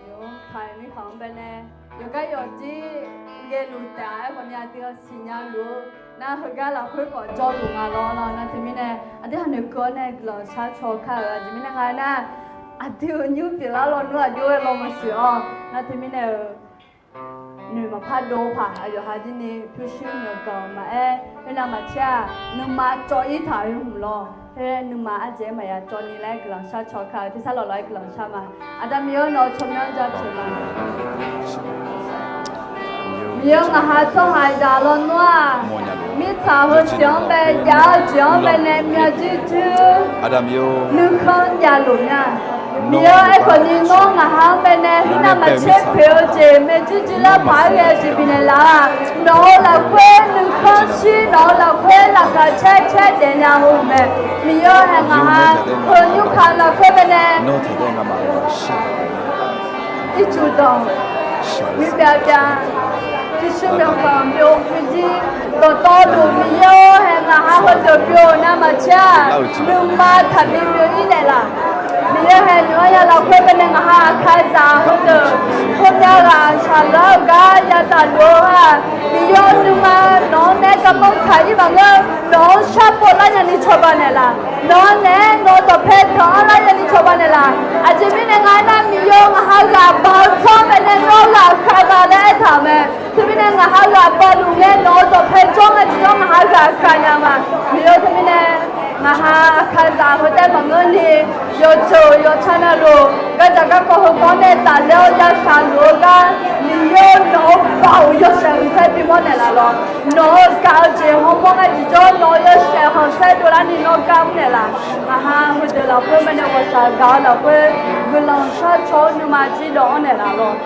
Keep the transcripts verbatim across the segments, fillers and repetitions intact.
Yawkaq mirkhanq-anr baenae yawqgar yawqjir ghaeluf taef-a. Aerkhawf ni aqdui-anr siqnya luf-eu nar, heugar lafkhoer khawf jawrluf nga lawr nar, teumirnae aqdui haqnoeq keuv-awr nae guiqlanq sharcaw kar-euq. Aqjeq mirnae nga nar, aqdui-euq nymr pyeuflar lawnmr aqjox-aer law maqsiq-awr nar, teumirnae-euq noeq maqpar dov paq aqyawf ha jir ni pyurshuir myawqganq maqaer, khoernav maqtser-aq, nuima cawv-ir taq-euq hmq lawr. Khoer nuima ardzaeq-aer maqya cawv ni laer guiqlanq sharcaw kar-eu. Tersar lawqlawq-aer guiqlanq shar ma. Aqda Miqyaer-awr, nawq-eu tsawrmyanr jaceuq ma. Miqyaer-awr, ngaq ha tsawrhaq zaq lawnmr-aq, mirtsaq heusiq-anr bae jav-eu jeq-anr baenae myavjuir juir nuikhanr javluf nya. Miqyaer-awr, aerkhawf ni nawr ngaq ha-anr baenae khoernav maqtser poeq-eu jeq maeq juir juir lar paq-aer ghae-eu jeq bifnaeq laf-aq, nawq-euq lafkhoer nuikhanr shir, nawq-euq lafkhoer laqkhaq caer caer daef nya-eu mae. Miqyaer-awr, hae ngaq ha heu nymrkaq lafkhoer baenae ircuf dawq, mibyav byav, pyurshuir myawqganq byov byovjir dawqtawvluf, Miqyaer-awr, hae ngaq ha heudeuq byov-eu navmaqtser-aq, nuima taqbi byov-ir naeqlaf. Miqyaer-awr, hae nymq-anr ya lafkhoer baenae ngaq ha aqkaqzaq heudeuq heumyav ghaq shaqlar-eu gar yadaq luf-eu-aq, Miqyaer-awr, nuima nawq-anr naeq-aer garmanr taq-ir maqngeur. Nawq-anr sharpov lar nyani cawba naeqlaf. Nawq-anr naeq-aer nawq-eu dawqpae danq-anr lar nyani cawba naeqlaf. Aqjeq mirnae nga aernar, Miqyaer-awr, ngaq ha ghaq baq-eu tsanr baenae nawr ghaq khav ma laer aertaq-euq mae. Teumirnae ngaq ha ghaq baq luf ngae nawq-eu dawqpae jawr ngae tiqjawr ngaq ha ghaq khav nya ma. Miqyaer-awr, teumirnae ngaq ha aqkaqzaq heudeuq maqngeur ni, yawqceuq yawqca navluf gardzaq garkawv heubawr nae tafler-awr yashaq luf-eu gar, Miqyaer-awr, nawq-euq baoq yawshaef khanqsaer bimawr naeqlaf lawq. Nawq-euq gaq-eu jeq hawmawr ngae tiqjawr nawq-euq yawshaef khanqsaer dovlar ni nawr gar mr naeqlaf. Ngaq ha heudeuq lafkhoer baenae ghawqshaq gaq-eu lafkhoer guiqlanq sharcaw-eu nuima jir dawq-anr naeqlaf lawq.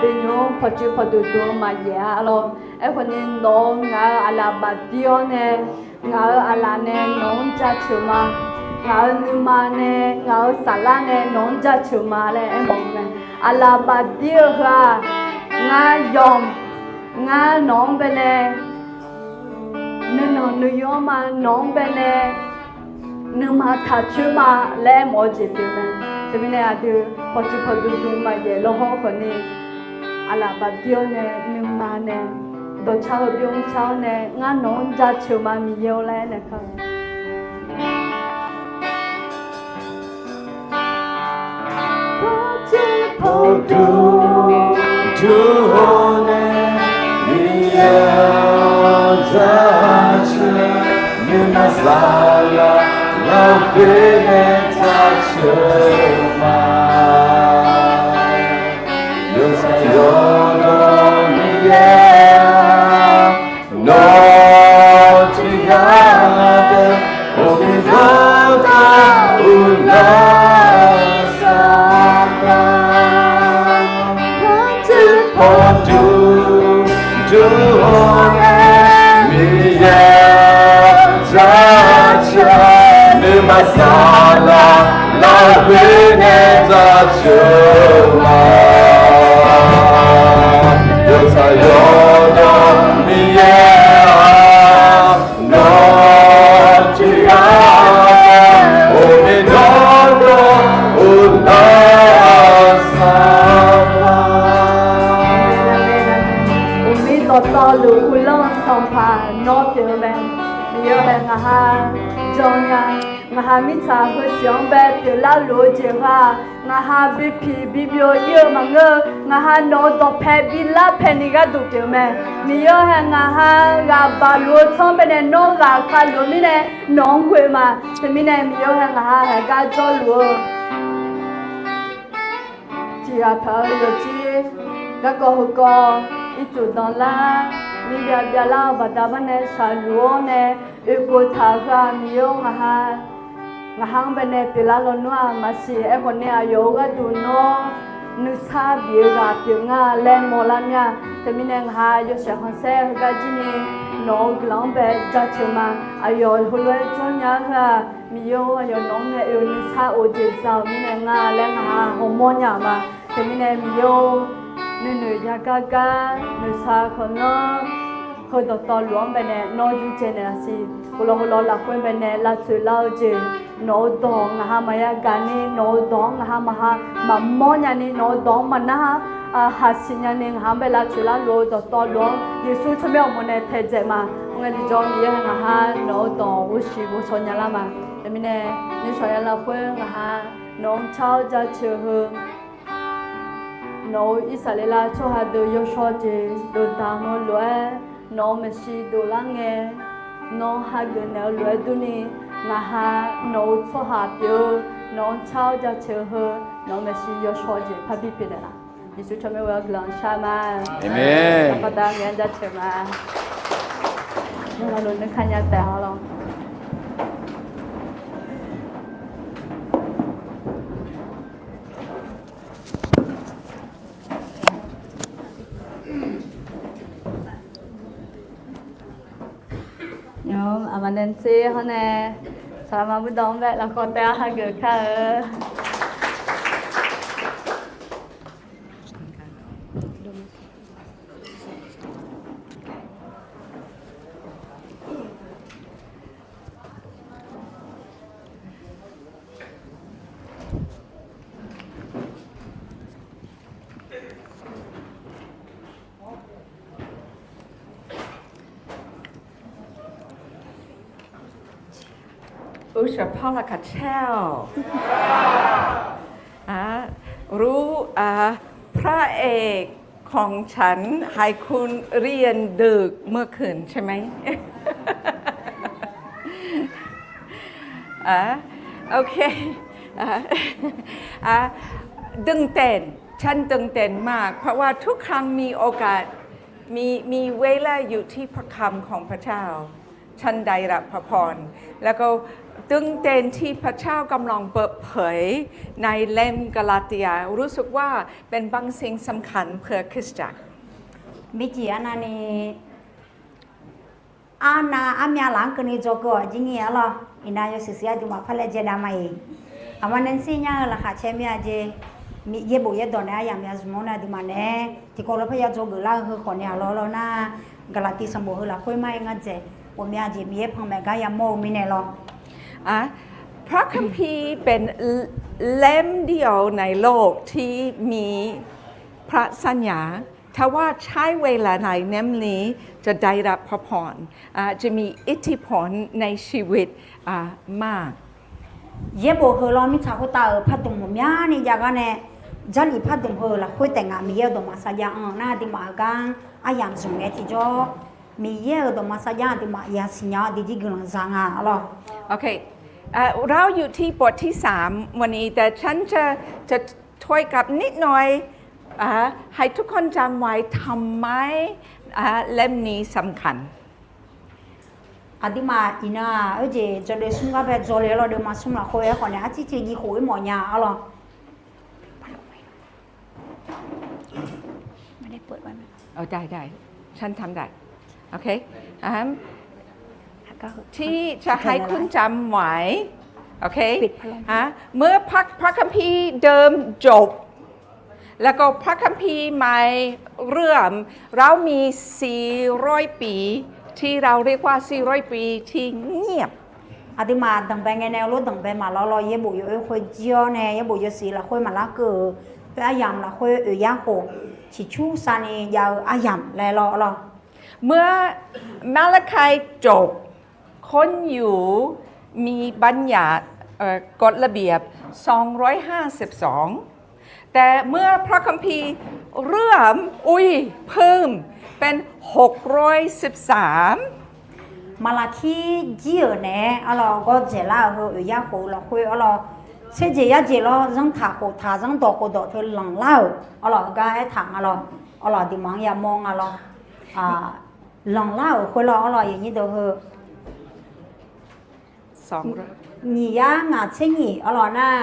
Beqnymr pawqtsuif pawqdmq dmq maqyaef-a lawr. Aerkhawf ni nawq-eu ngaq-euq aqlaf bafdir-awr nae, ngaq-euq aqlaf nae nawq-anr jaceuq ma. Ngaq-euq nuima nae, ngaq-euq saflar nae nawq-anr jaceuq ma laer aermawf-eu mae. Aqlaf bafdir-eu heu-aq, ngar yawq, ngar nawq-anr bae nae nuinanq nuiyu-anr ma, nawq-anr bae nae nuima taqcoer ma laer aermawf-eu jeq pyeuf mae. Teumirnae aqdui pawqtsuif pawqdmq dmq maqyaef lawr hawr khawf ni, aqlaf bafdir-awr nae nuima nae dawqcar heu bymr car-awr nae ngar nawq-anr jaceuq ma Miqyaer-awr laer aernaeq kar-eu. Pawqtsuif pawqdmq dmq-awr nae Miqyaer-anr jaceuq, nuima saflar lafkhoer nae jaceuq ma. Yawtsaq yawdawr Miqyaer-aq, nawq tiqghaq deuq ghofdaef dawqtawvluf uvlanr-eu sanqpaq, pawqtsuif pawqdmq dmq-awr nae Miqyaer-anr jaceuq, nuima saflar lafkhoer nae jaceuq ma. Yawtsaq yawdawr Miqyaer-aq, nawq tiqghaq deuq ghofdaef dawqtawvluf uvlanr-eu sanqpaq, ghofdaef dawqtawvluf uvlanr-eu sanqpaq nawr pyeuf-eu mae. Miqyaer-aq, ngaqha jan nya, ngaqha mirtsaq heusiq-anr bae pyeuflar luf-eu jeq-aq, ngaqha bipiq bibyov ir-eu maqngeur-eu, ngaqha nawq-eu dawqpae bilar paeni gharduq pyeuf-eu mae. Miqyaer-aq, ngaqha ghaq baq luf-eu tsanr bae nae nawr ghaq ka luf-eu mirnae nawq-anr ghoe ma. Teumirnae Miqyaer-aq, ngaqha haigar jawrluf-eu tiqghaq taq-eu yawqjeq garkawv heukawv ircuf danqlar, mirbyav byavlar-eu baqda barnae shaqluf-awr nae oekhof taq-eu heu-aq, Miqyaer-or, ngaqha ngaqha-anr bae nae pyeuflar lawnmr-aq maqsiq. Aerkhawf nae aqyawf-euq gharduq nawr nuisar bif-eu ghaq pyeuf nga laer mawrlar mir-a. Teumirnae ngaqha yawshaef khanqsaer heugar jir ni nawq-euq guiqlanq-anr bae jaceuq ma. Aqyawf heulof-aer jawrnya-ar heu-aq, Miqyaer-or, aqyawf nawq-anr nae oe-eu nuisar of jeq za-euq mirnae nga laer ngaqha hawmawr nya-euq ma. Teumirnae Miqyaer-or, nuinoeq yagar gar noeqshaq khanqlanr heu dawqtawvluf-anr bae nae nawr yurdzae naeqlaf siq. Heulof heulof lafkhoer bae nae lavtsoeq lar-eu jeq, nawq-euq dawq ngaqha maqya gaq ni, nawq-euq dawq-anr ngaqha maqha maqmawr nya ni, nawq-euq dawq-anr maqnar haq siqnya ni, ngaqha-anr bae lavtsoeq larluf-eu dawqtawvluf-anr Yeqsur tsawrmyanr uqmov nae taedzaeq ma. Khoerngae tiqjawr Miqyaer-aq, ngaqha nawq-euq dawq ghovshiq ghovshaw nyalar ma. Teumirnae nymrshawq ya lafkhoer ngaqha nawq-anr car-awr jaceuq heu, nawq-euq Irsaqleqlav tsawrhaq deuq yawshawr jeq dovdaq-eu lof-aer, nawq-euq maeqshi dovlar ngae, nawr hageuf naeq-eu lof-aer durni, ngaqha nawq-euq tsawrhaq pyeuf-eu, nawq-anr car-awr jaceuq heu, nawq-euq maeqshi yawshawr jeq parbi pyeuf naeqlaf. Yeqsur tsawrmyanr ghoe-awr guiqlanq shar ma. Aqmeq. Aqda ngae-anr jaceuq ma. Nawmaf luf nuikar nya taef-a lawr. Nymq aqma Nancy hawr nae saqlaqma burdawq-anr bae lafkawv taef-a hageuf kar-eu. Uqshaq pawr laqkhaq caer-awq. อ่า รู้ อ่า พระเอกของฉันให้คุณเรียนดึกเมื่อคืนใช่ไหม อ่า โอเค อ่า อ่า ตื่นเต้น ฉันตื่นเต้นมาก เพราะว่าทุกครั้งมีโอกาส มี มีเวลาอยู่ที่พระคำของพระเจ้า ฉันได้รับพระพร แล้วก็ ตื่นเต้นที่พระเจ้ากำลังเปิดเผยในเล่มกาลาเตีย รู้สึกว่าเป็นบางสิ่งสำคัญเพื่อคริสตจักร Miqjeq arnavni arnav armyav laf-anr keuvni dzawgeuf-awq jir nyir-a lawr. Iqnan yawshuif shuif aqduimaf par laejae dav ma-iq. Aqma nae sir nya-eu laqkhaq caer mir-a jeq, Miqyaer bof yaerdawq nae aryamq ya zmq-awr nae aqduimaf nae tiqkawv lof par ya dzawgeuf lar-eu heu khawf nae-aq lawr lawr nar, Gaqlaqtiv sanqbof heu lafkhoer mar-aer ngar dzaeq ghawqmya jeq Miqyaer panmaeq gar yamawr-eu mirnae lawr. อ่ะ พระคัมภีร์เป็นเล่มเดียวในโลกที่มีพระสัญญา ถ้าว่าใช้เวลาในเล่มนี้จะได้รับพระพร อ่ะ จะมีอิทธิพลในชีวิต อ่ะ มาก Yaerbof heu lawr mirtsaq khoertav-euq pardmq ghawqmyani jav gar nae, Jarlif pardmq heu lafkhoer taef ngaq Miqyaer-euq dawqma sarjax-anr nar aqduimaf-euq gar-anr aryamq zmq ngae tiqjawr, Miqyaer-euq dawqma sarjax aqduimaf yasiq nya-awr aqdui jir guiqlanq za nga-a lawr. โอเค อ่ะ เราอยู่ที่บทที่สามวันนี้ แต่ฉันจะ จะถ้อยกลับนิดหน่อย อ่ะ ให้ทุกคนจำไว้ทำไม อ่ะ เล่มนี้สำคัญ Aqduimaf iqnan-aq, oejeq dzawdeuv smr gar bae dzaw le lawr, deuvma smr lafkhoer aerkhawf nae arcir tiq jiv khof-ir mawf nya-a lawr. ได้ ได้ ฉันทำได้ โอเค อ่ะ ที่จะให้คุณจำไว้ โอเค เมื่อพระ พระคัมภีร์เดิมจบ แล้วก็พระคัมภีร์ใหม่เริ่ม เรามี สี่ร้อยปี ที่เราเรียกว่า สี่ร้อยปี ที่เงียบ Aqduimaf danqbae ngae nae lof danqbae maqlawr lawr, yaerbof yawoer khoer jir-awr nae yaerbof yawshuif lafkhoer maqlar keuv-euq, khoer aryamq lafkhoer oeq yar khof, ciqcur shavni jav-eu aryamq laer lawr lawr. เมื่อมาลาคีจบ คนยิวมีบัญญัติ เอ่อ กฎระเบียบ สองร้อยห้าสิบสอง แต่เมื่อพระคัมภีร์เริ่ม อุ้ย เพิ่มเป็น หกร้อยสิบสาม Maqlaqkir jir-euq naeq-aer arlawr gawr dzaeqlar-euq heu oeq yar khof-eu lafkhoer arlawr, tser jeq yar jeq lawr zanrtaq khoftaq zanrdawq khofdawq teu lanqlar-euq arlawr heugar aertaq nga lawr. Arlawr aqduimaf-anr yamawr nga lawr. Lanqlar-euq khoerlawr arlawr aqyuif aqnyir deuq heu nyiq yar ngaq tser nyiq arlawr nar,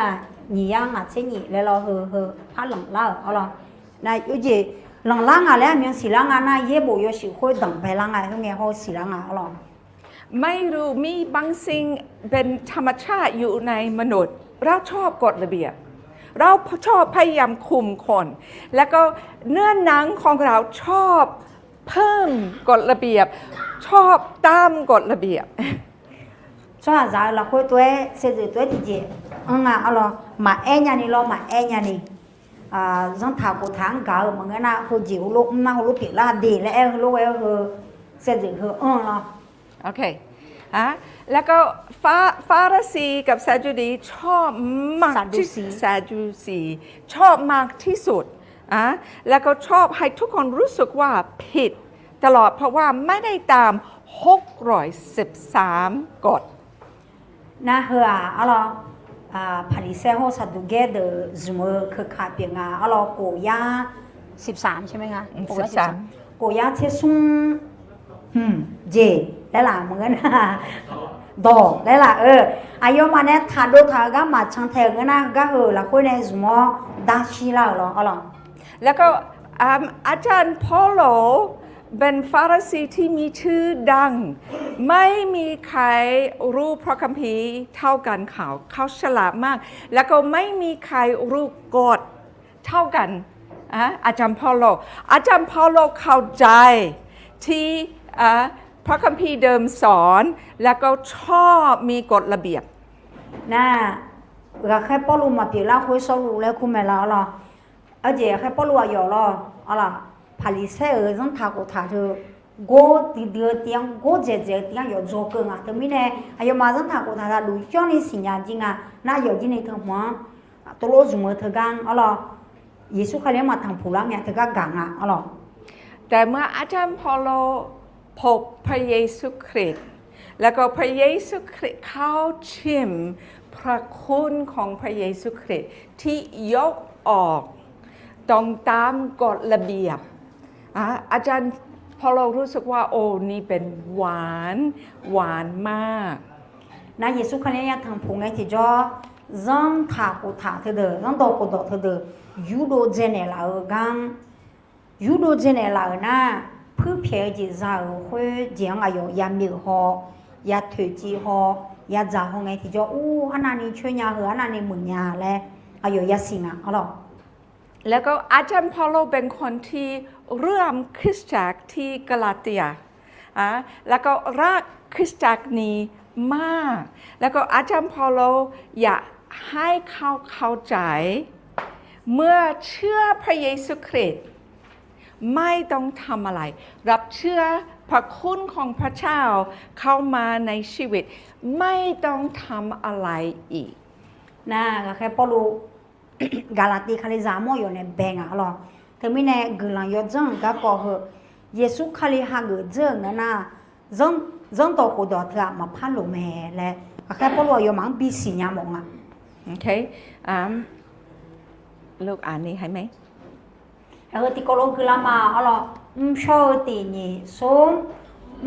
nyiq yar ngaq tser nyiq laer lawr heu heu par lanqlar-euq arlawr. Nar oejeq lanqlar ngaq laer aqmyan siqlar nga nar yaerbof yawshuif khoer danqbae lar nga khoerngae hawr-eu siqlar nga arlawr. ไม่รู้ มีบางสิ่งเป็นธรรมชาติอยู่ในมนุษย์ เราชอบกฎระเบียบ เราชอบพยายามคุมคน แล้วก็เนื้อหนังของเราชอบเพิ่มกฎระเบียบ ชอบตามกฎระเบียบ Tsawrhaqzaq-euq lafkhoer tov-aer saevdzeuf tov-aer tiqjeq anr nga arlawr, maqaer nyani lawr maqaer nyani, zanrtaq khoftaq-anr gaq-eu maqngeur nar heujeq heulof mr nar heulof pyeuflar de laer aer-eu heulof ghae-eu heu saevdzeuf heu anr lawr. แล้วก็ฟาริสีกับซาดูสีชอบมากที่ ซาดูสี ชอบมากที่สุด แล้วก็ชอบให้ทุกคนรู้สึกว่าผิดตลอด เพราะว่าไม่ได้ตาม หกร้อยสิบสาม กฎ Nar heu-aq arlawr, Paqliqsaer hawr Saqduqgaer deuq zmq-eu keuka pyeuf nga arlawr, kof yar สิบสาม ใช่ไหมคะ อืม สิบสาม kof yar tsersmr hmq jeq laer laf maqngeur nar, dawq laer laf-eu, aqyawfmaf nae taqdov taq-eu gar maqcan tae-euq ngeur nar gar heu lafkhoer nae zmq-awr darshir lar-euq lawr arlawr. แล้วก็ อาจารย์เปาโลเป็นฟาริสีที่มีชื่อดัง ไม่มีใครรู้พระคัมภีร์เท่ากัน เขา เขาฉลาดมาก แล้วก็ไม่มีใครรู้กฎเท่ากัน อาจารย์เปาโล อาจารย์เปาโลเข้าใจที่พระคัมภีร์เดิมสอน แล้วก็ชอบมีกฎระเบียบ Nar, ghaqkhaer Pawrluv maqpyeuf lar khoer Sawrluv laer kur mae laf arlawr. Aqjeq ghaqkhaer Pawrluv aqyawf lawr arlawr, Paqliqsaer-euq zanrtaq khoftaq teu gor duidui-eu tiv-anr gor dzaeqdzaeq-eu tiv-anr yawf dzaw keuv nga. Teumirnae aqyawfmaf zanrtaq khoftaq taqluf yawrni siqnya jir nga. Nar yawf jir ni teu hmq-anr tov lof zmq-eu teugar-anr arlawr, Yeqsur Kali-anr maqtanqpuq lar ngae teugar gaq nga arlawr. แต่เมื่ออาจารย์เปาโลพบพระเยซูคริสต์ แล้วก็พระเยซูคริสต์เข้าชิมพระคุณของพระเยซูคริสต์ที่ยกออก ตรงตามกฎระเบียบ อาจารย์เปาโลรู้สึกว่า โอ้ นี่เป็นหวาน หวานมาก Nar Yeqsur Kali-anr yatanq puq ngae tiqjawr, zanrtaq khoftaq teudeuq, zanrdawq khofdawq teudeuq, yurdov dzaenaeq laf-eu gar, yurdov dzaenaeq laf-euq nar, puirpyaeq-eu jeq za-euq khoer jeq-anr aqyawf yamyeuf haw, yatoeqciv haw, yadzaq haw ngae tiqjawr, ur, arnavni coer nya heu, arnavni muiq nya laer aqyawf yasiq nga arlawq. แล้วก็อาจารย์เปาโลเป็นคนที่เริ่มคริสตจักรที่กาลาเตีย อ่า แล้วก็รักคริสตจักรนี้มาก แล้วก็อาจารย์เปาโลอยากให้เขาเข้าใจ เมื่อเชื่อพระเยซูคริสต์ ไม่ต้องทำอะไร รับเชื่อพระคุณของพระเจ้าเข้ามาในชีวิต ไม่ต้องทำอะไรอีก Nar ghaqkhaer Pawrluv Gaqlaqtiv Kalizaq mawr yawf nae bae nga arlawq. Teumirnae guiqlanq yawdzanr-euq garkawv heu, Yeqsur Kali hageuf dzeur-euq ngeur nar, zanrdawq khofdawq teu-aq maqpar loq mae laer ghaqkhaer Pawrluv aqyawfmaf-anr bisiq nya mawf nga. Heu tiqkawv lof guiqlanq ma arlawq. Mrshawr-eu tiq nyiq smr,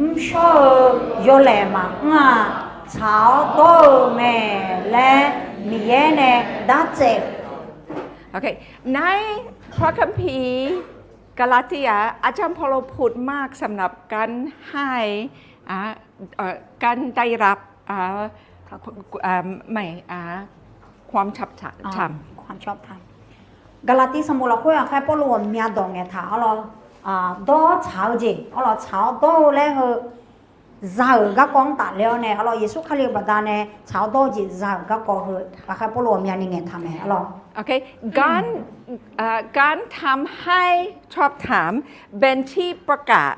mrshawr-eu yawlaeq maqmr-aq, tsaq-awr dawr-eu mae laer Miqyaer nae dartsaev-euq. ในพระคัมภีร์กาลาเตีย อาจารย์เปาโลพูดมากสำหรับการให้ อ่า เอ่อ การได้รับ อ่า อ่า ไม่ อ่า ความชอบธรรม Gaqlaqtiv sanqbof lafkhoer ghaqkhaer Pawrluv ghawqmya dawq ngaeqtaq arlawq. Dawr-awr tsaq-eu jeq arlawq, tsaq-awr dawr-eu laer heu za-euq garkawv-anr tafler-awr nae arlawq, Yeqsur Kali-eu baqdanae tsaq-awr dawr-eu jeq za-euq garkawv heu ghaqkhaer Pawrluv ghawqmyani ngaeqtaq mae arlawq. การ อ่า การทำให้ชอบธรรมเป็นที่ประกาศ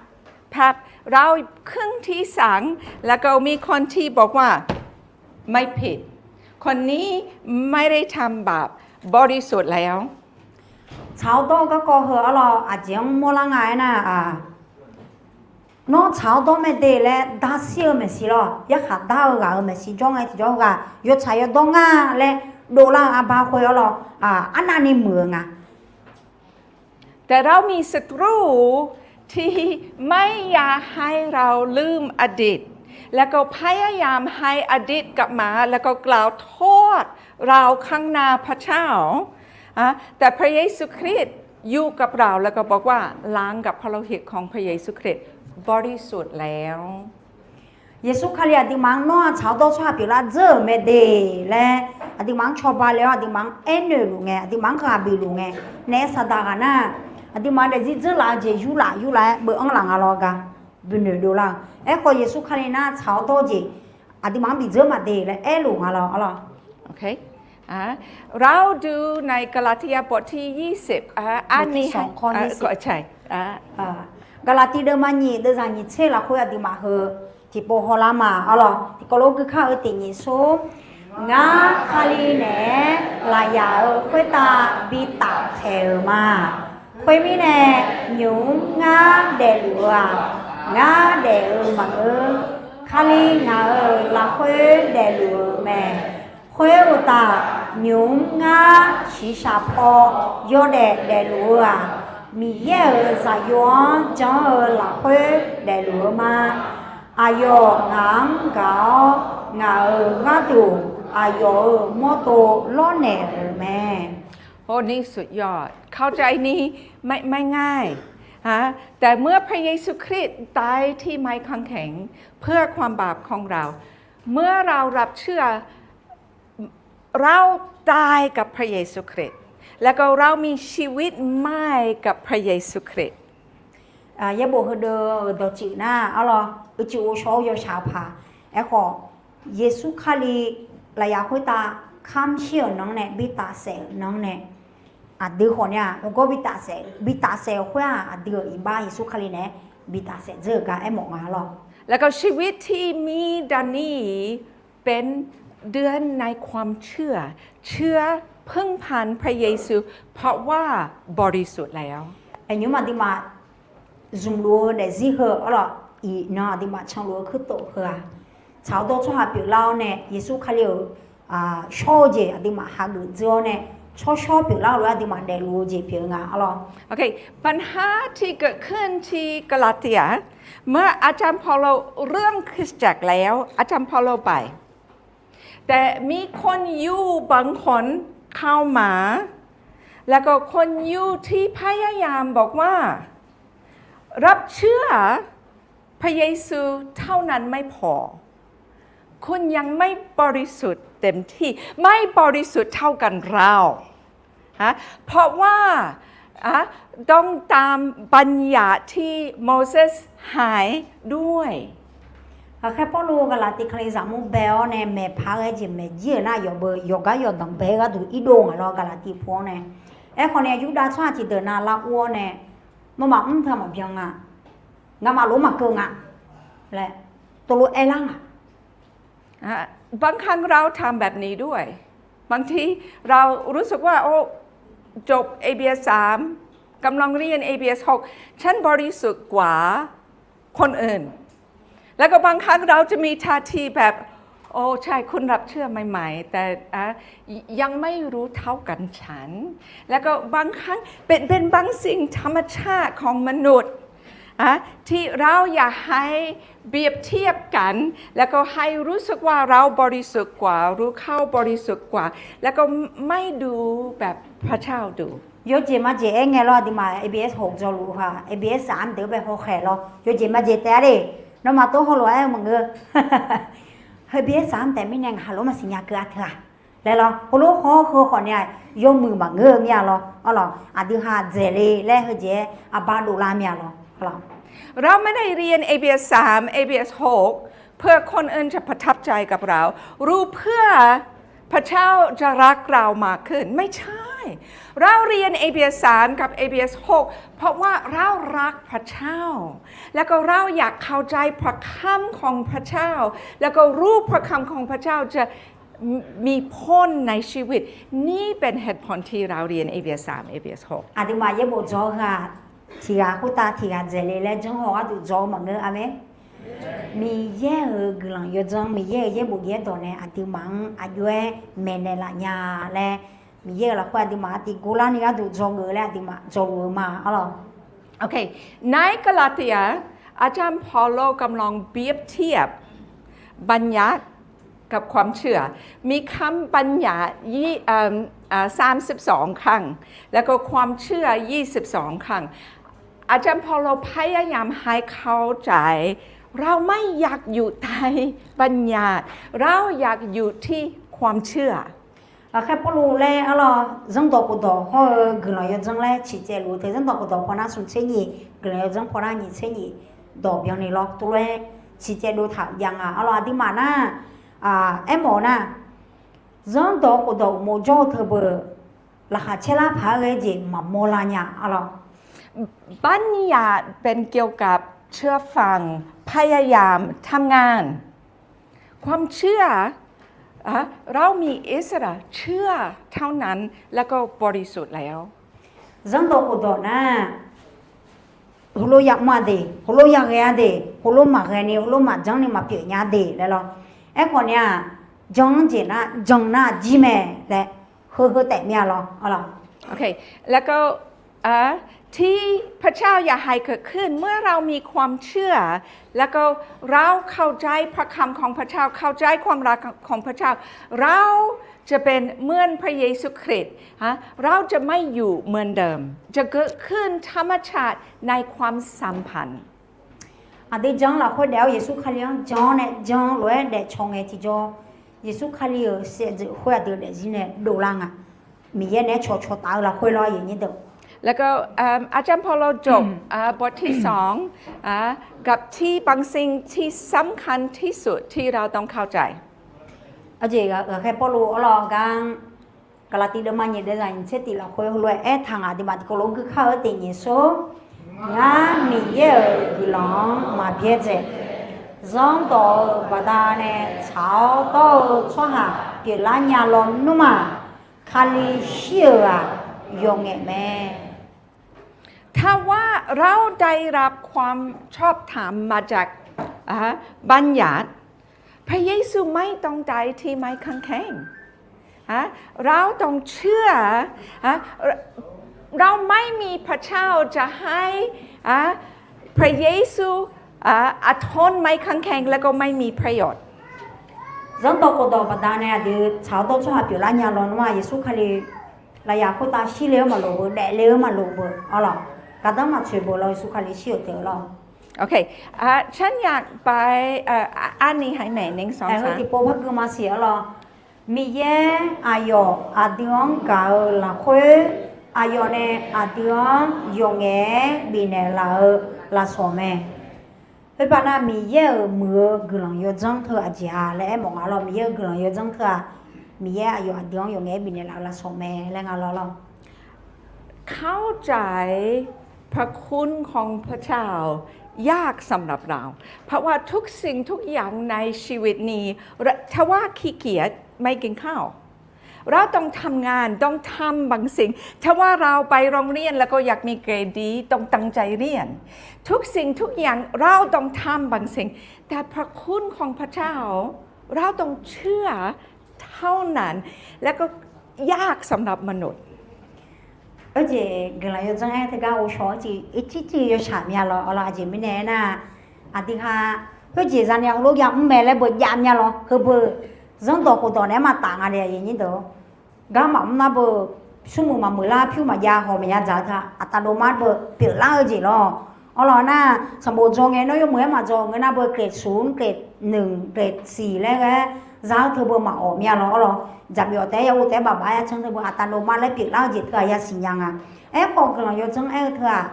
ครับ เราขึ้นที่ศาล แล้วก็มีคนที่บอกว่า ไม่ผิด คนนี้ไม่ได้ทำบาป บริสุทธิ์แล้ว Tsaq-awr dawr-eu garkawv heu arlawq, aqjeq-anr mawrlar nga aernar-aq, nawr tsaq-awr dawr mae de laer darshir-eu maeqshi lawr, yarkhaq dar-eu ghaq-euq maeqshi jawr ngae tiqjawr ghaq yawtsaq yawdawr nga laer dovlar-eu arbar khoer arlawq, arnavni muiq-eu nga. แต่เรามีศัตรูที่ไม่อยากให้เราลืมอดีต แล้วก็พยายามให้อดีตกลับมา แล้วก็กล่าวโทษเราข้างหน้าพระเจ้า อ่ะ แต่พระเยซูคริสต์อยู่กับเรา แล้วก็บอกว่าล้างกับพระโลหิตของพระเยซูคริสต์บริสุทธิ์แล้ว Yeqsur Kali aqduimaf-anr nawr-aq tsaq-awr dawr tsawrhaq pyeuflar dzeur-euq mae de laer aqduimaf-anr cawba le-awr aqduimaf-anr aernoeq luf ngae, aqduimaf-anr ghaq bif luf ngae, naef saqdaq ghaq nar, aqduimaf daefzir dzeurlaf-eu jeq yurlaf yurlaf-aer beuv-anr laf nga lawr gar binoeq dovlar-eu. Aerkhawf Yeqsur Kali nar tsaq-awr dawr-eu jeq aqduimaf-anr bif dzeur maqde laer aerluf nga lawr arlawq. เราดูในกาลาเตียบทที่ยี่สิบ อ่ะ อันนี้ ข้อที่สอง ข้อที่สิบ อ่ะ Gaqlaqtiv deuvma nyiq deuvzaq nyiq tser lafkhoer aqduimaf heu tiqpov hawlar ma arlawq. Tiqkawv lof guikar-eu tiq nyiq smr, ngar Kali naeq-aer lafyaq-euq khoertav bitaf taeq-euq ma. Khoermirnae, nymq-mr ngar daefluf-eu-aq, ngar daef-eu maqngeur. Kali ngaq-euq lafkhoer daefluf-eu mae. Khoeruqtaf, nymq-mr ngar shiqshaq paw yawdaef daefluf-eu-aq, Miqyaer-euq Zaqyo-anr jan-eu lafkhoer daefluf-eu ma. Aqyawf ngaq-anr gaq-awr, ngaq-euq gharduq aqyawf-euq mawrdo lawrnaeq-euq mae. โอ้ นี่สุดยอด เข้าใจนี่ ไม่ ไม่ง่าย ฮะ แต่เมื่อพระเยซูคริสต์ตายที่ไม้กางเขน เพื่อความบาปของเรา เมื่อเรารับเชื่อ เราตายกับพระเยซูคริสต์ แล้วก็เรามีชีวิตใหม่กับพระเยซูคริสต์ Yaerbof heudeuq-euq dawqtsuif nar arlawq, uicuiv ghovshaw-awr yawshaq-eu paq. Aerkhawf, Yeqsur Kali lafyaq khoertav kamr shir-euq nan-anr nae bitaf saef-euq nan-anr nae, aqdui khawf nae-aq hawgawr bitaf saef-eu, bitaf saef-euq khoer-aq aqdui-euq iqbax Yeqsur Kali naeq-aer bitaf saef dzeur-euq gar aermawf nga lawr. แล้วก็ชีวิตที่มีเดี๋ยวนี้เป็นเดือนในความเชื่อ เชื่อพึ่งพาพระเยซู เพราะว่าบริสุทธิ์แล้ว Aqnymr aqduimaf zmqluf-eu daefzir heu arlawq, iqnan aqduimaf canluf-eu kuirtof heu-aq, tsaq-awr dawr tsawrhaq pyeuflar-awr nae Yeqsur Kali-euq shawr-eu jeq aqduimaf hageuf dzeur-awr nae, tsawrshawr pyeuflar-eu lof-aer aqduimaf daefluf-eu jeq pyeuf-eu nga arlawq. ปัญหาที่เกิดขึ้นที่กาลาเตีย เมื่ออาจารย์เปาโลเริ่มคริสตจักรแล้ว อาจารย์เปาโลไป แต่มีคนอยู่บางคนเข้ามา แล้วก็คนอยู่ที่พยายามบอกว่า รับเชื่อพระเยซูเท่านั้นไม่พอ คุณยังไม่บริสุทธิ์เต็มที่ ไม่บริสุทธิ์เท่ากับเรา ฮะ เพราะว่า อ่ะ ต้องตามบัญญัติที่โมเสสให้ด้วย Ghaqkhaer Pawrluv Gaqlaqtiv Kalizaq mur bae-awr nae maeqpaq-aer jeq maeq jir-euq nar, yawqbeu yawqgar yawqdanq bae-eu gharduq irdov ngaq lawr. Gaqlaqtiv pu-anr nae, aerkhawf nae Yurdav tsawrhaq tiqdeuq navluf-awr nae, nawmaf mr teu maqbyan nga, ngamaf lof maqkeuv nga laer tov lof aerlar nga. บางครั้งเราทำแบบนี้ด้วย บางทีเรารู้สึกว่า โอ้ จบ เอ บี เอส สาม กำลังเรียน เอ บี เอส หก ฉันบริสุทธิ์กว่าคนอื่น แล้วก็บางครั้งเราจะมีท่าทีแบบ โอ้ ใช่ คุณรับเชื่อใหม่ๆ แต่ อ่ะ ยังไม่รู้เท่ากันฉัน แล้วก็บางครั้งเป็น เป็นบางสิ่งธรรมชาติของมนุษย์ อ่ะ ที่เราอยากให้เปรียบเทียบกัน แล้วก็ให้รู้สึกว่าเราบริสุทธิ์กว่า รู้เขาบริสุทธิ์กว่า แล้วก็ไม่ดูแบบพระเจ้าดู Yawjeq majeq aer ngae lawr. Aqduimaf A B S hawq jawrluf-eu ha, A B S saf-anr deuq-anr bae hawkhaeq lawr. Yawjeq majeq taef-a de. Nawmaf tov hawluf-aer maqngeur. A B S saf-anr taef mirnae ngaq haq lof maqsiq nya keuv-a teu-aq laer lawr. Heulof hawr heu khawf nae-aq, yawmuiq maqngeur-eu mir-a lawr. Arlawq, aqdui ha dzaeq le laer heujeq-aer aqbar dovlar mir-a lawr. Arlawq, เราไม่ได้เรียน เอ บี เอส สาม เอ บี เอส หก เพื่อคนอื่นจะประทับใจกับเรา หรือเพื่อพระเจ้าจะรักเรามากขึ้น ไม่ใช่ เราเรียน เอ บี เอส สาม กับ เอ บี เอส หก เพราะว่าเรารักพระเจ้า แล้วก็เราอยากเข้าใจพระคำของพระเจ้า แล้วก็รู้พระคำของพระเจ้าจะมีผลในชีวิต นี่เป็นเหตุผลที่เราเรียน เอ บี เอส สาม เอ บี เอส หก Aqduimaf yaerbof dzawr-eu ghaq tiq ghaq khoertav tiq ghaq dzaeq le laer janr haw gharduq dzawr-eu maqngeur. Aqmeq. Miqyaer-euq guiqlanq yawdzanr, Miqyaer-euq yaerbof yaerdawq nae aqduimaf-anr aqjox-aer maeqnaeq laf nya laer, Miqyaer-euq lafkhoer aqduimaf-anr tiqgor larni gharduq dzawgeuf laer aqduimaf dzawgeuf-eu ma. Arlawq, ในกาลาเตีย อาจารย์เปาโลกำลังเปรียบเทียบบัญญัติกับความเชื่อ มีคำบัญญัติยี่- เอิ่ม อ่า สามสิบสองครั้ง แล้วก็ความเชื่อ ยี่สิบสองครั้ง อาจารย์เปาโลพยายามให้เข้าใจ เราไม่อยากอยู่ในบัญญัติ เราอยากอยู่ที่ความเชื่อ Ghaqkhaer Pawrluv laer arlawq, zanrdawq khofdawq hawr-eu guiqlanq yawdzanr laer ciqcaev luf-eu teu, zanrdawq khofdawq pawnar smq tser nyiq, guiqlanq yawdzanr pawnar nyiq tser nyiq dawq byanni lawr. Tov lof-aer ciqcaev dov taq jav nga. Arlawq, aqduimaf nar, aermawf-eu nar, zanrdawq khofdawq uqmov jawr-eu teu beu laqkhaq caerlar paq-aer ghae jeq maqmawr lar nya. Arlawq, บัญญัติเป็นเกี่ยวกับเชื่อฟัง พยายามทำงาน ความเชื่อ อ่ะ เรามีอิสระเชื่อเท่านั้น แล้วก็บริสุทธิ์แล้ว Zanrdawq khofdawq nar, heulof yamr-a de, heulof yaghae-a de, heulof maqghae ni, heulof maqjanr ni maqpyeuf nya de laer lawr. Aerkhawf nae-aq, jan-anr jeq nar jan nar jir mae laer, heu heu taef mir-a lawr. Arlawq, แล้วก็ อ่ะ ที่พระเจ้าอยากให้เกิดขึ้น เมื่อเรามีความเชื่อ แล้วก็เราเข้าใจพระคำของพระเจ้า เข้าใจความรักของพระเจ้า เราจะเป็นเหมือนพระเยซูคริสต์ ฮะ เราจะไม่อยู่เหมือนเดิม จะเกิดขึ้นธรรมชาติในความสัมพันธ์ Aqdui jan-anr lafkhoer daef-awr Yeqsur Kali-anr jan-awr nae jan-eu lof-aer daefcaw ngae tiqjawr, Yeqsur Kali-euq saevdzeuf khoer aqdui daefzir nae dovlar nga. Miqyaer naeq-aer cawqcawq taf-eu lafkhoer lawr, aqyuif aqnyir deuq. แล้วก็ เอิ่ม อาจารย์เปาโลจบ อ่า บทที่สอง อ่า กับที่บางสิ่งที่สำคัญที่สุดที่เราต้องเข้าใจ Aqjeq ghaqkhaer Pawrluv arlawq gar-anr, Gaqlaqtiv deuvma nyiq deuvzaq nyiq tser tiq lafkhoer heulof-aer aertaq nga, aqduimaf tiqkawv lof-aer guikar-eu teq nyiq sor. Ngar Miqyaer-euq guiqlanq-anr maqbyaerdzae. Zanrdawq-euq baqdanae tsaq-awr dawr-eu tsawrhaq pyeuflar nya lawnmr-aq, Kali shir-euq-aq yawqngaef mae. ถ้าว่าเราได้รับความชอบธรรมมาจาก อ่า บัญญัติ พระเยซูไม่ต้องตายที่ไม้กางเขน ฮะ เราต้องเชื่อ ฮะ เราไม่มีพระเจ้าจะให้ อ่ะ พระเยซู อ่ะ อดทนไม้กางเขนแล้วก็ไม่มีประโยชน์ Zanrdawq khofdawq baqdanae aqdui tsaq-awr dawr tsawrhaq pyeuflar nya lawnmr-aq, Yeqsur Kali lafyaq khoertav shir le-eu maqlof beu, daefle-eu maqlof beu arlawq. Gardanr maqtsoeq beu law, Yeqsur Kali shir-euq teu-eu lawr. โอเค ฉันอยากไป อ่ะ อ่ะ อ่านนี้ให้แม่ หนึ่ง สอง สาม Heu tiqpov par gui maqsiq arlawq. Miqyaer aqyawf aqdui-anr gaq-eu lafkhoer, aqyawf nae aqdui-anr yawqngaef-aer bifnaeq laf-eu lafsawq mae. Khoerpav nar, Miqyaer-euq muiq-eu guiqlanq yawdzanr teu aqjeq-a laer aermawf nga lawr. Miqyaer-euq guiqlanq yawdzanr teu-aq, Miqyaer aqyawf aqdui-anr yawqngaef-aer bifnaeq laf-eu lafsawq mae laer nga lawr lawr. เข้าใจพระคุณของพระเจ้ายากสำหรับเรา เพราะว่าทุกสิ่งทุกอย่างในชีวิตนี้ ถ้าว่าขี้เกียจไม่กินข้าว เราต้องทำงาน ต้องทำบางสิ่ง ถ้าว่าเราไปโรงเรียนแล้วก็อยากมีเกรดดี ต้องตั้งใจเรียน ทุกสิ่งทุกอย่างเราต้องทำบางสิ่ง แต่พระคุณของพระเจ้า เราต้องเชื่อเท่านั้น แล้วก็ยากสำหรับมนุษย์ Heujeq guiqlanq yawdzanr-aer teugar ghovshaw-eu jeq ircirciv yawshaq mya lawr arlawq. Aqjeq mirnae aernar, aqdui ha heujeq zanya heulof yamr mae laer beu jav mya lawr. Heubeu zanrdawq khofdawq naeq-aer maqtaf nga le, aqyuif aqnyir deuq. Gar maqmr nar beu, smrmuiq maqmuiq lar, pyur maqjav, hawq maqya dzaq-eu teu-aq, aqtaqdov mar beu pyeuflar-eu jeq lawr. Arlawq nar, sanqbof dzaw ngae nawr yawmuiq-aer maqdzaw ngeur nar beu, เกรดศูนย์ เกรดหนึ่ง เกรดสี่ laer ghae za-eu teu beu maqawf mya lawr arlawq. Dzaqbyawf taef-aer yaghov taef-aer baqbaq-aer yacanr teu beu aqtaqdov mar laer pyeuflar-eu jeq teu-aq yasiq nya nga. Aerkhawf guiqlanq yawdzanr aer-eu teu-aq,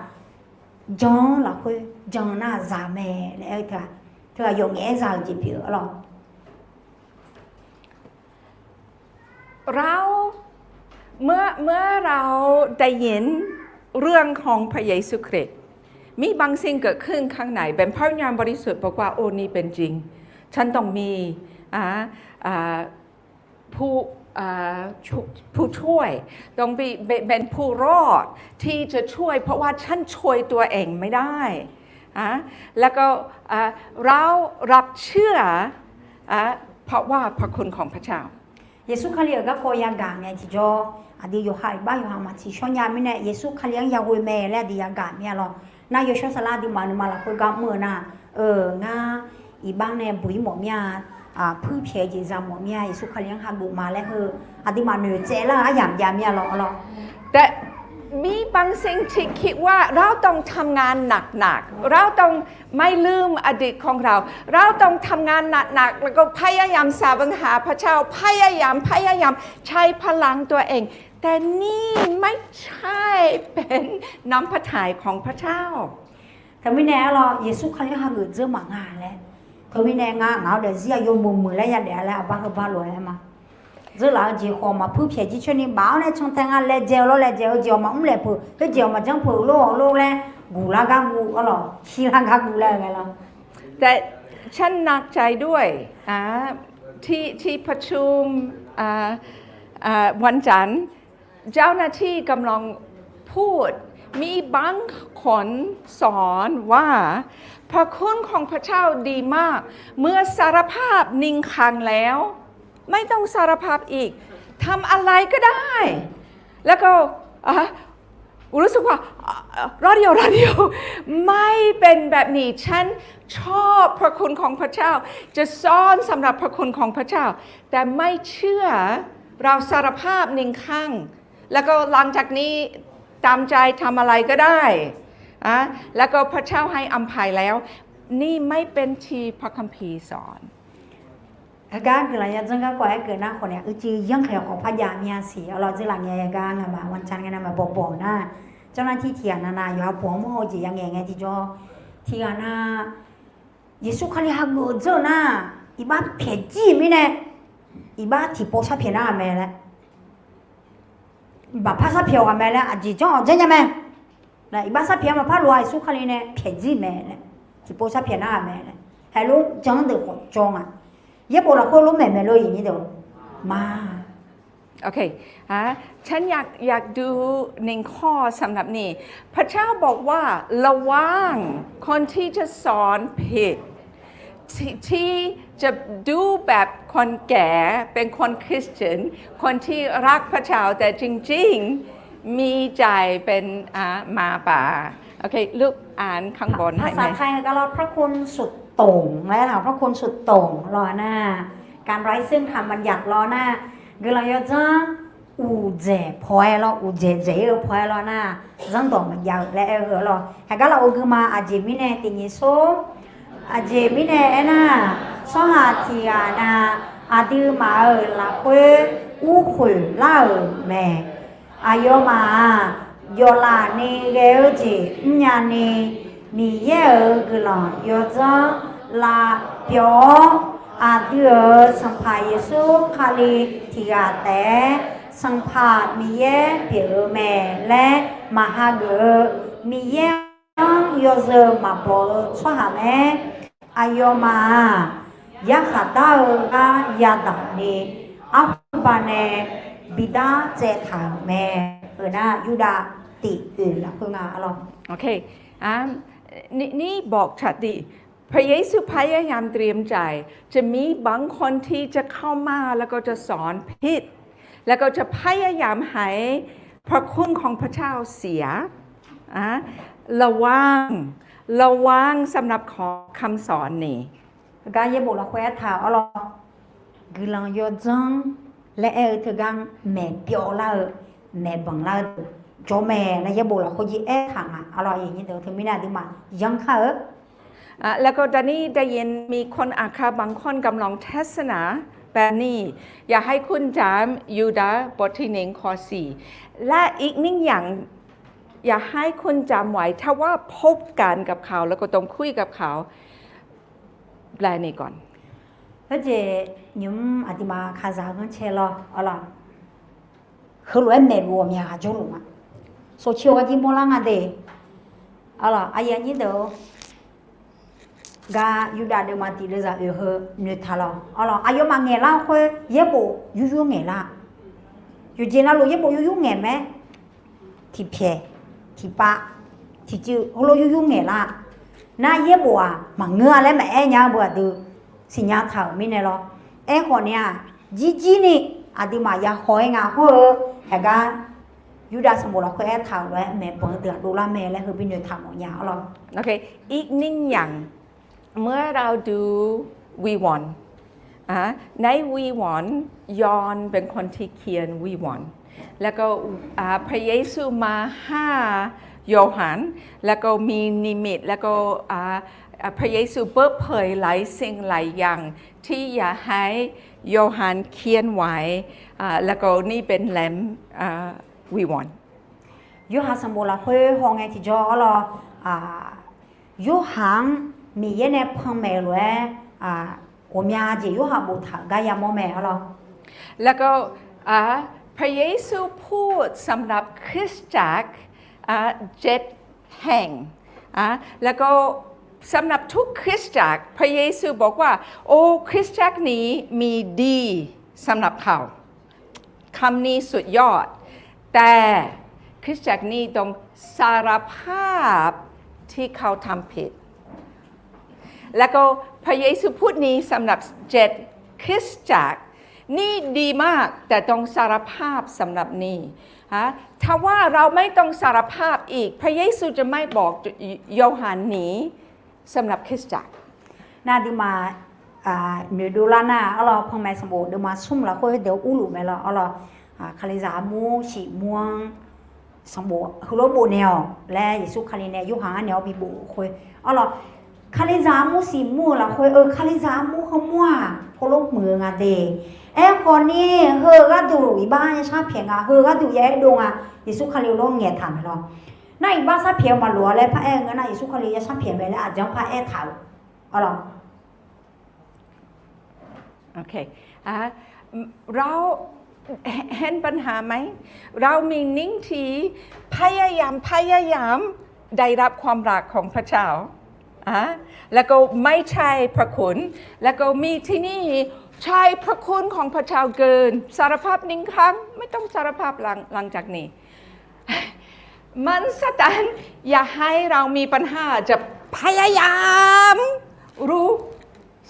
jan-eu lafkhoer jan nar zaq mae laer aer-eu teu-aq, teu-aq yawqngaef-aer za-euq jeq pyeuf-eu arlawq. เมื่อ เมื่อเราได้ยินเรื่องของพระเยซูคริสต์ มีบางสิ่งเกิดขึ้นข้างใน เป็นพระวิญญาณบริสุทธิ์บอกว่า โอ้ นี่เป็นจริง ฉันต้องมี อ่า อ่า ผู้ อ่า ผู้ช่วย ต้องมี เป็น เป็นผู้รอดที่จะช่วย เพราะว่าฉันช่วยตัวเองไม่ได้ อ่า แล้วก็ อ่า เรารับเชื่อ อ่า เพราะว่าพระคุณของพระเจ้า Yeqsur Kali-euq garkawv yagaq ngae tiqjawr, aqdui yawqha iqbax yawqha maqtsiq shawr nya mirnae, Yeqsur Kali-anr yaghoe mae laer aqdui yagaq mir-a lawr. Nar yawshawr saflar aqduimaf nuima lafkhoer gar mr-eu nar, ngar iqbax nae buq-ir mawf mir-a, puir pyaeq-eu jeq za mawf mir-a, Yeqsur Kali-anr hageuf ma laer heu, aqduimaf noeqtsaev lar-eu aryamq jav mir-a lawr arlawr. แต่มีบางสิ่งที่คิดว่าเราต้องทำงานหนักๆ เราต้องไม่ลืมอดีตของเรา เราต้องทำงานหนักๆ แล้วก็พยายามแสวงหาพระเจ้า พยายาม พยายามใช้พลังตัวเอง แต่นี่ไม่ใช่เป็นน้ำพระทัยของพระเจ้า Teumirnae arlawr, Yeqsur Kali-anr hageuf dzeur maqnga laer. Teumirnae ngar ngaq-awr daefzir-aq yawmuiq muiq laer yadaef-a laer aqbar heubar lof-aer ma. Dzeurlaf-eu jeq khawf maqpuir pyaeq jircoer ni baf-awr nae cantae nga laejae-eu lawr laejae-eu jeq-awq maqmr laeq peuq, khoerjeq-awq maqjanr peuq lof-awq lor laer guqlar gar guv arlawq, shirlar gar guv laer-eu ghae lawr. แต่ฉันหนักใจด้วย อ่า ที่ ที่ประชุม อ่า อ่า วันจันทร์ เจ้าหน้าที่กำลังพูด มีบางคนสอนว่า พระคุณของพระเจ้าดีมาก เมื่อสารภาพหนึ่งครั้งแล้ว ไม่ต้องสารภาพอีก ทำอะไรก็ได้ แล้วก็ อ่ะ รู้สึกว่า อ่ะ radio radio ไม่เป็นแบบนี้ ฉันชอบพระคุณของพระเจ้า จะสอนสำหรับพระคุณของพระเจ้า แต่ไม่เชื่อ เราสารภาพหนึ่งครั้ง แล้วก็หลังจากนี้ตามใจทำอะไรก็ได้ อ่ะ แล้วก็พระเจ้าให้อภัยแล้ว นี่ไม่เป็นที่พระคัมภีร์สอน Heugar guiqlanq yadzanr garkawv-aer geuf nar khawf nae uicuiv yanrkhaeq khawf par jav mir-a siq arlawr. Dzeurlaf ngae yagaq ngaqma วันจันทร์ ngae navmaqbaw baw nar, janrnar tir tiq ghaq navnav yawqha puq-anr mawr-eu jeq yanghae ngae tiqjawr, tiq ghaq nar, Yeqsur Kali hageuf dzeur-eu nar, iqbax pyaeq jir mirnae, iqbax tiqpov sharpyaeq nar-aq mae laer, maqpar sharpyaeq-awq ghaq mae laer aqjeq janr-awq janr nya mae. Iqbax sharpyaeq-a maqpar lof-a, Yeqsur Kali nae pyaeq jir mae laer, tiqpov sharpyaeq nar-aq mae laer, haeq lof janr deuq khawf jawr nga. Yaerbof lafkhoer lof maeqmaeq lor iq nyir deuq ma. โอเค อ่ะ ฉันอยาก อยากดูหนึ่งข้อสำหรับนี่ พระเจ้าบอกว่าระวังคนที่จะสอนผิด ที่ ที่จะดูแบบคนแก่ เป็นคนคริสเตียน คนที่รักพระเจ้า แต่จริงๆ มีใจเป็น อ่ะ หมาป่า โอเค ลูกอ่านข้างบนให้แม่ Paqsaq taq-aer garlawr พระคุณสุดโต่ง laer taq พระคุณสุดโต่ง lawr nar, การไร้ซึ่งคำบัญญัติ lawr nar, guiqlanq yawdzanr uqdzaeq paw-aer lawr, uqdzaeq dzaeq-ir-eu paw-aer lawr nar, zanrdawq maqjav-euq laer aer-eu heu lawr. Haeqgar lafov guima aqjeq mirnae tiqnyif sor. Aqjeq mirnae aernar, tsawrhaq tiq ghaq na aqduimaf-euq lafkhoer urkhoeq lar-euq mae. Aqyawfmaf-aq, jawqlaf ni ghae-eu jeq mrnya ni, Miqyaer-euq guiqlanq yawdzanr lavpyawv-awr, aqdui-euq Sanqpaq Yeqsur Kali tiq ghaq taef-aer Sanqpaq Miqyaer pyeuf-eu mae laer maqhageuf-eu, Miqyaer-anr yawzeu maqbaw-eu tsawrhaq mae. Aqyawfmaf-aq, yarkhaq dar-eu gar yadaq ni, arhuba nae bidar tsaev taq-euq mae. Euq nar, Yurdav tiq oeq lafkhoer nga lawr. นี่บอกชัดดิ พระเยซูพยายามเตรียมใจ จะมีบางคนที่จะเข้ามาแล้วก็จะสอนผิด แล้วก็จะพยายามให้พระคุณของพระเจ้าเสีย อ่ะ ระวัง ระวังสำหรับคำสอนนี้ Gar yaerbof lafkhoer aertaq-euq arlawr, guiqlanq yawdzanr laer aer-eu teugar maeqpyawv lar-eu, maeqbanq lar-eu deuq jawr mae laer yaerbof lafkhoer jir aertaq nga. Arlawr, teumirnae aqduimaf yanr kar-eu แล้วก็ตอนนี้ได้ยินมีคนอาคาบางคนกำลังเทศนาแบบนี้ อยากให้คุณจำยูดาห์บทที่หนึ่งข้อสี่ และอีกหนึ่งอย่าง อยากให้คุณจำไว้ ถ้าว่าพบกันกับเขา แล้วก็ต้องคุยกับเขา แปลนี่ก่อน Heujeq nymq-mr aqduimaf kaqzaq-eu ghanrcae lawr arlawr, heulof-aer maeqluf ghawqmya ghaq jawrluf ma. Sofciq-eu garjir mawrlar nga de. Arlawr, aqyuif aqnyir deuq-or, gar Yurdav deuvma tiq deuvzaq oeq heu noeqtaq lawr arlawr, aqyawfmaf ngaeqlar khoer yaerbof yuryur ngaeqlar. Yawqjeq navluf yaerbof yuryur ngaeq mae. Tiqpyaeq, tiqpav, tiqcuiv heulof yuryur ngaeqlar. Nar yaerbof-aq maqngeur-a laer maqaer nya-eu beu aqdui siqnya taq-euq mirnae lawr. Aerkhawf ni-aq, jirjir ni aqduimaf yahaw-aer nga hawr-eu, haeqgar Yurdav sanqbof lafkhoer aertaq-euq lof-aer maeqbanq-eu deuq-aq dovlar mae laer heu bi noeqtaq mawf nya arlawr. อีกหนึ่งอย่าง เมื่อเราดูวิวรณ์ ในวิวรณ์ ยอห์นเป็นคนที่เขียนวิวรณ์ แล้วก็ พระเยซูมาหาโยฮัน แล้วก็มีนิมิต แล้วก็ พระเยซูเปิดเผยหลายสิ่งหลายอย่างที่อยากให้โยฮันเขียนไว้ แล้วก็นี่เป็นเล่ม วิวรณ์ Yorhaq sanqbof lafkhoer hawngae tiqjawr arlawr, Yorhaq-anr Miqyaer nae panmaeq-eu lof-aer, ghawqmya jeq Yorhaq boftaq-euq gar yamawr mae arlawr. แล้วก็ พระเยซูพูดสำหรับคริสตจักร เจ็ดแห่ง แล้วก็สำหรับทุกคริสตจักร พระเยซูบอกว่า โอ้ คริสตจักรนี้มีดีสำหรับเขา คำนี้สุดยอด แต่คริสตจักรนี้ต้องสารภาพที่เขาทำผิด แล้วก็พระเยซูพูดนี้สำหรับเจ็ดคริสตจักร นี่ดีมาก แต่ต้องสารภาพสำหรับนี่ ฮะ ถ้าว่าเราไม่ต้องสารภาพอีก พระเยซูจะไม่บอกโยฮันนี้สำหรับคริสตจักร Nar aqduimaf noeqdov lar nar arlawr, panmaeq sanqbof deuvma smr lafkhoer deuq urluf mae lawr arlawr, Kalizaq armur siqmur-anr sanqbof heulof bof naeq-awq laer Yeqsur Kali nae Yorhaq-anr naeq-awr bibof khoer arlawr, Kalizaq armur siqmur-eu lafkhoer-eu Kalizaq armur heumur-aq heulof muiq-eu nga de. Aerkhawf ni, heu-eu gharduq iqbax yashar pyaeq nga, heu-eu gharduq ya aerdov nga, Yeqsur Kali lof ngaeqtaq mae lawr. Nar iqbax sharpyaeq-eu maqloq-a laer paraer-eu ngeur nar, Yeqsur Kali ya sharpyaeq mae laer aqjeq-anr paraer taq-euq arlawr. เรา เห็นปัญหาไหม เรามีนิ่งที่พยายาม พยายามได้รับความรักของพระเจ้า แล้วก็ไม่ใช่พระคุณ แล้วก็มีที่นี่ใช่พระคุณของพระเจ้าเกิน สารภาพหนึ่งครั้ง ไม่ต้องสารภาพหลัง หลังจากนี้ มารซาตานอยากให้เรามีปัญหา จะพยายามรู้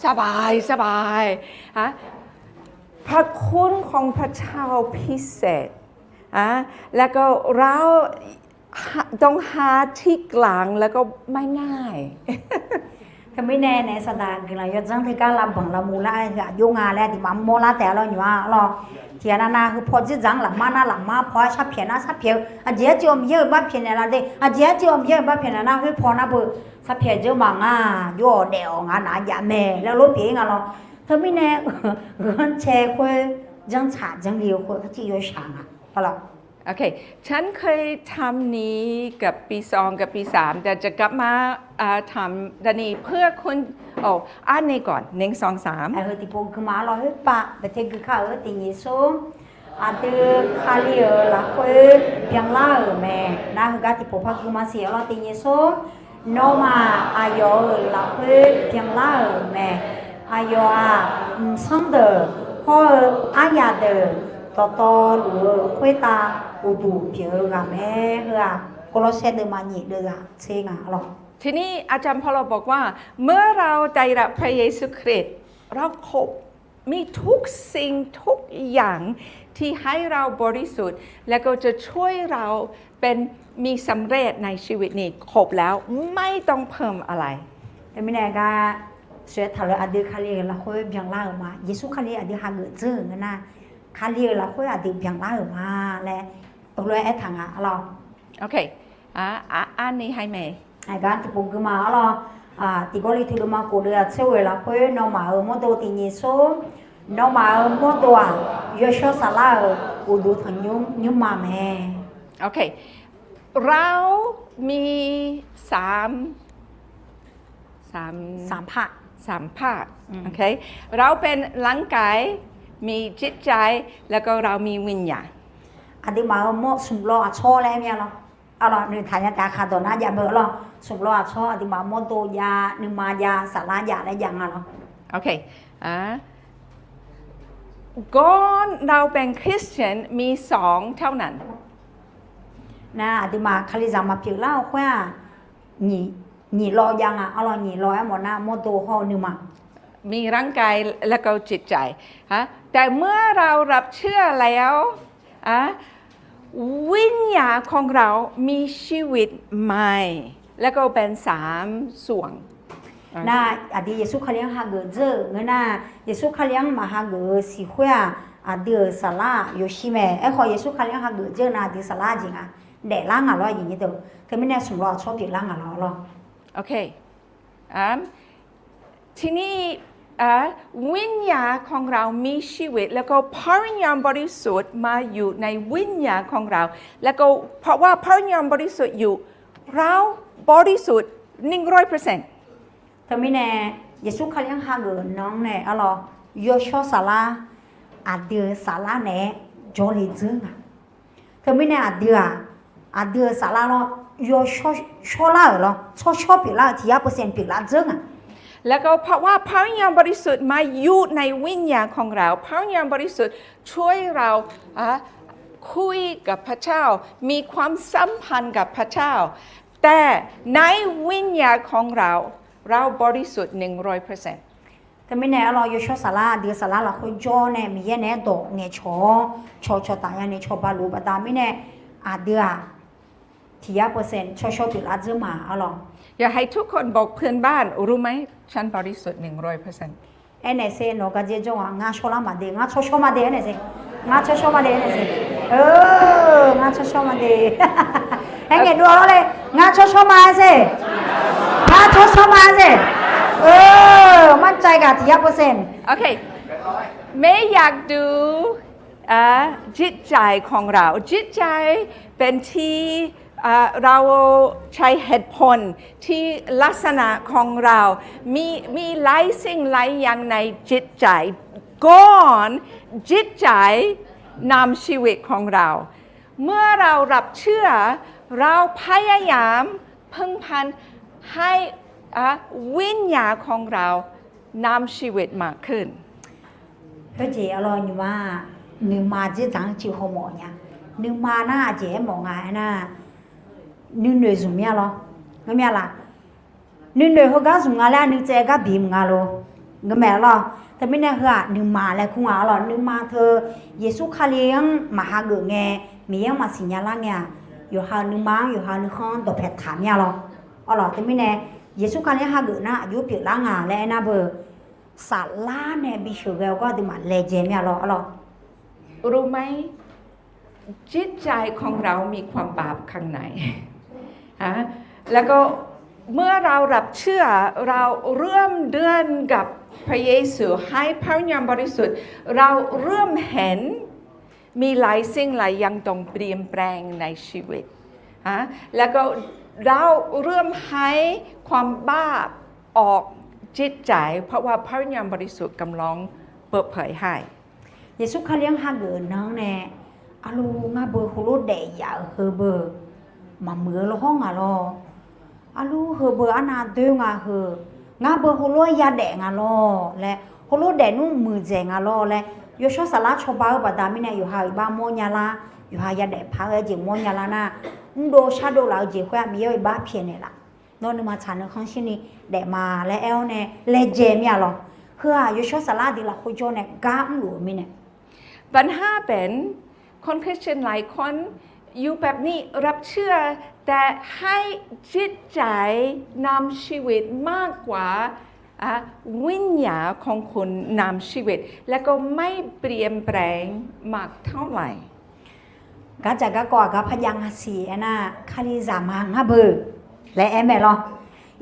สบาย สบาย ฮะ พระคุณของพระเจ้าพิเศษ ฮะ แล้วก็เรา ต้องหาที่กลาง แล้วก็ไม่ง่าย Teumirnae naef saqdaq guiqlanq yawdzanr teugar lavbanq lavmuv lar-aer heu aqjox nga laer aqduimaf mawrlar taef-a lawr nymq-a lawr. Tiqghaq navnav heu paw dzerdzaq-anr lafmar nar lafmar, paw-aer sharpyaeq nar sharpyaeq-eu, aqjeq arciv-awq Miqyaer-euq bar pyaeqnaeq la de, aqjeq arciv-awq Miqyaer-euq bar pyaeqnaeq nar khoer paw nar beu sharpyaeq dzeur ma nga, jov-awq daef-awq nga naq jav mae laer lof pyeuf-ir nga lawr. Teumirnae ghanrcae khoer janrtsaq janrli-eu khoer arciv yawshaq nga. ฉันเคยทำนี้กับปีสองกับปีสาม แต่จะกลับมาทำ อันนี้เพื่อคุณ โอ้ อันนี้ก่อน หนึ่ง สอง สาม Heu tiqpov guima-a lawr, khoerpav baqte gui kar-euq tiqnyif smr. Aqdui Kali-euq lafkhoer byanlar-euq mae. Nar heugar tiqpov par guima siq-a lawr, tiqnyif smr. Nawmaf aqyawf-euq lafkhoer byanlar-euq mae. Aqyawf-aq, mqsanr deuq hawr-eu aryaq deuq dawqtawvluf-eu khoertav uqduq pyeuf-eu ghaq mae. Heu-aq, Gawrlawrsaer deuvma nyif deuvzaq tser nga lawr. ทีนี้อาจารย์เปาโลบอกว่า เมื่อเราได้รับพระเยซูคริสต์ เราครบ มีทุกสิ่งทุกอย่างที่ให้เราบริสุทธิ์ และก็จะช่วยเราเป็น มีสำเร็จในชีวิตนี้ ครบแล้ว ไม่ต้องเพิ่มอะไร Teumirnae gar, sheuq-aer taqleur aqdui Kali-euq lafkhoer byanlar-euq ma. Yeqsur Kali aqdui hageuf dzeur-euq ngeur nar, Kali-euq lafkhoer aqdui byanlar-euq ma laer heulof-aer aertaq nga-a lawr. อันนี้ให้ไหม Aqgar tiqpov guima-a lawr. Tiqgawrliqtu deuvma kof deuv-aq tser ghoeq lafkhoer nawmaf-euq mawrdo tiqnyif smr. Nawmaf-euq mawrdo-aq, yawshawr saflar-euq uqduq tanqnymr nymrma mae. เรามีสาม สาม สามภาค สามภาค เราเป็นร่างกาย มีจิตใจ แล้วก็เรามีวิญญาณ Aqduimaf-euq mawr smq law aqtsawr laer aer mir-a lawr. Aqlawq noeqtaq nya taef-a khaqdawq nar jav beu lawr. Smq law aqtsawr aqduimaf mawrdo jav, nuima jav, saflar jav laer jav nga lawr. ก่อนเราเป็นคริสเตียน มีสองเท่านั้น Nar aqduimaf Kalizaq maqpyeuf lar-eu khoer-aq, nyiq law jav nga. Aqlawq nyiq law-aer mawf nar mawrdo hawr-eu nuima มีร่างกาย แล้วก็จิตใจ แต่เมื่อเรารับเชื่อแล้ว วิญญาณของเรามีชีวิตใหม่ แล้วก็เป็นสามส่วน Nar aqdui Yeqsur Kali-anr hageuf dzeur-euq ngeur nar, Yeqsur Kali-anr maqhageuf-eu siq khoer-aq, aqdui-euq saflar-aq yawshir mae. Aerkhawf Yeqsur Kali-anr hageuf dzeur-eu nar aqdui saflar jeq nga. Daeflar ngaq lawr aqyuif nyir deuq. Teumirnae smq law aqtsawr pyeuflar ngaq lawr lawr. ทีนี้ วิญญาณของเรามีชีวิต แล้วก็พระวิญญาณบริสุทธิ์มาอยู่ในวิญญาณของเรา แล้วก็เพราะว่าพระวิญญาณบริสุทธิ์อยู่ เราบริสุทธิ์ หนึ่งร้อยเปอร์เซ็นต์ Teumirnae Yeqsur Kali-anr hageuf nan-anr nae arlawr, yawshawr saflar aqdui-euq saflar naeq-aer jawrle dzeur nga. Teumirnae aqdui-aq, aqdui-euq saflar lawr, yawshawr shawrlar-euq lawr, tsawrshawr pyeuflar-eu tiq yar percent pyeuflar dzeur nga. แล้วก็เพราะว่าพระวิญญาณบริสุทธิ์มาอยู่ในวิญญาณของเรา พระวิญญาณบริสุทธิ์ช่วยเรา คุยกับพระเจ้า มีความสัมพันธ์กับพระเจ้า แต่ในวิญญาณของเรา เราบริสุทธิ์ หนึ่งร้อยเปอร์เซ็นต์ Teumirnae arlawr, yawshawr saflar aqdui-euq saflar lafkhoer jawr nae Miqyaer naeq-aer dawq ngaeqcawq-awr cawqcawq taf ya naeq cawba luf-eu baqda mirnae, aqdui-aq tiq yar percent tsawrshawr pyeuflar dzeur ma arlawr. อยากให้ทุกคนบอกเพื่อนบ้าน รู้ไหม ฉันบริสุทธิ์ หนึ่งร้อยเปอร์เซ็นต์ Aernaeq sher nawq-eu garjer jawr-aq, ngar shawrlar maqde, ngar tsawrshawr maqde aernaeq sher. Ngar tsawrshawr maqde aernaeq sher. Ngar tsawrshawr maqde. Aerngae dov-awr le, ngar tsawrshawr ma-aer sher. Ngar tsawrshawr ma-aer sher. Mancae gaq tiq yar percent. ไม่อยากดู จิตใจของเรา จิตใจเป็นที่ เราใช้เหตุผลที่ลักษณะของเรา มีมีหลายสิ่งหลายอย่างในจิตใจ ก่อนจิตใจนำชีวิตของเรา เมื่อเรารับเชื่อ เราพยายามพึ่งพันให้ วิญญาณของเรานำชีวิตมากขึ้น Khoerjeq arlawr, nymq-aq, nuima dzerdzaq-anr ciq haw mawf nya. Nuima nar aqjeq-aer mawf nga aernar, nuinoeq zmq mir-a lawr. Ngeur mir-a laf? Nuinoeq heugar zmq nga laer nuitsaev gar bif mq nga lor. Ngeur mae lawr. Teumirnae heu-aq nuima laer kur nga lawr. Nuima teu Yeqsur Kali-anr maqhageuf ngae, Miqyaer-anr maqsiq nya lar ngae-aq, yawqha-euq nuima-anr yawqha-euq nuikhanr-anr dawqpae taq mir-a lawr. Arlawr teumirnae Yeqsur Kali-anr hageuf nar aqjox pyeuflar nga laer aernar beu, saflar nae bisheuq ghae-eu gawr aqduimaf laejae mir-a lawr, arlawr. รู้ไหม จิตใจของเรามีความบาปข้างใน ฮะ แล้วก็เมื่อเรารับเชื่อ เราร่วมเดินกับพระเยซู ให้พระวิญญาณบริสุทธิ์ เราเริ่มเห็น มีหลายสิ่งหลายอย่างต้องเปลี่ยนแปลงในชีวิต ฮะ แล้วก็เราเริ่มให้ความบาปออกจิตใจ เพราะว่าพระวิญญาณบริสุทธิ์กำลังเปิดเผยให้ Yeqsur Kali-anr hageuf nan-anr nae, arlu ngar beu heulof daef yaf-euq heu beu maqmuiq-eu lawr hawr nga lawr. Arlu heu beu arnav doer nga heu, ngar beu heulof-aer yadaef nga lawr laer, heulof daefnmr muiqdzaeq nga lawr laer, yawshawr saflar cawba-eu baqda mirnae yawqha iqbax mawrnya lar, yawqha yadaef paq-aer jeq mawrnya lar nar, mrdov shardov laf-eu jeq khoer-aq Miqyaer-euq iqbax pyaeqnaeq laf. Nawr nuima tsaq nuikhanr shirni daef ma laer aer-awr nae laejae mir-a lawr. Heu-aq yawshawr saflar aqdui lafkhoer jawr nae gar mrluf-eu mirnae ปัญหาเป็น คนคริสเตียนหลายคน อยู่แบบนี้ รับเชื่อ แต่ให้จิตใจนำชีวิตมากกว่า อ่ะ วิญญาณของคุณนำชีวิต และก็ไม่เปลี่ยนแปลงมากเท่าไหร่ Gardzaq garkawv aqgar parjav nga siq aernar, Kalizaq ma ngar beu laer aer mae lawr.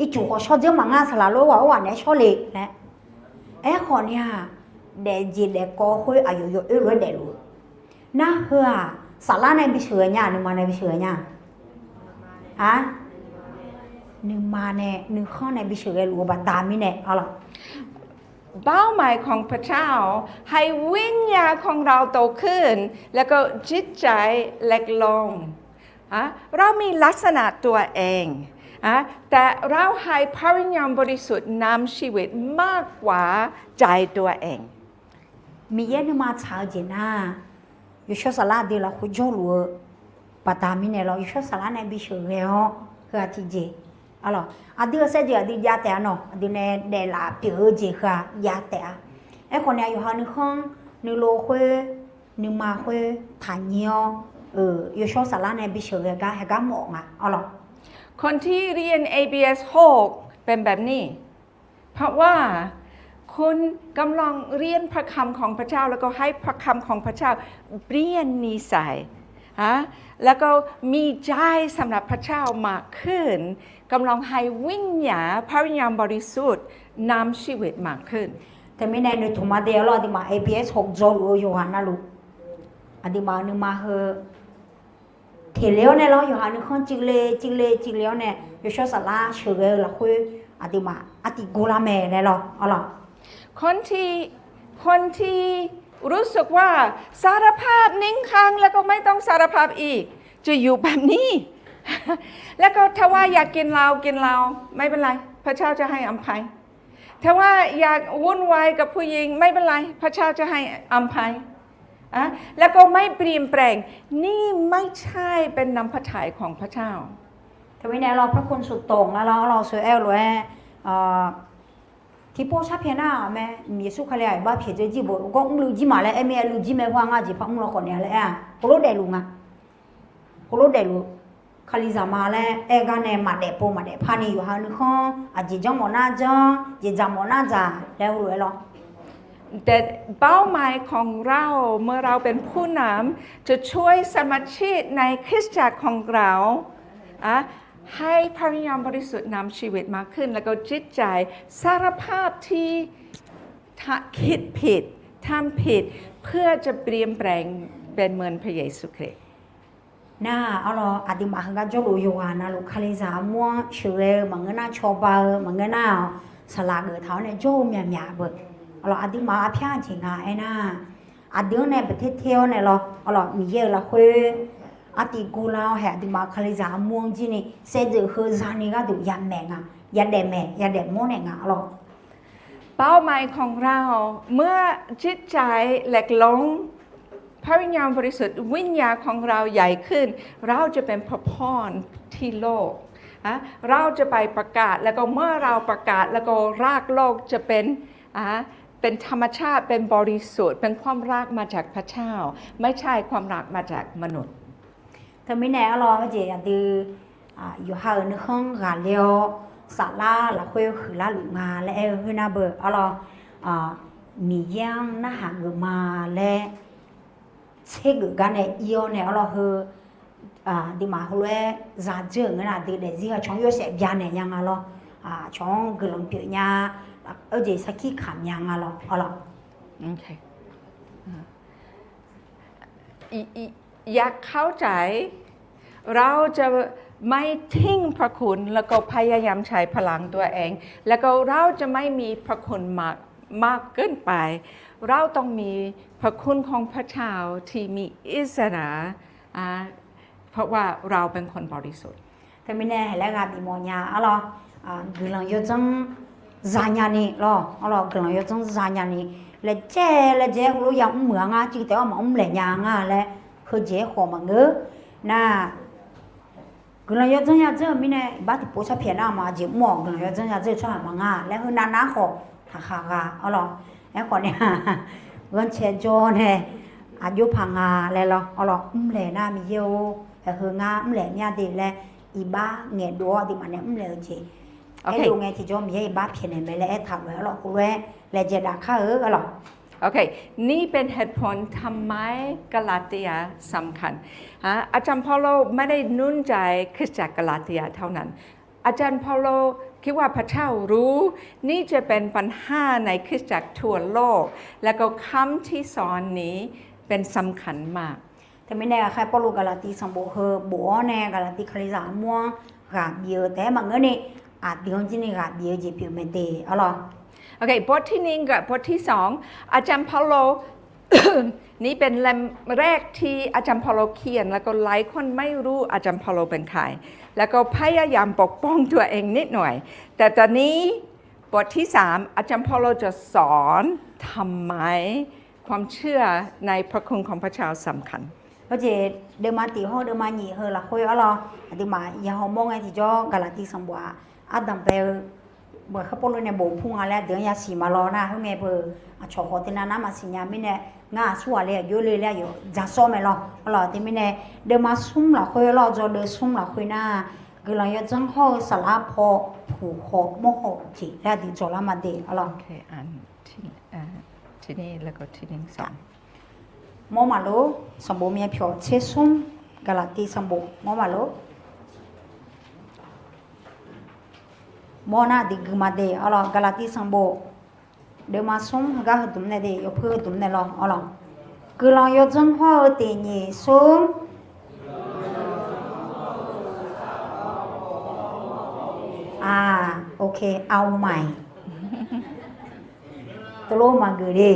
Ircuf khawf shawr dzeur maqngeur, saqlaq lof-aer ghaq or ghaq naeq-aer shawr le laer. Aerkhawf ni-aq, daefjeq daefkawv khoer aqyawf yawoer lof-aer daefluf-eu. Nar heu-aq, saflar nae bisheuq ghae nya, nuima nae bisheuq ghae nya-a? Nuima nae nuikhanr nae bisheuq ghae luf-eu baqda mirnae arlawr. เป้าหมายของพระเจ้า ให้วิญญาณของเราโตขึ้น แล้วก็จิตใจเล็กลง ฮะ เรามีลักษณะตัวเอง ฮะ แต่เราให้พระวิญญาณบริสุทธิ์นำชีวิตมากกว่าใจตัวเอง Miqyaer nuima tsaq-eu jeq nar, yawshawr saflar aqdui lafkhoer jawrluf-eu baqda mirnae lawr, yawshawr saflar nae bisheuq ghae-awr heu-aq tiqjeq. Arlawr, aqdui-euq saevdzeuf aqdui jav taef-a nawq, aqdui nae daeflaf pyeuf-eu jeq heu-aq jav taef-a. Aerkhawf ni-aq yawqha nuikhanr nuilov khoer, nuima khoer taqnyir-awr, yawshawr saflar nae bisheuq ghae gar haegar mawf nga arlawr. คนที่เรียน เอ บี เอส หก เป็นแบบนี้ เพราะว่าคุณกำลังเรียนพระคำของพระเจ้า แล้วก็ให้พระคำของพระเจ้าเปลี่ยนนิสัย ฮะ แล้วก็มีใจสำหรับพระเจ้ามากขึ้น กำลังให้วิญญาณ พระวิญญาณบริสุทธิ์นำชีวิตมากขึ้น Teumirnae noeqtmq ma de arlawr, aqduimaf เอ บี เอส หก dzawluf-eu yawqghaq navluf, aqduimaf-euq nuima heu teqle-awr nae lawr, yawqha nuikhanr civle civle civle-awr nae yawshawr saflar sheuqghae-eu lafkhoer aqduimaf artiv gorlar mae laer lawr arlawr. คนที่ คนที่รู้สึกว่า สารภาพหนึ่งครั้ง แล้วก็ไม่ต้องสารภาพอีก จะอยู่แบบนี้ แล้วก็ถ้าว่าอยากกินเหล้า กินเหล้า ไม่เป็นไร พระเจ้าจะให้อภัย ถ้าว่าอยากวุ่นวายกับผู้หญิง ไม่เป็นไร พระเจ้าจะให้อภัย แล้วก็ไม่เปลี่ยนแปลง นี่ไม่ใช่เป็นน้ำพระทัยของพระเจ้า Teumirnae lawr, พระคุณสูงส่ง laer lawr, arlawr, สวยแอล lof-aer, tiqpov sharpyaeq nar-aq mae, Yeqsur Kali-aq iqbax pyaeq dzeur jir bof gawr mrluiv jir ma laer aer mir-aer, luiv jir mae, khoer-aq ngar jeqpar mr law khawf naeq laer aer-a, heulof daefluf nga. Heulof daefluf, Kalizaq ma laer aer gar nae maqdaef pov maqdaef par ni yawqha nuikhanr aqjeq janr mawf nar janr, jeqdzaq mawf nar dzaq laer heulof-aer lawr. แต่เป้าหมายของเรา เมื่อเราเป็นผู้นำ จะช่วยสมาชิกในคริสตจักรของเรา อ่ะ ให้พระวิญญาณบริสุทธิ์นำชีวิตมากขึ้น แล้วก็จิตใจสารภาพที่ทะ- คิดผิด ทำผิด เพื่อจะเปลี่ยนแปลงเป็นเหมือนพระเยซูคริสต์ Nar-aq, arlawr, aqduimaf heugar jawrluf-eu yawqghaq navluf Kalizaq armur-anr sheuqghae-eu maqngeur nar, cawba-eu maqngeur nar-awq, saqlaq geuftaq-awr nae jawr-eu myaqmyaq beu. Arlawr, aqduimaf-euq arpyar jeq nga aernar, aqdui-anr nae baqter ter-awr nae lawr, arlawr, Miqyaer-euq lafkhoer artiv gorlar-awr hae, aqduimaf-euq Kalizaq armur-anr jir ni saevdzeuf heu zani gharduq yamaeq nga, yadaef maeq yadaef mawr naeq nga arlawr. เป้าหมายของเรา เมื่อจิตใจเล็กลง พระวิญญาณบริสุทธิ์ วิญญาณของเราใหญ่ขึ้น เราจะเป็นพระพรที่โลก ฮะ เราจะไปประกาศ แล้วก็เมื่อเราประกาศ แล้วก็รากโลกจะเป็น อ่ะ เป็นธรรมชาติ เป็นบริสุทธิ์ เป็นความรักมาจากพระเจ้า ไม่ใช่ความรักมาจากมนุษย์ Teumirnae arlawr, heujeq aqdui yawqha-euq nuikhanr ghaqler-awr, saflar lafkhoer huiqlar luf nga laer aer-eu khoernar beu arlawr, Miqyaer-anr narhaq geuf ma laer tsergeuf gar nae ir-awr nae arlawr heu aqduimaf heulof-aer zadzeur-euq ngeur nar, aqdui daefzir-eu cawq-anr yorsaef byanaeq nya nga lawr. Cawq-anr guiqlanq pyeuf nya, aqjeq sarkir kamq nya nga lawr arlawr. อยากเข้าใจ เราจะไม่ทิ้งพระคุณ แล้วก็พยายามใช้พลังตัวเอง แล้วก็เราจะไม่มีพระคุณมาก มากเกินไป เราต้องมีพระคุณของพระเจ้าที่มีอิสระ เพราะว่าเราเป็นคนบริสุทธิ์ Teumirnae haeq laer ghaq bif mawf nya arlawr, guiqlanq yawdzanr zanya ni lawr arlawr, guiqlanq yawdzanr zanya ni, laejae laejae heulof yamr muiq-a ngar, civ taef-aer maqmr laeq nya nga laer heujeq-aer khawf maqngeur nar, guiqlanq yawdzanr yadzanr-eu mirnae iqbax tiqpov sharpyaeq nar maq jeq mr-awq, guiqlanq yawdzanr yadzanr-eu tsawrhaq maqnga laer heunav nar khawf taqkhaq gha arlawr. Aerkhawf nae ghanrcae jawr nae aqjox paq nga laer lawr arlawr, mrlaeq nar Miqyaer-or, heu ngar mrlaeq myav de laer iqbax ngaeqdov-awr aqduimaf nae mrlaeq-eu jeq aerdov ngae tiqjawr Miqyaer iqbax pyaeqnaeq mae laer aertaq lof-aer arlawr, heulof-aer laejae dav kar-eu arlawr. โอเค นี่เป็นเหตุผลทำไมกาลาเตียสำคัญ อาจารย์เปาโลไม่ได้หนุนใจคริสตจักรกาลาเตียเท่านั้น อาจารย์เปาโลคิดว่าพระเจ้ารู้ นี่จะเป็นปัญหาในคริสตจักรทั่วโลก และก็คำที่สอนนี้เป็นสำคัญมาก Teumirnae ghaqkhaer Pawrluv Gaqlaqtiv sanqbof heu bof-awr nae Gaqlaqtiv Kalizaq armur-anr ghaq bif-eu taef-aer maqngeur ni, aqdui-anr jir ni ghaq bif-eu jeq pyeuf mae de arlawr. โอเค บทที่หนึ่งกับ บทที่สอง อาจารย์เปาโล นี่เป็นเล่มแรกที่อาจารย์เปาโลเขียน แล้วก็หลายคนไม่รู้อาจารย์เปาโลเป็นใคร แล้วก็พยายามปกป้องตัวเองนิดหน่อย แต่ตอนนี้บทที่สาม อาจารย์เปาโลจะสอนทำไมความเชื่อในพระคุณของพระเจ้าสำคัญ Heujeq deuvma tiq hawr deuvma nyiq heu lafkhoer arlawr, aqduimaf yahaw mawr ngae tiqjawr Gaqlaqtiv sanqbof-aq, ardanq bae-eu baqkhaer Pawrluv nae bof pur nga laer deuq-anr yasiq ma lawr nar, khoerngae beu aqcawq khawf teunav nar maqsiq nya mirnae, ngar aqsurghaq le aqjox le laer aqyawf dzaqsawr mae lawr arlawr. Teumirnae deuvma smr lafkhoer lawr, dzawdeuv smr lafkhoer nar, guiqlanq yawdzanr hawr-eu saflar paw puq haw mawr haw-euq jeq laer aqdui dzawqlar ma de arlawr. Mawr maqlor, sanqbof myav pyawq tser smr, Gaqlaqtiv sanqbof mawr maqlor. Mawr nar aqdui gui ma de arlawr, Gaqlaqtiv sanqbof deuvma smr heugar heudmq nae de, yawpuir heudmq nae lawr arlawr. Guiqlanq yawdzanr hawr-eu tiq nyiq smr. Aq, ok, เอาใหม่ Teulof maqgeuf de,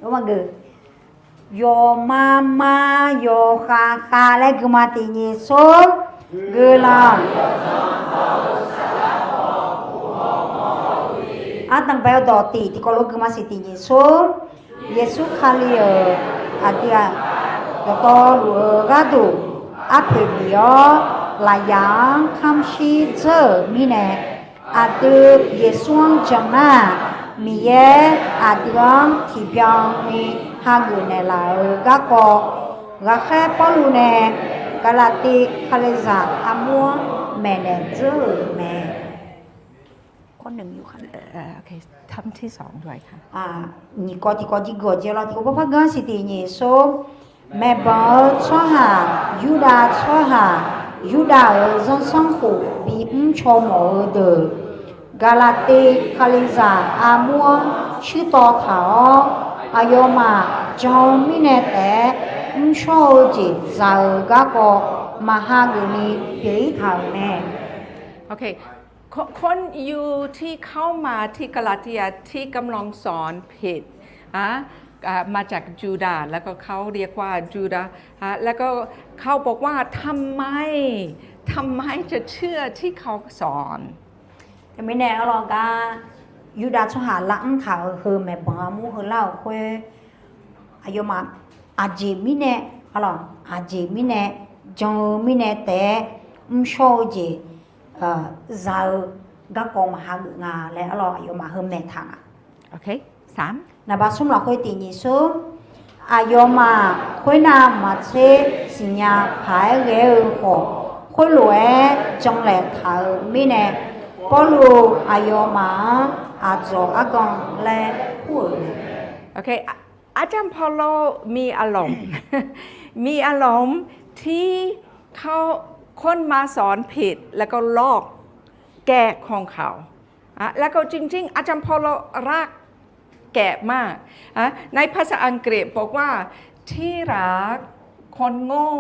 maqgeuf. Yawqma ma, yawqkhav khav laer gui ma tiq nyiq smr. Guiqlanq. Ardanq bae-eu dawq tiq tiqkawv lof gui ma siq tiq nyiq smr. Yeqsur Kali-euq aqdui-aq, dawqtawvluf-eu gharduq arpoeq bif-awr lafyaq-anr kamq shir dzeur-euq mirnae, aqdui Yeqsur-anr jan nar, Miqyaer aqdui-anr tiqbyan ni hageuf naeqlaf-euq garkawv, ghaqkhaer Pawrluv nae Gaqlaqtiv Kalizaq armur-anr maeqnaeq dzeur-euq mae. Nyiq kawv tiqkawv jir gui-awq jeq lawr, tiqkawv par par ganr siq tiq nyiq smr. Maeqbanq-eu tsawrhaq, Yurdav tsawrhaq, Yurdav-euq zanrsanrkhof bimr caw mawf-eu deuq, Gaqlaqtiv Kalizaq armur-anr shuirtawv taq-awr, aqyawfmaf jan-eu mirnae taef-aer mrshawr-eu jeq za-eu garkawv maqhageuf ni pyeuf-ir taq-euq mae. คนยิวที่เข้ามาที่กาลาเตียที่กำลังสอนผิด มาจากยูดาห์ แล้วก็เขาเรียกว่ายูดาห์ แล้วก็เขาบอกว่าทำไม ทำไมจะเชื่อที่เขาสอน Teumirnae arlawr gar, Yurdav tsawrhaq lar mr taq-euq heu maeqbanq armur heular-euq khoer, aqyawfmaf aqjeq mirnae, arlawr aqjeq mirnae, jan-eu mirnae taef-aer mrshawr-eu jeq za-eu garkawv maqhageuf nga laer arlawr aqyawfmaf heu maeq taq nga. Naqbaq smr lafkhoer tiq nyiq smr. Aqyawfmaf khoernav maqtser siqnya paq-aer ghae-eu khawf, khoerlof-aer janlaeq taq-euq mirnae, Pawrluv aqyawfmaf-anr aqdzawq argan laer kur-euq mae. อาจารย์เปาโลมีอารมณ์ มีอารมณ์ที่เขา คนมาสอนผิด แล้วก็ลอกแกะของเขา แล้วก็จริงๆ อาจารย์เปาโลรักแกะมาก ในภาษาอังกฤษบอกว่า ที่รัก คนโง่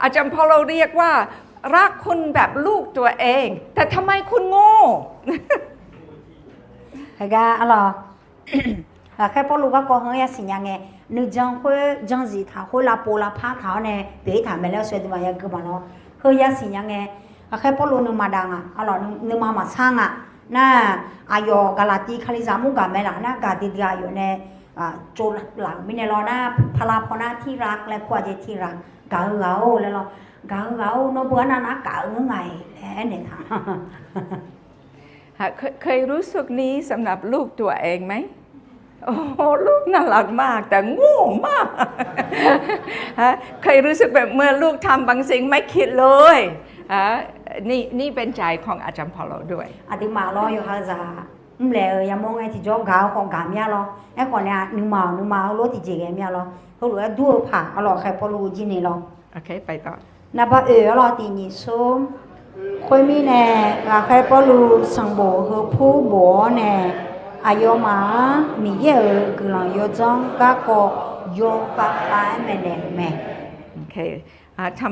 อาจารย์เปาโลเรียกว่า รักคุณแบบลูกตัวเอง แต่ทำไมคุณโง่ Heugar arlawq, ghaqkhaer Pawrluv garkawv heu-anr yasiq nya ngae, nuijan khoer janzif taq khoer lavpov lavpar taq-awr nae pyeuf-ir taq mae laer shawr duimaf yagui maqlawr. Heu yasiq nya ngae, ghaqkhaer Pawrluv nuima dav nga arlawq, nuima maqsar nga. Nar, aqyawf Gaqlaqtiv Kalizaq mur gaq mae laf nar, gaqdui dui aqyawf nae tsovlaf-euq mirnae lawr nar, palav paw nar ที่รัก laer kur-a jeq ที่รัก gaq-eu ghaq-or laer lawr, gaq-eu ghaq-or nawr beu arnav nar gaq-eu ngeur nga-iq laer aernaeq taq เคยรู้สึกนี้สำหรับลูกตัวเองไหม โอ้โห ลูกน่ารักมาก แต่โง่มาก เคยรู้สึกแบบเมื่อลูกทำบางสิ่งไม่คิดเลย นี่เป็นใจของอาจารย์เปาโลด้วย Aqduimaf lawr yawqha zaq mrlaeq-eu yamawr ngae tiqjawr gaq-eu khawf gaq mir-a lawr. Aerkhawf nae nuima-awq nuima heulof tiqjeq ghae mir-a lawr. Heulof-aer dur-eu paq arlawq ghaqkhaer Pawrluv jir ni lawr. Naqbar oeq arlawq tiq nyiq smr. Khoermirnae, ghaqkhaer Pawrluv sanqbof heu pur bof-awr nae, aqyawfmaf-anr Miqyaer-euq guiqlanq yawdzanr garkawv yawkhav khav-aer maeqnaeq-euq mae. อาจา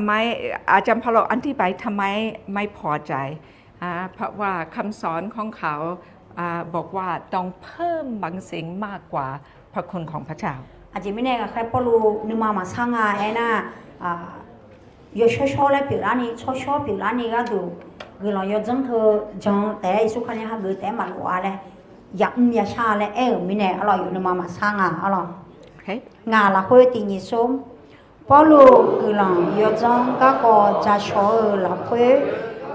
รย์เปาโลอธิบายทำไมไม่พอใจ เพราะว่าคำสอนของเขาบอกว่าต้องเพิ่มบางสิ่งมากกว่าพระคุณของพระเจ้า Aqjeq mirnae ghaqkhaer Pawrluv nuima maqsar nga aernar, yawshawr shawr laer pyeuflarni, tsawrshawr pyeuflarni gharduq guiqlanq yawdzanr teu jan taef-aer Yeqsur Kali-anr hageuf taef-aer maqlof-a laer, yamr yashar laer aer-euq mirnae arlawq, yawf nuima maqsar nga arlawq. Ngaq lafkhoer tiq nyiq smr. Pawrluv guiqlanq yawdzanr garkawv ja shaw-eu lafkhoer,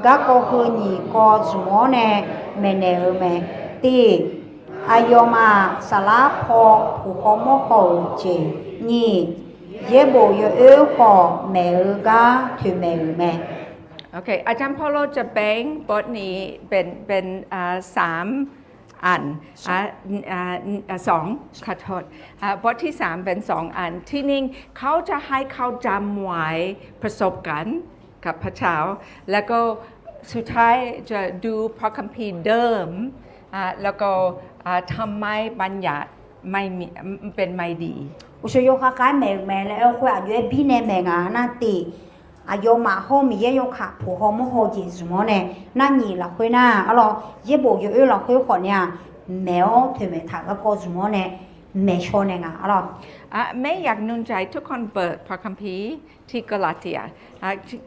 garkawv heu nyiq kawv zmq-awr nae maeqnaeq-euq mae. Tiq, aqyawfmaf saflar paw puq haw mawr haw-euq jeq. Nyiq, yaerbof yawoer khawf maeq-eu gar toeqmaeq-euq mae. อาจารย์เปาโลจะแบ่งบทนี้เป็นเป็นสามอัน อ่า สอง ขอโทษ อ่า บทที่สามเป็นสองอัน ทีหนึ่งเขาจะให้เขาจำไว้ประสบการณ์กับพระเจ้า แล้วก็สุดท้ายจะดูพระคัมภีร์เดิม อ่า แล้วก็ อ่า ทำไมบัญญัติไม่มี เป็นไม่ดี Uqshoe yawkhav khav-aer maeq-euq mae laer aer-eu khoer aqjox-aer birnae maeq nga nar tiq, aqyawfmaf hawr-eu Miqyaer yawkaq puq haw mawr haw-eu jeq zmq-awr nae, nar nyiq lafkhoer nar arlawq, yaerbof yawoer lafkhoer khawf nae-aq, maeq-awr toeqmaeq taq-euq garkawv zmq-awr nae maeqshaw naeq nga arlawq. ไม่อยากหนุนใจทุกคนเปิดพระคัมภีร์ที่กาลาเทีย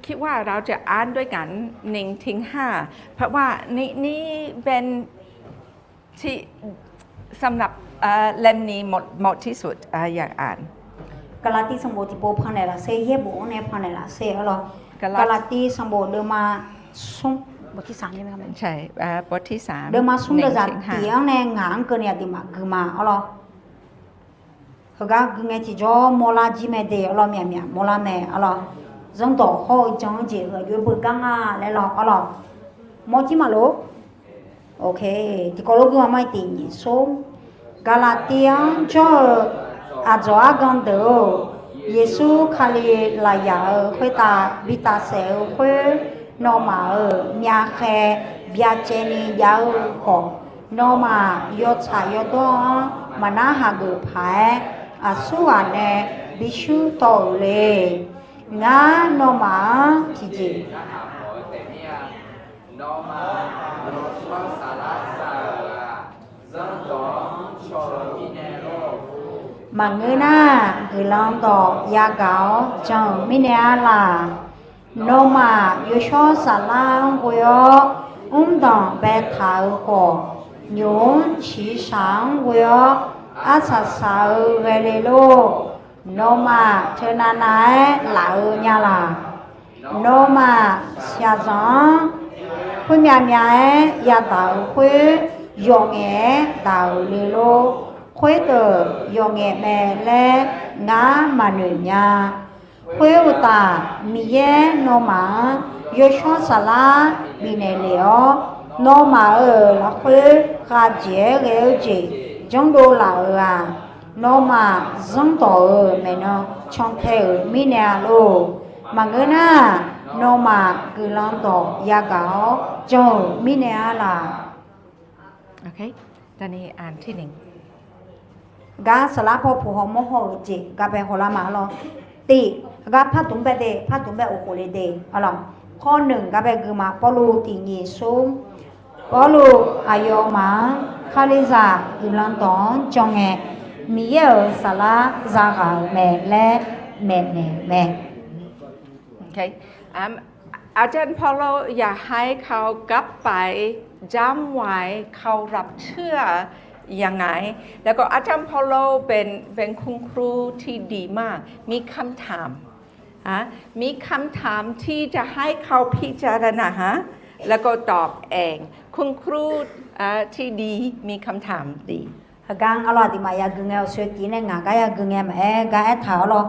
คิดว่าเราจะอ่านด้วยกัน หนึ่งถึงห้า เพราะว่านี่นี่เป็นที่ สำหรับ เอ่อ เล่มนี้เหมาะที่สุด อ่า อยากอ่าน Gaqlaqtiv sanqbof tiqpov pannaeq lafser, yaerbof-anr nae pannaeq lafser arlawq. Gaqlaqtiv sanqbof deuvma smr, บทที่สาม ใช่ไหมครับ ใช่ อ่า บทที่สาม deuvma smr deuvzaq tiq-anr nae ngaq-anr keuvni aqduimaf gui ma arlawq. Heugar gui ngae tiqjawr mawrlar jir mae de arlawq, myaq myaq mawrlar mae arlawq. Zanrdawq hawr-eu jan-eu jeq heu aqjox-aer beugar nga laer lawq arlawq. Mawr jir maqlof. Tiqkawv lof gui-a ma tiq nyiq smr. Gaqlaqtiv-anr jawr-eu aqdzawq argan deuq-or, Yeqsur Kali lafyaq-euq khoertav bi tafsaef-eu khoer, nawmaf-euq myavkhaeq byacaevni jav-eu khawf, nawmaf yawtsaq yawdawr-anr maqnar hageuf paq-aer, aqsurghaq nae bishuir tawv-euq le. Ngar nawmaf-anr tiqjeq maqngeur nar, guiqlanq dawq yagaq-awr jan-euq mirnae-a laq. Nawmaf yawshawr saflar-anr ghoe-awr mrdanq baetaq-euq khawf, nymq-mr shiqshaq-anr ghoe-awr arsaq saq-eu ghae le lor. Nawmaf teunav nav-aer laf-eu nya laq. Nawmaf shaqzanq-anr khoermyav myav-aer yadaq-euq khoer, yawqngaef-aer daq-euq le lor. Khoerdeuq yawqngaef mae laer ngar maqnoeq nya. Khoeruqtaf, Miqyaer nawmaf-anr Yawshawr Saflar bifnaeq lef-awr, nawmaf-euq lafkhoer khavjeq-aer ghae-eu jeq janrdov laf-euq-aq, nawmaf zanrdawq-euq maeqnan cantae-euq mirnae-a lor. Maqngeur nar, nawmaf guiqlanq dawq yagaq-awr jan-euq mirnae-a laq. Gar saflar paw puq haw mawr haw-euq jeq gar bae hawlar ma-a lor. Tiq, gar par dmq bae de, par dmq bae of khof le de-a lor. Khawr nui gar bae gui ma, Pawrluv tiq nyiq smr. Pawrluv aqyawfmaf-anr Kalizaq guiqlanq dawq-anr jan ngae, Miqyaer-euq saflar zaghaq-euq mae laer maeqnaeq-euq mae. อาจารย์เปาโลอยากให้เขากลับไปจำไว้ เขารับเชื่อยังไง แล้วก็อาจารย์เปาโลเป็นเป็นคุณครูที่ดีมาก มีคำถาม มีคำถามที่จะให้เขาพิจารณา แล้วก็ตอบเอง คุณครูที่ดีมีคำถามดี Heugar-anr arlawr aqduimaf yagui ngae-awq, soeqtiq nae ngaq gar yagui ngae maqaer, gar aertaq-awr lawr.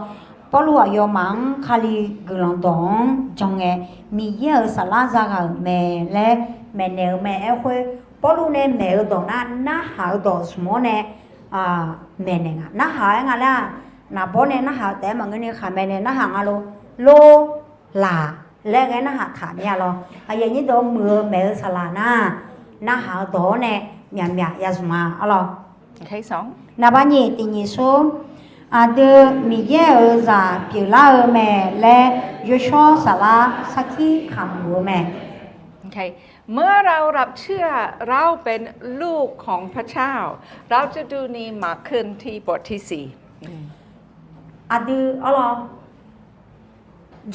Pawrluv aqyawfmaf-anr Kali guiqlanq dawq-anr jan ngae, Miqyaer-euq saflar zaghaq-euq mae laer maeqnaeq-eu mae. Aerkhoer Pawrluv nae maeq-eu dawq nar, narhaq-eu dawq smq-awr nae maeqnaeq nga. Narhaq-aer nga laer-aq, naqbawr nae narhaq-eu taef-aer maqngeur ni, khaqmae nae narhaq nga lor. Lor, laq laer ghae narhaq taq mir-a lor. Aqyuif aqnyir deuq-anr muiq-eu maeq-eu saqlaq nar, narhaq-eu dawq-awr nae myaqmyaq yazmq-a arlawr. Naqba nyiq tiq nyiq smr, aqdui Miqyaer-euq zaq pyeuflar-eu mae laer yawshawr saflar sarkir kamq luf-eu mae. เมื่อเรารับเชื่อ เราเป็นลูกของพระเจ้า เราจะดูในมาร์คขึ้นที่บทที่สี่ Aqdui arlawr,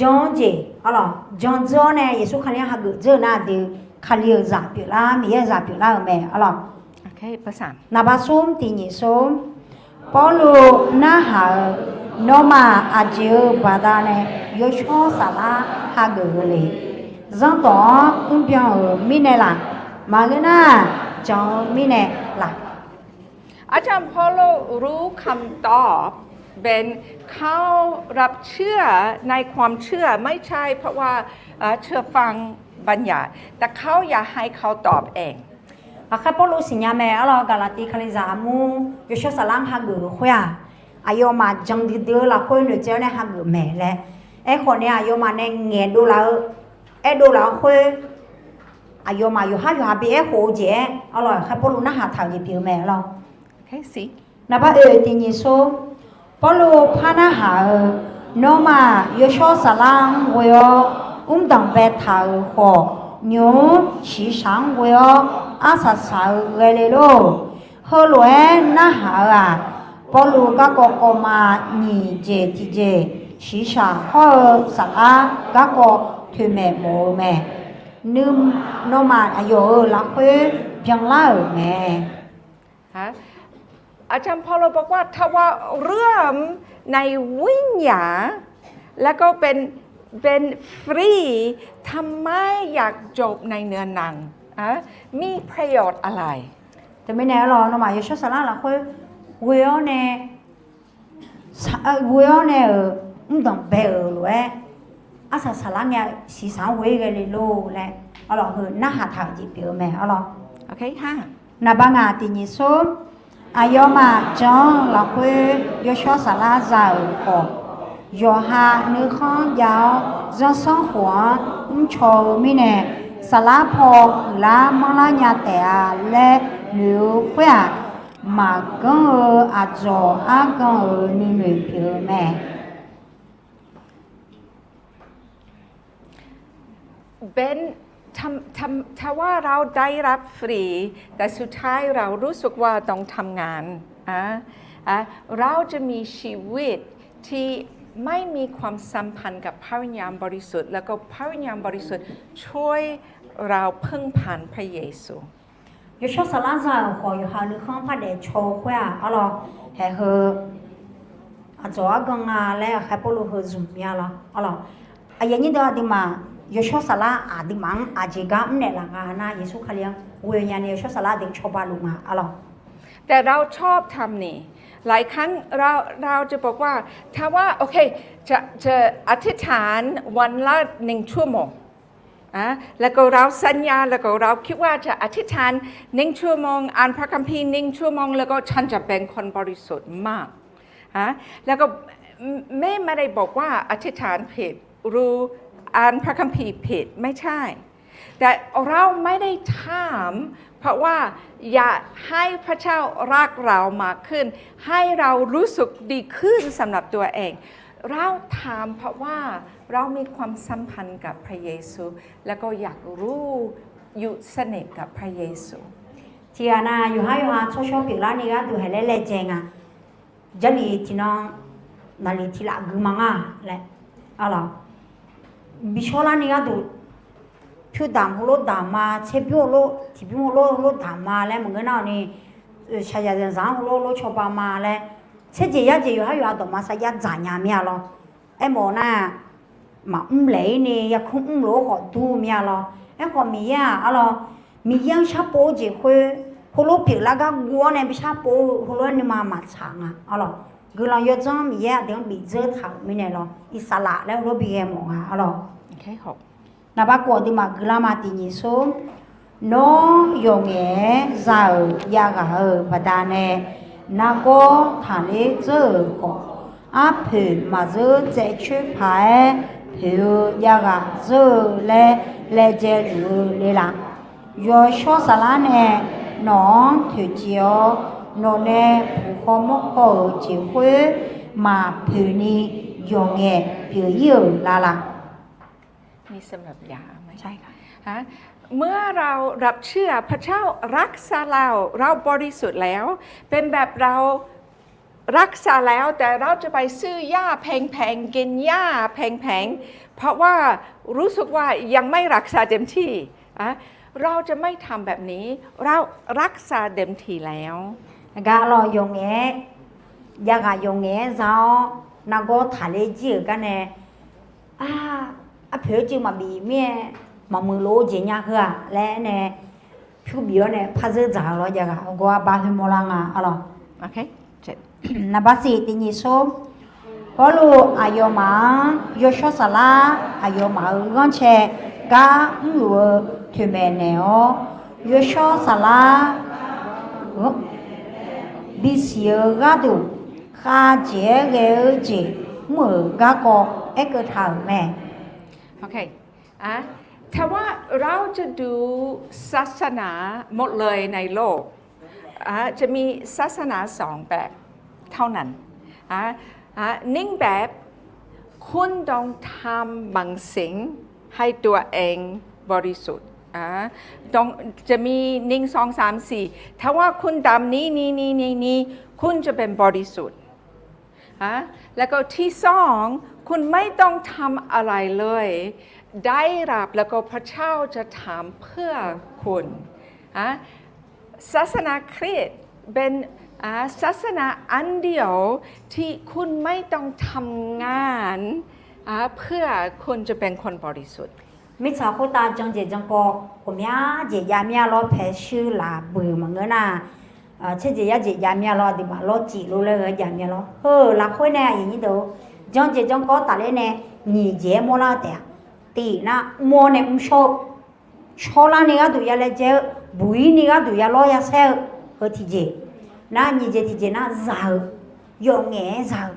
jan-anr jeq arlawr, jan dzeur-awr nae Yeqsur Kali-anr hageuf dzeur-eu nar, aqdui Kali-euq zaq pyeuflar, Miqyaer-euq zaq pyeuflar-euq mae arlawr. Naqba smr tiq nyiq smr, Pawrluv narhaq-euq, nawmaf aqjeq-euq baqdanae yawshawr saflar hageuf-eu le. Zanrdawq-anr mrbyan-euq mirnae laf, maqngeur nar, jan-eu mirnae laf. อาจารย์เปาโลรู้คำตอบ เป็นเขารับเชื่อในความเชื่อ ไม่ใช่เพราะว่าเชื่อฟังบัญญัติ แต่เขาอยากให้เขาตอบเอง Aqkhaer Pawrluv siqnya mae arlawr, Gaqlaqtiv Kalizaq armur yawshawr saflar-anr hageuf-euq khoer-aq, aqyawfmaf jan duidui-eu lafkhoer noeqtsaev-awr nae hageuf mae laer. Aerkhawf nae aqyawfmaf nae ngaeqdov laf-eu, aerdov laf-eu khoer, aqyawfmaf yawqhar yawqha bi aerkhof-eu jeq-aer arlawr, aqkhaer Pawrluv narhaq taq-euq jeq pyeuf-eu mae arlawr. Naqba oeq tiq nyiq smr, Pawrluv par narhaq-euq, nawmaf yawshawr saflar-anr ghoe-awr mrdanq baetaq-euq khawf, nymq-mr shiqshaq-anr ghoe-awr arsaq saq-eu ghae le lor. Heulof-aer narhaq-eu-aq, Pawrluv garkawv kawv ma nyiq jeq tiqjeq shiqshaq hawr-eu saflar garkawv toeqmaeq mawf-eu mae. Nawmaf aqyawf-euq lafkhoer byanlar-euq mae. อาจารย์เปาโลบอกว่า ถ้าว่าเริ่มในวิญญาณ แล้วก็เป็นเป็นฟรี ทำไมอยากจบในเนื้อหนัง มีประโยชน์อะไร Teumirnae arlawr, nawmaf yawshawr saflar lafkhoer ghoe-awr nae ghoe-awr nae-euq mrdanq bae-euq lof-aer, arsaq saqlar ngae shiqshaq-anr ghoe-ir ghae le lor laer arlawr, heu narhaq taq-euq jeq pyeuf-eu mae arlawr. Naqba ngaq tiq nyiq smr, aqyawfmaf jan-anr lafkhoer yawshawr saflar za-euq khawf, yawqha nuikhanr jav-awr zanrsanrkhof-anr mrcaw-eu mirnae, saflar paw uiqlar manrlar nya taef-a laer noeq-eu khoer-aq, maqganr-eu aqdzawq argan-euq nuinoeq pyeuf-eu mae. เป็น ทำทำทว่าเราได้รับฟรี แต่สุดท้ายเรารู้สึกว่าต้องทำงาน เราจะมีชีวิตที่ไม่มีความสัมพันธ์กับพระวิญญาณบริสุทธิ์ แล้วก็พระวิญญาณบริสุทธิ์ช่วยเราพึ่งพาพระเยซู Yawshawr saflar za-euq khawf, yawqha nuikhanr par daefcaw-eu khoer-aq arlawr, haeq heu aqdzawq argan nga laer aqkhaer Pawrluv heu zmq mir-a lawr arlawr. Aqyuif aqnyir deuq aqduimaf yawshawr saflar aqduimaf-anr aqjeq gar mrnaeq laf nga nar, Yeqsur Kali-anr ghoe-eu nyani yawshawr saflar aqdui cawba luf nga arlawr. แต่เราชอบทำนี่ หลายครั้งเราเราจะบอกว่า ถ้าว่า โอเค จะจะอธิษฐานวันละหนึ่งชั่วโมง อ่ะ แล้วก็เราสัญญา แล้วก็เราคิดว่าจะอธิษฐานหนึ่งชั่วโมง อ่านพระคัมภีร์หนึ่งชั่วโมง แล้วก็ฉันจะเป็นคนบริสุทธิ์มาก อ่ะ แล้วก็ไม่ ไม่ได้บอกว่าอธิษฐานผิด หรืออ่านพระคัมภีร์ผิด ไม่ใช่ แต่เราไม่ได้ทำ เพราะว่าอยากให้พระเจ้ารักเรามากขึ้น ให้เรารู้สึกดีขึ้นสำหรับตัวเอง เราทำเพราะว่าเรามีความสัมพันธ์กับพระเยซู แล้วก็อยากรู้อยู่สนิทกับพระเยซู Tiqghaq nav yawqhar yawqha tsawrshawr pyeuflarni gharduq haeq laer laejae nga. Jarlif tiqnan naqliq tiqlaf gui ma nga laer, arlawq, bi shawrlarni gharduq pyur damq heulof damq ma, tserbymr heulof tiqbymr heulof heulof damq ma laer maqngeur nar-awq ni, shaqzaq zanqzaq-anr heulof heulof cawba ma laer, tserjeq yarjeq yawqhar yawqha dawqma sarjax dzaq nya mir-a lawr. Aermawf nar, maqmr laeq-ir ni yarkmr mrlof-aer khawf dur mir-a lawr. Aerkhawf Miqyaer-aq arlawq, Miqyaer-anr sharpov-eu jeq khoer, heulof pyeuflar gar guv-awr nae bi sharpov-eu heulof-aer nuima maqtsaq nga arlawq. Guiqlanq yawdzanr Miqyaer aqdui-anr bifdzeur taq-euq mirnae lawr, iqsaqlaf laer heulof bi ghae mawf nga arlawq. Naqba kov aqduimaf guiqlanq ma tiqnyiq sor. Nawr yawqngaef-aer za-euq yaghaq-euq baqdanae nargawr taqler dzeur-euq khawf, arpoeq maqzeur tsaevcoer paq-aer poeq-eu yaghaq dzeur-eu laer laejae luf-eu le la? Yawshawr saflar nae nawq-anr toeqciv-awr, nawqnae puq haw mawr haw-euq jeq khoer maqpoeq ni yawqngaef pyeuf-ir-euq la la? เมื่อเรารับเชื่อพระเจ้ารักษาเรา เราบริสุทธิ์แล้ว เป็นแบบเรารักษาแล้ว แต่เราจะไปซื้อหญ้าแพงๆ กินหญ้าแพงๆ เพราะว่ารู้สึกว่ายังไม่รักษาเต็มที่ อ่ะ เราจะไม่ทำแบบนี้ เรารักษาเต็มที่แล้ว Gar lawq yawqngaef-aer, yaghaq yawqngaef-aer za-awr nargawr taqler jir-euq garnae, arpoeq-aer cuiv maqbif mir-aer maqmuiq lof-eu jeq nya heu-aq laer nae pyur bif-awr nae par zeur dzaq-eu lawr jav-aq, heugar arbar khoermawr lar nga arlawq. Naqba siq tiqnyiq sor. Pawrluv aqyawfmaf-anr yawshawr saflar aqyawfmaf-euq ghanrcae gar mrluf-eu toeqmaeq naeq-awr, yawshawr saflar bisiq-eu gharduq khavjeq-aer ghae-eu jeq mr-euq garkawv aerkeuv taq-euq mae. อ่ะ ถ้าว่าเราจะดูศาสนาหมดเลยในโลก อ่ะ จะมีศาสนาสองแบบเท่านั้น อ่ะ อ่ะ หนึ่งแบบ คุณต้องทำบางสิ่งให้ตัวเองบริสุทธิ์ อ่ะ ต้อง จะมีหนึ่ง สอง สาม สี่ ถ้าว่าคุณทำนี้ นี้ นี้ นี้ นี้ คุณจะเป็นบริสุทธิ์ ฮะ แล้วก็ที่สอง คุณไม่ต้องทำอะไรเลย ได้รับ แล้วก็พระเจ้าจะทำเพื่อคุณ ฮะ ศาสนาคริสต์เป็น อ่า ศาสนาอันเดียวที่คุณไม่ต้องทำงาน อ่า เพื่อคุณจะเป็นคนบริสุทธิ์ Mirtsaq khoertav janr jeq janr kawv ghawqmya jeq jav mir-a lawr, paeqshuir laf buiq maqngeur nar, tser jeq yar jeq jav mir-a lawr, aqduimaf lawr cif lor laer-eu jav mir-a lawr. Heu lafkhoer nae aqyuif nyir deuq-or, janr jeq janr kawv tafler nae nyiq jeq-aer mawrlar-eu taef-a. Tiq nar, mr-awr nae mrshawr-eu, shawrlarni gharduq ya laejae-eu, buq-ir ni gharduq ya lawr ya saer-eu, heu tiqjeq. Nar nyiq jeq tiqjeq nar zaq-euq, yawf ngaef-aer zaq-euq.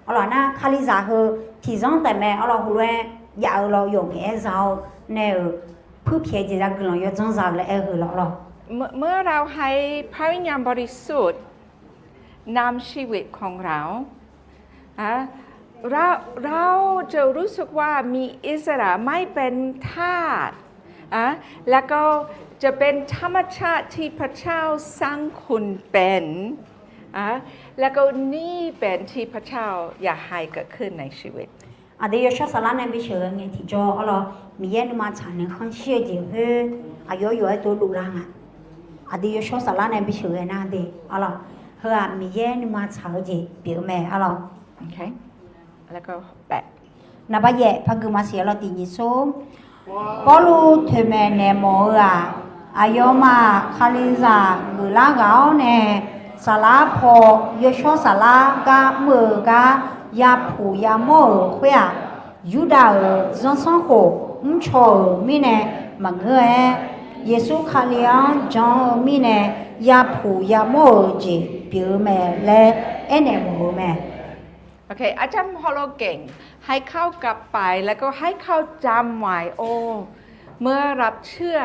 Arlawq nar kalizaq heu tiqzanr taef mae, arlawq heulof-aer jav-eu lawr yawf ngaef-aer za-eu nae-euq, puirpyaeq jeq za guiqlanq yawdzanr za-eu laer aer-eu lawq lawq. เมื่อ เมื่อเราให้พระวิญญาณบริสุทธิ์นำชีวิตของเรา อ่ะ เรา เราจะรู้สึกว่ามีอิสระ ไม่เป็นทาส อ่ะ แล้วก็จะเป็นธรรมชาติที่พระเจ้าสร้างคุณเป็น อ่ะ แล้วก็นี่เป็นที่พระเจ้าอยากให้เกิดขึ้นในชีวิต Aqdui yawshawr saflar nae bisheuq-eu ngae tiqjawr arlawq, Miqyaer nuima tsaq naeq khanqshir-eu jeq khoer aqyawf yawf-aer dovluf lar nga. Aqdui yawshawr saflar nae bisheuq ghae nar de arlawq, heu-aq Miqyaer nuima tsaq-eu jeq pyeuf-eu mae arlawq. Naqba yaef par gui maqsiq arlawq tiqnyiq sor. Pawrluv toeqmaeq naeq mawf-eu-aq, aqyawfmaf-aq kalizaq geuflar ghaq-awr nae, saflar paw yawshawr saflar gar mr-eu gar yapuq yamawr-euq khoer-aq, Yurdav-euq zanrsanrkhof mrcaw-euq mirnae maqngeur-aer, Yeqsur Kali-anr jan-eu mirnae yapuq yamawr-euq jeq pyeuf-eu mae laer aernaeq mawf-eu mae. โอเค อาจารย์ฮอลโลเก่ง ให้เข้ากับไป แล้วก็ให้เข้าจำไว้ โอ้ เมื่อรับเชื่อ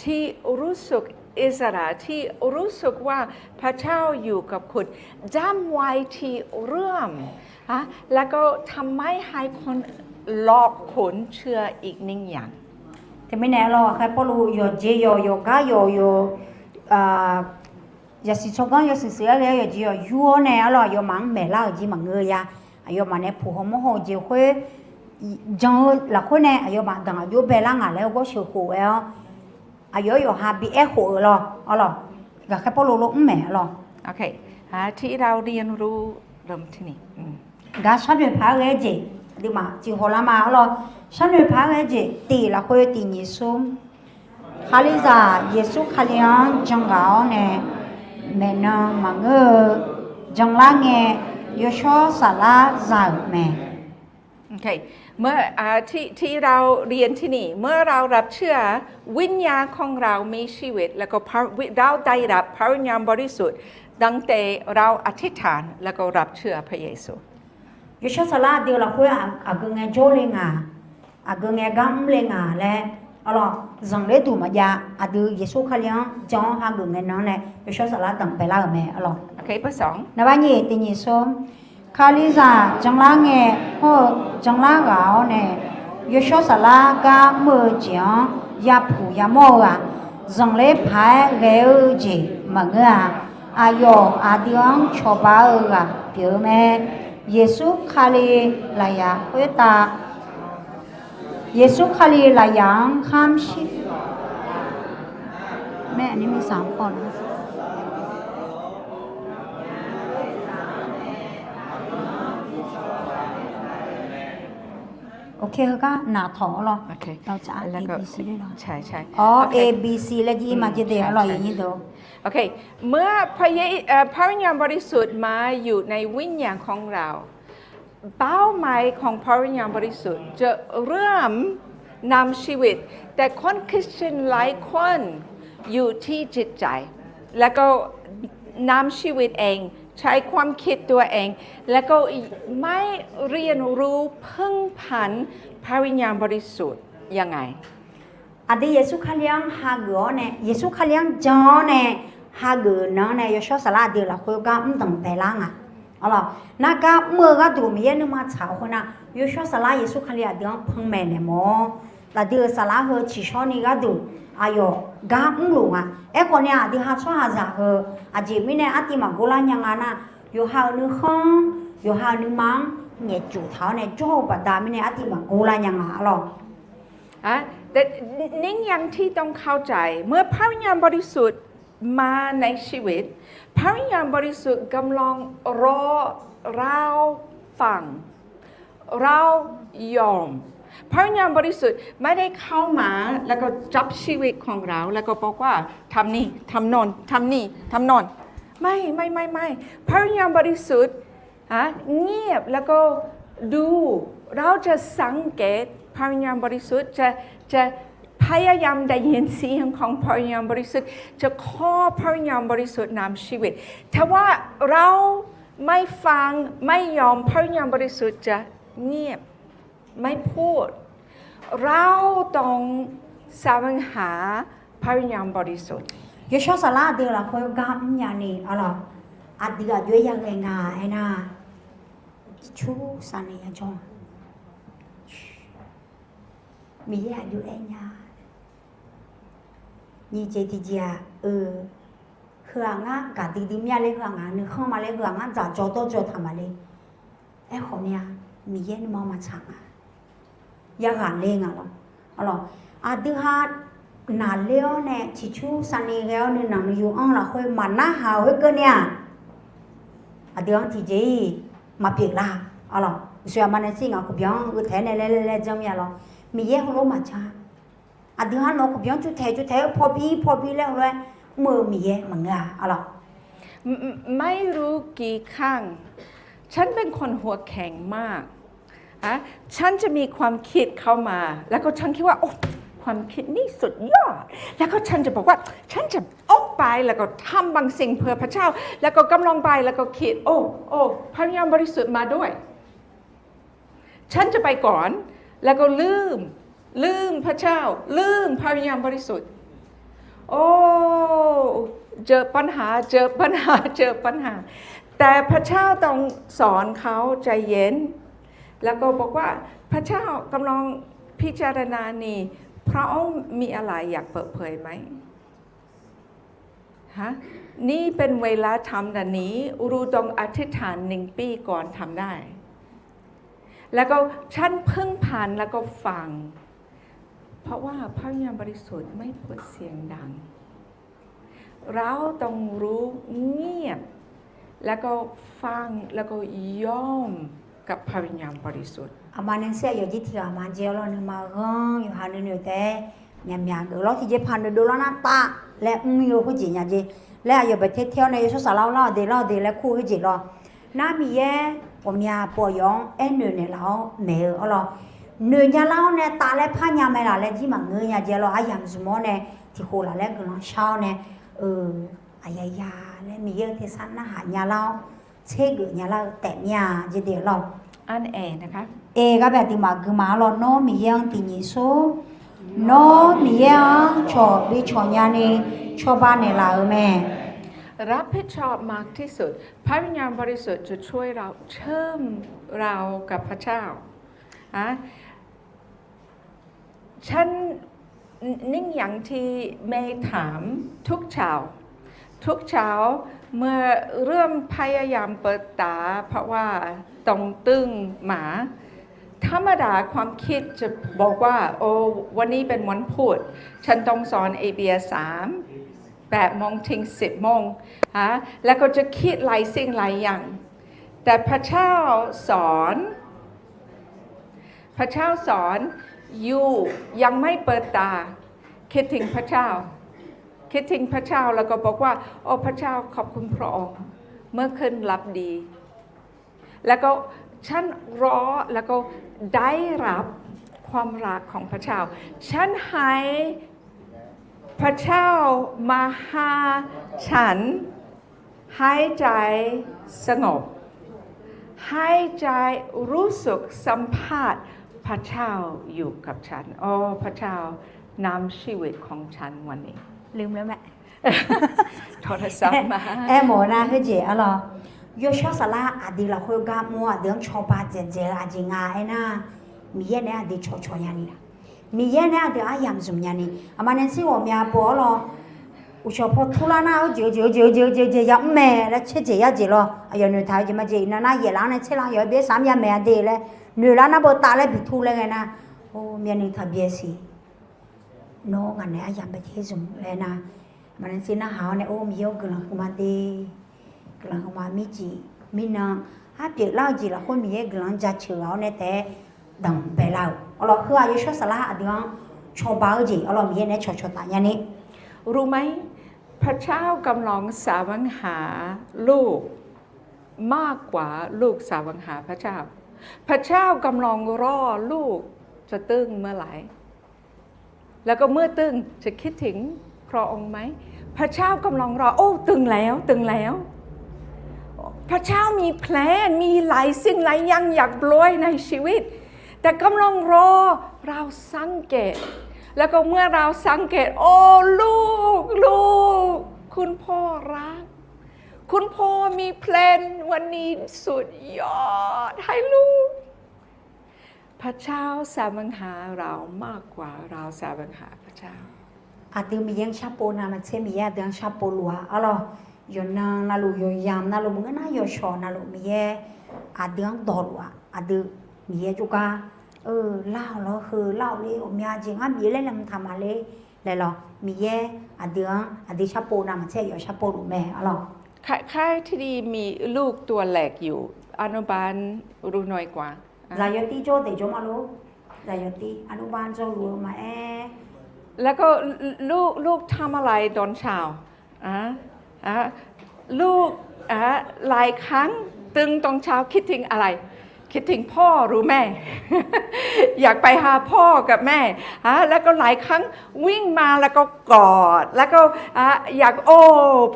ที่รู้สึก อิสระ ที่รู้สึกว่าพระเจ้าอยู่กับคุณ จำไว้ที่เริ่ม ฮะ แล้วก็ทำไมให้คนหลอกคนเชื่ออีกหนึ่งอย่าง Teumirnae arlawr, aqkhaer Pawrluv yawqjeq yawq yawqgar yawq yawq, yasiq tsawrganr yawshuif shuif-aer ghae-aer yawqjeq yawq yur-awr nae arlawr, aqyawfmaf-anr maeqlar-euq jeq maqngeur-eu ya. Aqyawfmaf nae puq haw mawr haw-eu jeq khoer jan-eu lafkhoer nae aqyawfmaf danq aqjox baelar ngaq laer-eu gawr sheuqkhof ghae-awr, aqyawf-aer yawqha bi aerkhof-euq lawr arlawr, ghaqkhaer Pawrluv lof mr maeq arlawr. ที่เราเรียนรู้ เริ่มที่นี่ Gar sharnoeq paq-aer ghae-aer jeq aqduimaf tiq hawlar ma arlawr. Sharnoeq paq-aer ghae-aer jeq tiq lafkhoer tiq nyiq smr. Kalizaq Yeqsur Kali-anr janghaq-awr nae maeqnan maqngeur-eu janlar ngae, yawshawr saflar za-euq mae. ที่เราเรียนที่นี่ เมื่อเรารับเชื่อ วิญญาณของเรามีชีวิต แล้วก็พระ- เราได้รับพระวิญญาณบริสุทธิ์ ตั้งแต่เราอธิษฐาน แล้วก็รับเชื่อพระเยซู Yawshawr saflar aqdui lafkhoer aqgeu ngae jawrle ngaq, aqgeu ngae gar mrle ngaq laer arlawr, zanqler duq maqjav. Aqdui Yeqsur Kali-anr jan-awr hageuf ngae nan-anr nae yawshawr saflar danqbae lar-euq mae arlawr. Naqbar nyiq tiq nyiq smr. Kalizaq janlar ngae hawr-eu janlar ghaq-awr nae yawshawr saflar gar mr-eu jeq-anr yapuq yamawr-eu-aq, zanqler paq-aer ghae-eu jeq maqngeur-a. Aqyawf aqdui-anr cawba-eu ghaq pyeuf-eu mae. Yeqsur Kali lafyaq khoertav Yeqsur Kali lafyaq-anr kamr shir mae, aqnyir miqsaq-anr paw na. Ok, heugar naqtawq-awr lawr. Awr, A B C laer jir maqjir de arlawr, aqnyir deuq. เมื่อพระวิญญาณบริสุทธิ์มาอยู่ในวิญญาณของเรา เป้าหมายของพระวิญญาณบริสุทธิ์จะเริ่มนำชีวิต แต่คนคริสเตียนหลายคนอยู่ที่จิตใจ แล้วก็นำชีวิตเอง ใช้ความคิดตัวเอง แล้วก็ไม่เรียนรู้พึ่งพาพระวิญญาณบริสุทธิ์ยังไง Aqdui Yeqsur Kali-anr hageuf-awr nae, Yeqsur Kali-anr jan-awr nae hageuf nan-anr nae yawshawr saflar aqdui lafkhoer gar mr danqbae lar nga. Arlawr, nargar mr-eu gharduq Miqyaer nuima tsaq-eu khoernar, yawshawr saflar Yeqsur Kali aqdui-anr panmaeq naeq mawf-awr, aqdui-euq saflar heu tsiqshawr ni gharduq aqyawf gar mrluf nga. Aerkhawf ni aqdui ha tsawrhaqzaq heu aqjeq mirnae artiv maqgor lar nya nga nar, yawqha-euq nuikhanr, yawqha-euq nuima-anr nyaefcuf taq-awr nae jawr-eu baqda mirnae artiv maqgor lar nya nga arlawr. แต่หนึ่งอย่างที่ต้องเข้าใจ เมื่อพระวิญญาณบริสุทธิ์มาอยู่ในชีวิต พระวิญญาณบริสุทธิ์กำลังรอเราฟัง เรายอม พระวิญญาณบริสุทธิ์ไม่ได้เข้ามาแล้วก็จับชีวิตของเรา แล้วก็บอกว่า ทำนี่ ทำโน่น ทำนี่ ทำโน่น ไม่ ไม่ ไม่ ไม่ พระวิญญาณบริสุทธิ์ เงียบแล้วก็ดู เราจะสังเกตพระวิญญาณบริสุทธิ์ จะ จะพยายามได้ยินเสียงของพระวิญญาณบริสุทธิ์ จะขอพระวิญญาณบริสุทธิ์นำชีวิต ถ้าว่าเราไม่ฟัง ไม่ยอม พระวิญญาณบริสุทธิ์จะเงียบ ไม่พูด เราต้องแสวงหาพระวิญญาณบริสุทธิ์ Yawshawr saflar aqdui lafkhoer gar mrnya ni arlawr, aqdui aqjox-aer yaghae nga aernar, cur saqnaeq yajawr-a. Miqyaer aqjox-aer nya. Nyiq jeq tiqjeq-aq, eu, heu-aq ngar gaqdui dui mir-a laer, heu-aq ngaq nuikhanr ma laer, heu-aq ngar dzaqdzaw dawrdzaw taq ma laer. Aerkhawf ni-a, Miqyaer nuima maqtsaq nga. Yaghaq le nga lawr. Aqdui ha naqler-awr nae ciqcur saqni ghae-awr nuinanq nuiyu anr lafkhoer maqnarhaq-euq khoerkeuvni-aq, aqdui-anr tiqjeq-iq maqpyeuf lar. Aqlawq, uqshoe aqma nae shir ngaq khofbyanq-anr gheutaeq-aer nae laer laer laer janr mir-a lawr. Miqyaer heulof maqja. Aqdui ha nawq-eu khofbyanq cuvtaeq cuvtaeq-eu pawbir pawbir laer heulof-aer mr-eu Miqyaer maqngeur-a. Aqlawq, ไม่รู้กี่ครั้ง ฉันเป็นคนหัวแข็งมาก ฮะ ฉันจะมีความคิดเข้ามา แล้วก็ฉันคิดว่า โอ้ ความคิดนี่สุดยอด แล้วก็ฉันจะบอกว่า ฉันจะออกไป แล้วก็ทำบางสิ่งเพื่อพระเจ้า แล้วก็กำลังไป แล้วก็คิด โอ้ โอ้ พระวิญญาณบริสุทธิ์มาด้วย ฉันจะไปก่อน แล้วก็ลืม ลืมพระเจ้า ลืมพระวิญญาณบริสุทธิ์ โอ้ เจอปัญหา เจอปัญหา เจอปัญหา แต่พระเจ้าต้องสอนเขาใจเย็น แล้วก็บอกว่า พระเจ้ากำลังพิจารณานี่ พระองค์มีอะไรอยากเปิดเผยไหม ฮะ นี่เป็นเวลาทำแบบนี้ เราต้องอธิษฐานหนึ่งปีก่อนทำได้ แล้วก็ฉันเพิ่งผ่านแล้วก็ฟัง เพราะว่าพระวิญญาณบริสุทธิ์ไม่พูดเสียงดัง เราต้องรู้เงียบ แล้วก็ฟัง แล้วก็ยอมกับพระวิญญาณบริสุทธิ์ Aqma nae sir aqyawf jir tiq ghaq ma jeq-awr lawr, nuima ghanr yawqha nuinoeq taef-aer myaqmyaq geuf lawr, tiqjeqpaq noeqdov lar nar tav laer mr-eu khoerjeq nya jeq laer aqyawf baeq ter ter-awr nae yawshawr saflar-awr lar-awq de lar-awq de laer kur-eu khoerjeq lawr. Nar Miqyaer ghawqmya pov yawf-anr aernoeq naeqlaf-awr maeq-eu arlawr, noeq nya lar-awr nae tav laer par nya mae laf laer jir maqngeur nya jeq lawr, aryamq zmq-awr nae tiqkhof laf laer guiqlanq shar-awr nae, eu, aqyaya laer Miqyaer-eu tersar narhaq nya lar-awr tsergeuf nya lar-eu taef mir-a jeq de lawr. Eq, gar bae aqduimaf gui ma arlawr, nawr Miqyaer-anr tiqnyif sor. Nawr Miqyaer-anr cawq bi cawq nyani cawba naeqlaf-euq mae. รับผิดชอบมากที่สุด พระวิญญาณบริสุทธิ์จะช่วยเราเชื่อมเรากับพระเจ้า อ่ะ ฉัน นิ่งอย่างที่แม่ถามทุกเช้า ทุกเช้า เมื่อเริ่มพยายามเปิดตา เพราะว่าต้องตื่นมา ธรรมดาความคิดจะบอกว่า โอ้ วันนี้เป็นวันพุธ ฉันต้องสอน เอ บี เอส สาม แปดโมงถึงสิบโมง ฮะ แล้วก็จะคิดหลายสิ่งหลายอย่าง แต่พระเจ้าสอน พระเจ้าสอนอยู่ ยังไม่เปิดตา คิดถึงพระเจ้า คิดถึงพระเจ้า แล้วก็บอกว่า โอ้ พระเจ้า ขอบคุณพระองค์ เมื่อคืนหลับดี แล้วก็ฉันรอ แล้วก็ได้รับความรักของพระเจ้า ฉันให้พระเจ้ามาหาฉัน ให้ใจสงบ ให้ใจรู้สึกสัมผัสพระเจ้าอยู่กับฉัน โอ้ พระเจ้านำชีวิตของฉันวันนี้ ลืมแล้วแม่ โทรศัพท์มา Aermawf-eu nar khoerjeq arlawr, yawshawr saflar aqdui lafkhoer gar mr-awr aqdui-anr cawba dzaeqdzaeq-eu aqjeq nga aernar, Miqyaer nae aqdui cawqcawq nyani-a, Miqyaer nae aqdui aryamq zmq nyani. Aqma nae sir ghawqmya pov arlawr, uqcawq paw turlar nar-eu jeq-eu jeq-eu jeq-eu jeq-eu jeq ya mr mae laer tserjeq yarjeq lawr, aqyawf noeqtaq-eu jeq majeq iqnan nar yaeflaf-anr nae tserlar-anr yawf-aer byaer sar mya maeq-a de laer noeqlar nar beu tav laer bitur laer ngae nar, o, myavnuiv taqbyae siq. Nawr ngaq naeq-aer aryamq baeq ter zmq laer nar, aqma nae sir narhaq-awr nae, o, Miqyaer-or, guiqlanq huiqma de. Guiqlanq huiqma mircif mirnan, arpyeuf lar-eu jeq lafkhoer Miqyaer guiqlanq-anr jaceuq ghaq-awr nae taef-aer danqbae lar-euq arlawr, heu-aq yawshawr saflar aqdui-anr cawba-eu jeq arlawr, Miqyaer nae-aer cawqcawq taf nyani. รู้ไหม พระเจ้ากำลังแสวงหาลูกมากกว่าลูกแสวงหาพระเจ้า พระเจ้ากำลังรอลูกจะตื่นเมื่อไหร่ แล้วก็เมื่อตื่นจะคิดถึงพระองค์ไหม พระเจ้ากำลังรอ โอ้ ตื่นแล้ว ตื่นแล้ว พระเจ้ามีแพลน มีหลายสิ่งหลายอย่างอยากโปรยในชีวิต แต่กำลังรอเราสังเกต แล้วก็เมื่อเราสังเกต โอ้ ลูก ลูก คุณพ่อรัก คุณพ่อมีแพลนวันนี้สุดยอดให้ลูก พระเจ้าแสวงหาเรามากกว่าเราแสวงหาพระเจ้า Aqdui Miqyaer-anr sharpov navmaqtser Miqyaer aqdui-anr sharpov luf-a arlawr, yawqnan navluf yawqyamq navluf maqngeur nar yawqshawq navluf Miqyaer aqdui-anr dawqluf-aq, aqdui Miqyaer jawrgar lar-awq lawr, heu lar-awq ler, ghawqmya jeq ngar bif laer laeqhmq taq maqler laer lawr, Miqyaer aqdui-anr aqdui sharpov navmaqtser aqyawf sharpov luf mae arlawr. คล้ายๆที่ดีมีลูกตัวเล็กอยู่ อนุบาล รู้น้อยกว่า Zaqyo tir jawr daeq jawr ma lor. Zaqyo tir อนุบาล jawrluf-eu maqaer แล้วก็ลูก ลูกทำอะไรตอนเช้า อ่ะ อ่ะ ลูก อ่ะ หลายครั้งตื่นตอนเช้าคิดถึงอะไร คิดถึงพระเจ้า คิดถึงพ่อรู้ไหม อยากไปหาพ่อกับแม่ ฮะ แล้วก็หลายครั้งวิ่งมาแล้วก็กอด แล้วก็ อ่ะ อยาก โอ้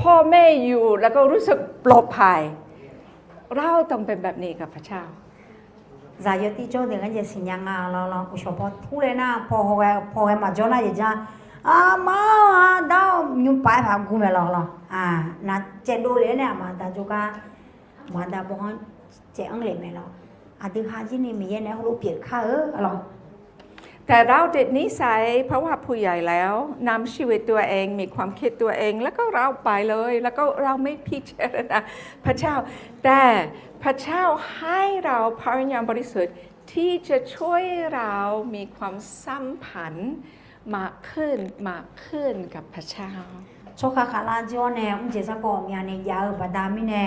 พ่อแม่อยู่ แล้วก็รู้สึกปลอดภัย เราต้องเป็นแบบนี้กับพระเจ้า Zaqyo tiqjawr deuq-anr jeq siqnya nga lawr lawr, uqshawq paw tur laer nar, paw haw ghae, paw ghae maqjawr nar jeq jar, aqma-aq, dar-awr nymr paf-aer paq gur mae lawr lawr. Aq, nav caevdov le-aer nae aqma da jawrgar, aqma da bawr-anr caev-anr le mae lawr. Aqdui ha jir ni Miqyaer nae heulof pyeuf kar-eu lawr. แต่เราติดนิสัย เพราะว่าผู้ใหญ่แล้ว นำชีวิตตัวเอง มีความคิดตัวเอง แล้วก็เราไปเลย แล้วก็เราไม่พิจารณาพระเจ้า แต่พระเจ้าให้เราพระวิญญาณบริสุทธิ์ที่จะช่วยเรามีความสัมพันธ์มากขึ้น มากขึ้นกับพระเจ้า Tsawrhaq khaqlar jir-awr nae mrjeq sarkawv ghawqmyani jav-eu baqda mirnae,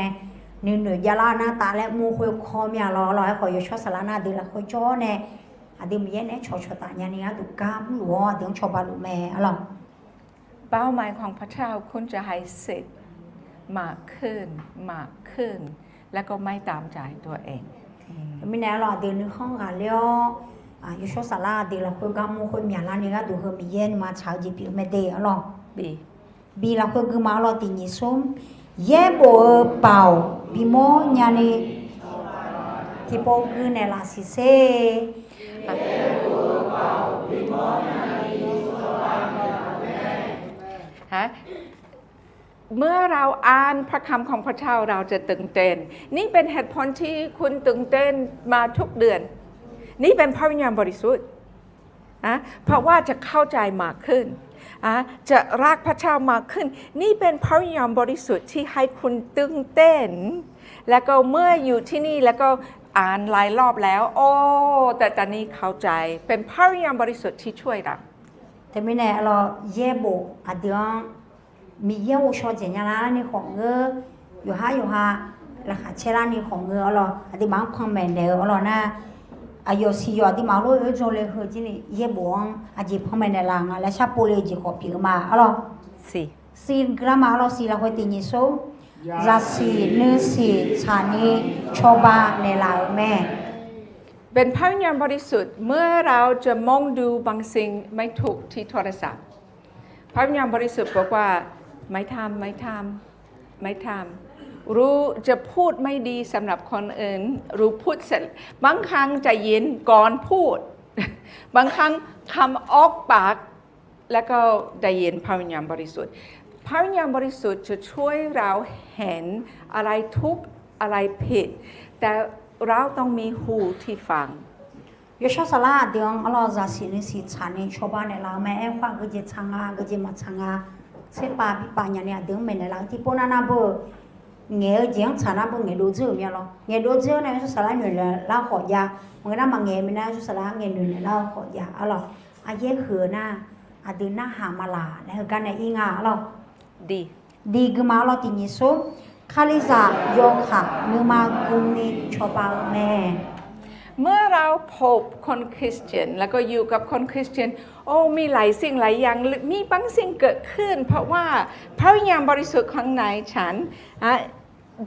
nuinoeq javlar nar taf laer mr khoerkawr mya lawr lawr. Aerkhawf yawshawr saflar nar aqdui lafkhoer jawr-awr nae, aqdui Miqyaer nae-aer cawqcawq taf nyani gharduq gar mrluf-awr aqdui-anr cawba luf mae-a lawr. เป้าหมายของพระเจ้า คุณจะให้สิทธิ์มากขึ้น มากขึ้น แล้วก็ไม่ตามใจตัวเอง Mirnae-a lawr, aqdui nuikhanr ghaqler-awr, yawshawr saflar aqdui lafkhoer gar mr khoer myaqlar ni gharduq heu Miqyaer nuima tsaq-eu jeq pyeuf-eu mae de-a lawr. Bi lafkhoer gui ma-a lawr, tiq nyiq smr. Yaerbof-eu baoq bimawr nyani tiqpov gui naeqlaf siqser เมื่อเราอ่านพระคำของพระเจ้า เราจะตื่นเต้น นี่เป็นเหตุผลที่คุณตื่นเต้นมาทุกเดือน นี่เป็นพระวิญญาณบริสุทธิ์ นะ เพราะว่าจะเข้าใจมากขึ้น นะ จะรักพระเจ้ามากขึ้น นี่เป็นพระวิญญาณบริสุทธิ์ที่ให้คุณตื่นเต้น แล้วก็เมื่ออยู่ที่นี่แล้วก็อ่านหลายรอบแล้ว โอ้ แต่ตอนนี้เข้าใจ เป็นพระวิญญาณบริสุทธิ์ที่ช่วยเรา Teumirnae-a lawr, yaerbof aqdui-anr Miqyaer ghovshaw dzaeq nya lar ni khawf ngeur, yawqhar yawqha laqkhaq caer lar ni khawf ngeur-a lawr, aqduimaf-anr panmaeq naeq-eu-a lawr nar, aqyawf siq yawf aqduimaf lof-aer jawrle heu jir ni yaerbof-anr aqjeq panmaeq naeqlaf nga laer sharpov le-eu jeq khawf pyeuf-eu ma-a lawr. Siq gui lar ma-a lawr, siq lafkhoer tiq nyiq smr. Zaqsiq nuisiq tsaqni cawba naeqlaf-euq mae. เป็นพระวิญญาณบริสุทธิ์ เมื่อเราจะมองดูบางสิ่งไม่ถูกที่โทรศัพท์ พระวิญญาณบริสุทธิ์บอกว่า ไม่ทำ ไม่ทำ ไม่ทำ รู้จะพูดไม่ดีสำหรับคนอื่น รู้พูดเสร็จ บางครั้งจะยินก่อนพูด บางครั้งคำออกปาก แล้วก็ได้ยินพระวิญญาณบริสุทธิ์ พระวิญญาณบริสุทธิ์จะช่วยเราเห็นอะไรถูก อะไรผิด แต่เราต้องมีหูที่ฟัง Yawshawr saflar aqdui-anr-a lawr, zaqsiq nuisiq tsaqni cawba naeqlaf-eu mae. Aerkhawf geujeq tsaq nga, geujeq maqtsaq nga, tserpav pirpav nyani aqdui-anr maeqnaeq laf-eu tiqpov nar nar beu, ngaeq-eu jeq-anr tsaq nar beu ngaeqdov dzeur-euq mya lawr. Ngaeqdov dzeur-awr nae yawshawr saflar noeqnaeq lar-eu khawf jav. Maqngeur nar maqngaeq-eu mirnae yawshawr saflar ngaeq noeqnaeq lar-eu khawf jav-a lawr. Aryaer huiq-eu nar, aqdui narhaq malaq laer heugar nae ir nga-a lawr. Diq gui ma-a lawr, tiq nyiq smr. Kalizaq yawkaq nuima gui ni cawba-eu mae. เมื่อเราพบคนคริสเตียน แล้วก็อยู่กับคนคริสเตียน โอ้ มีหลายสิ่งหลายอย่าง มีบางสิ่งเกิดขึ้น เพราะว่าพระวิญญาณบริสุทธิ์ข้างในฉัน อ่ะ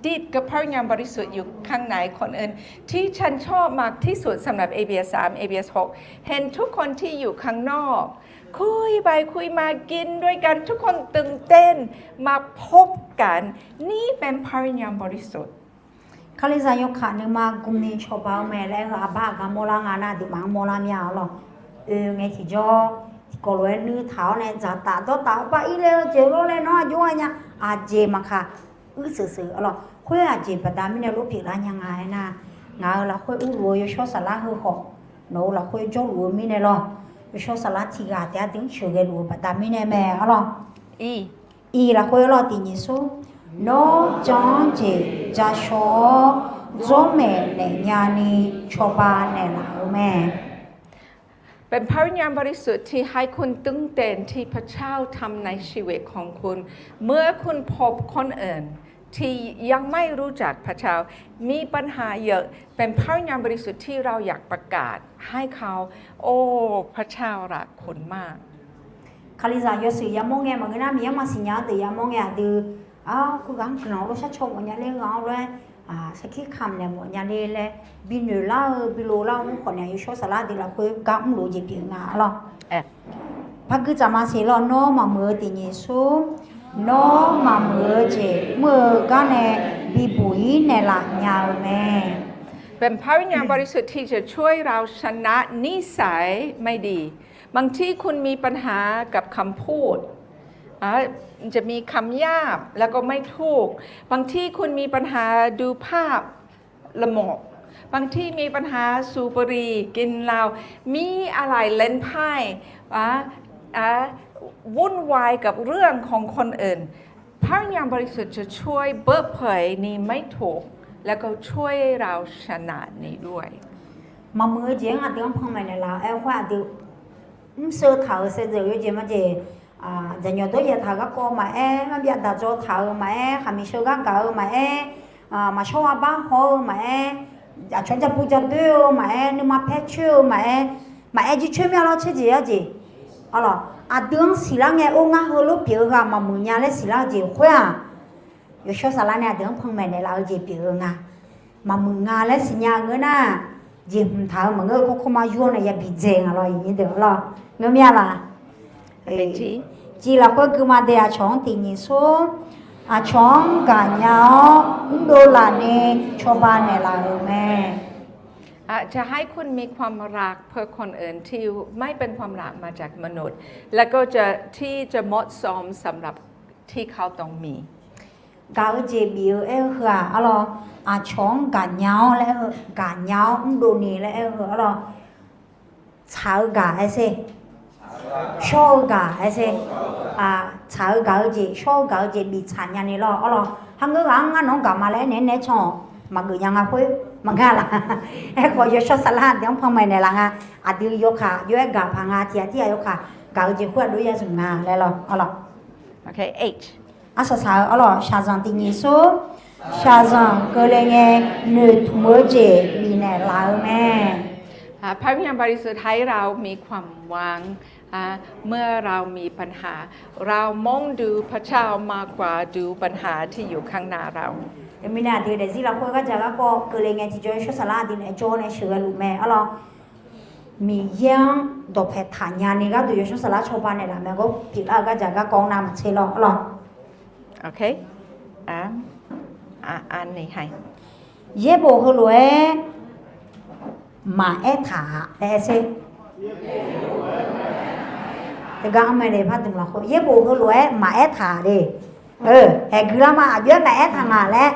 ดิดกับพระวิญญาณบริสุทธิ์อยู่ข้างในคนอื่น ที่ฉันชอบมากที่สุดสำหรับ เอ บี เอส สาม เอ บี เอส หก เห็นทุกคนที่อยู่ข้างนอก คุยไปคุยมากินด้วยกัน ทุกคนตื่นเต้นมาพบกัน นี่เป็นพระวิญญาณบริสุทธิ์ Kalizaq yawkaq nuima gui ni cawba-eu mae laer aer-eu aqbar aqgar mawrlar nga nar, aqduimaf-anr mawrlar mya-a lawr. Oe ngae tiqjawr tiqkawv lof-aer nuitaq-awr nae dzaqtaf dawrtaf-awr bar ir le-eu jeq lawr laer nawr aqjox-a nya, aqjeq maqkaq uir seuq seuq-a lawr. Khoer aqjeq baqda mirnae lof pyeuflar nya nga aernar, ngaq-euq lafkhoer urluf-eu yawshawr saflar heu khawf, nawq-euq lafkhoer jawrluf-eu mirnae lawr. Yawshawr saflar tiqghaq taef-aer aqdui-anr sheuqghae luf-eu baqda mirnae mae-a lawr. Iq lafkhoer lawr, tiq nyiq smr. Nawr jan-anr jeq ja shaw-awr, dzawrmaeq naeq nya ni cawba naeqlaf-eu mae. เป็นพระวิญญาณบริสุทธิ์ที่ให้คุณตื่นเต้นที่พระเจ้าทำในชีวิตของคุณ เมื่อคุณพบคนอื่นที่ยังไม่รู้จักพระเจ้า มีปัญหาเยอะ เป็นพระวิญญาณบริสุทธิ์ที่เราอยากประกาศให้เขา โอ้ พระเจ้ารักคุณมาก Kalizaq yawshuif yamawr ngae maqngeur nar, Miqyaer maqsiq nya-eu deuq yamawr ngae aqdui, a, khoerghaq-anr guiqlanq lof shar caw mawf nya ler-eu ghaq-anr lof-aer sarkir kamq naeq mawf nya le laer, bi noeq lar-eu bi lo lar-eu mr khawf nae, yawshawr saflar deuq lafkhoer gar mrluf-eu jeq pyeuf-eu nga lawr. Par guidzaq ma siq lawr, nawr maqmuiq-eu tiqnyif smr, nawr maqmuiq-eu jeq mr-eu gar nae bibuq-ir naeqlaf nya-eu mae. เป็นพระวิญญาณบริสุทธิ์ที่จะช่วยเราชนะนิสัยไม่ดี บางทีคุณมีปัญหากับคำพูด อ่ะ จะมีคำหยาบแล้วก็ไม่ถูก บางทีคุณมีปัญหาดูภาพละหมก บางทีมีปัญหาสูบบุหรี่กินเหล้า มีอะไรเล่นไพ่ อ่ะ อ่ะ วุ่นวายกับเรื่องของคนอื่น พระวิญญาณบริสุทธิ์จะช่วยเปิดเผยนี้ไม่ถูก แล้วก็ช่วยเราชนะนี้ด้วย Maqmuiq-eu jeq-anr aqdui-anr panmaeq naeqlaf-eu aer khoer aqdui mrsheu taq-euq saevdzeuf yawjeq majeq, dzaqnyawq dawryaeq taq-euq garkawv maqaer, marbyav daq dzaw taq-euq maqaer, khaqmiq sheu gar gaq-eu maqaer, maqshawr gha bar haw-eu maqaer, aqcawq ja bu ja doer-eu maqaer, nuima paer coer-eu maqaer, maqaer jircoer mir-a lawr, tserjeq yarjeq. Arlawq, aqdui-anr siqlar ngae or ngar heulof pyeuf-eu heu-aq maqmuiq nya laer siqlar-eu jeq khoer-aq, yawshawr saflar nae aqdui-anr panmaeq naeqlaf-eu jeq pyeuf-eu nga. Maqmuiq nga laer siqnya ngeur nar, jeqhmq taq-eu maqngeur-eu kawrkawr ma yur-awr nae yabi dzaeq nga lawr, iqnyir deuq lawr. Ngeur mir-a laq? Civ lafkhoer guima de aqcawq-anr tiqnyif smr, aqcawq-anr gaqnya-awr mrdov laf ni cawba naeqlaf-euq mae. จะให้คุณมีความรักเพื่อคนอื่นที่ไม่เป็นความรักมาจากมนุษย์ แล้วก็จะที่จะเหมาะสมสำหรับที่เขาต้องมี Gaq-eu jeq bif-eu aer-eu heu-aq, arlawq, aqcawq-anr gaqnya-awr laer aer-eu, gaqnya-awr mrdov ni laer aer-eu heu, arlawq, tsaq-eu gaq aer ser, shawr-eu gaq aer ser, tsaq-eu gaq-eu jeq, shawr-eu gaq-eu jeq bif tsaq nya ni lawr, arlawq, harngeur ghaq-anr ngar nawq-anr gaq ma laer aernaeq nae can-awq, maqgeuf nya nga khoer maqnga laq. Aerkhawf yawshawr saflar aqdui-anr panmaeq naeqlaf nga, aqdui yawkaq yawr-aer gaq paq nga, tiq ghaq tir ghaq yawkaq gaq-eu jeq khoer aqdui ya zmq nga laer lawr, arlawq. Arsaq saq-eu arlawq, shaqzanq tiqnyif smr, shaqzanq keuvle ngae noeqtmq-eu jeq bifnaeq laf-eu mae. พระวิญญาณบริสุทธิ์ให้เรามีความหวัง เมื่อเรามีปัญหา เรามองดูพระเจ้ามากกว่าดูปัญหาที่อยู่ข้างหน้าเรา Teumirnae aqdui daefzir lafkhoer gardzaq garkawv keuvle ngae tiqjawr yawshawr saflar aqdui naeq jawr nae sheuqghae luf mae, arlawq. Miqyaer-anr dawqpae taqnya ni gharduq yawshawr saflar cawba naeqlaf mae, gawr pyeuflar-eu gardzaq garkawv navmaqtser lawr, arlawq. Yaerbof heulof-aer maqaer taq-a laer aer ser. Teugar anr mae le, par dmq lafkhoer yaerbof heulof-aer maqaer taq-a le. Haeq guilar ma, aqjox-aer maqaer taq nga laer.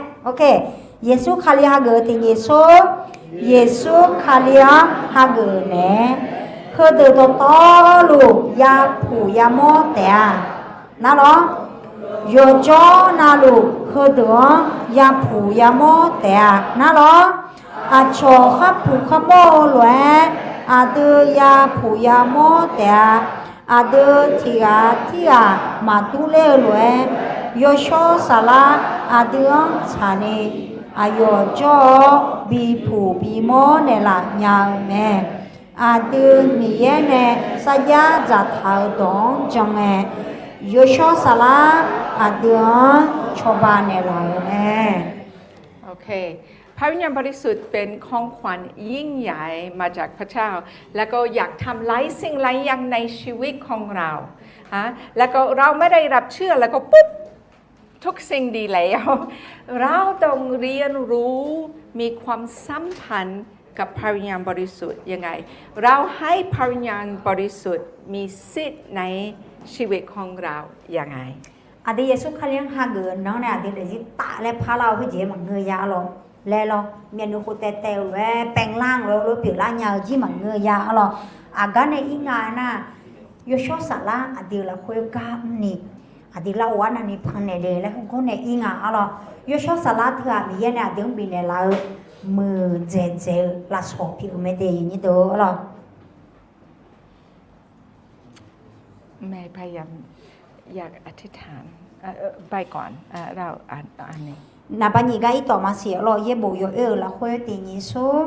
Yeqsur Kali hageuf-eu tiqnyif smr, Yeqsur Kali-anr hageuf naeq-aer, heudeuq dawqtawvluf yapuq yamawr taef-a. Nar lawr, yawqjawr navluf heudeuq-anr yapuq yamawr taef-a. Nar lawr, aqcawq kharpuq kharmawr-eu lof-aer aqdui yapuq yamawr taef-a. Aqdui tiq ghaq tirghaq maqdur ler-eu lof-aer, yawshawr saflar aqdui-anr tsaqni aqyawf jawr-awr bipuq bimawr naeqlaf nya-eu mae. Aqdui Miqyaer nae sarjax dzaqtaq-eu dawq-anr jan ngae, yawshawr saflar aqdui-anr cawba naeqlaf-euq mae. พระวิญญาณบริสุทธิ์เป็นของขวัญยิ่งใหญ่มาจากพระเจ้า แล้วก็อยากทำหลายสิ่งหลายอย่างในชีวิตของเรา ฮะ แล้วก็เราไม่ได้รับเชื่อแล้วก็ปุ๊บ ทุกสิ่งดีแล้ว เราต้องเรียนรู้มีความสัมพันธ์กับพระวิญญาณบริสุทธิ์ยังไง เราให้พระวิญญาณบริสุทธิ์มีสิทธิ์ในชีวิตของเรายังไง Aqdui Yeqsur Kali-anr hageuf-eu nan-anr nae aqdui daefzir taf laer parlar-eu khoerjeq maqngeur ya arlawq. Laer lawr, myavnuiv khof taev taev-euq lof-aer แปลงร่าง lof-aer pyeuflar nya-eu jir maqngeur ya arlawq. Aqgar nae ir nga nar, yawshawr saflar aqdui lafkhoer gar mrni, aqdui lar-awr arnavni pannaeq le laer heugar nae ir nga arlawq. Yawshawr saflar teughaq Miqyaer nae aqdui-anr bifnaeq laf-eu muiqdzaeq dzaeq-eu lafsawq pyeuf-eu mae de, iqnyir deuq arlawq. ไม่ พยายาม อยากอธิษฐาน เอ่อ เอ่อ ไปก่อน เอ่อ เราอ่าน อ่านเอง Naqba nyiq gar irtawf maqsiq arlawq. Yaerbof yawoer-euq lafkhoer tiqnyif smr,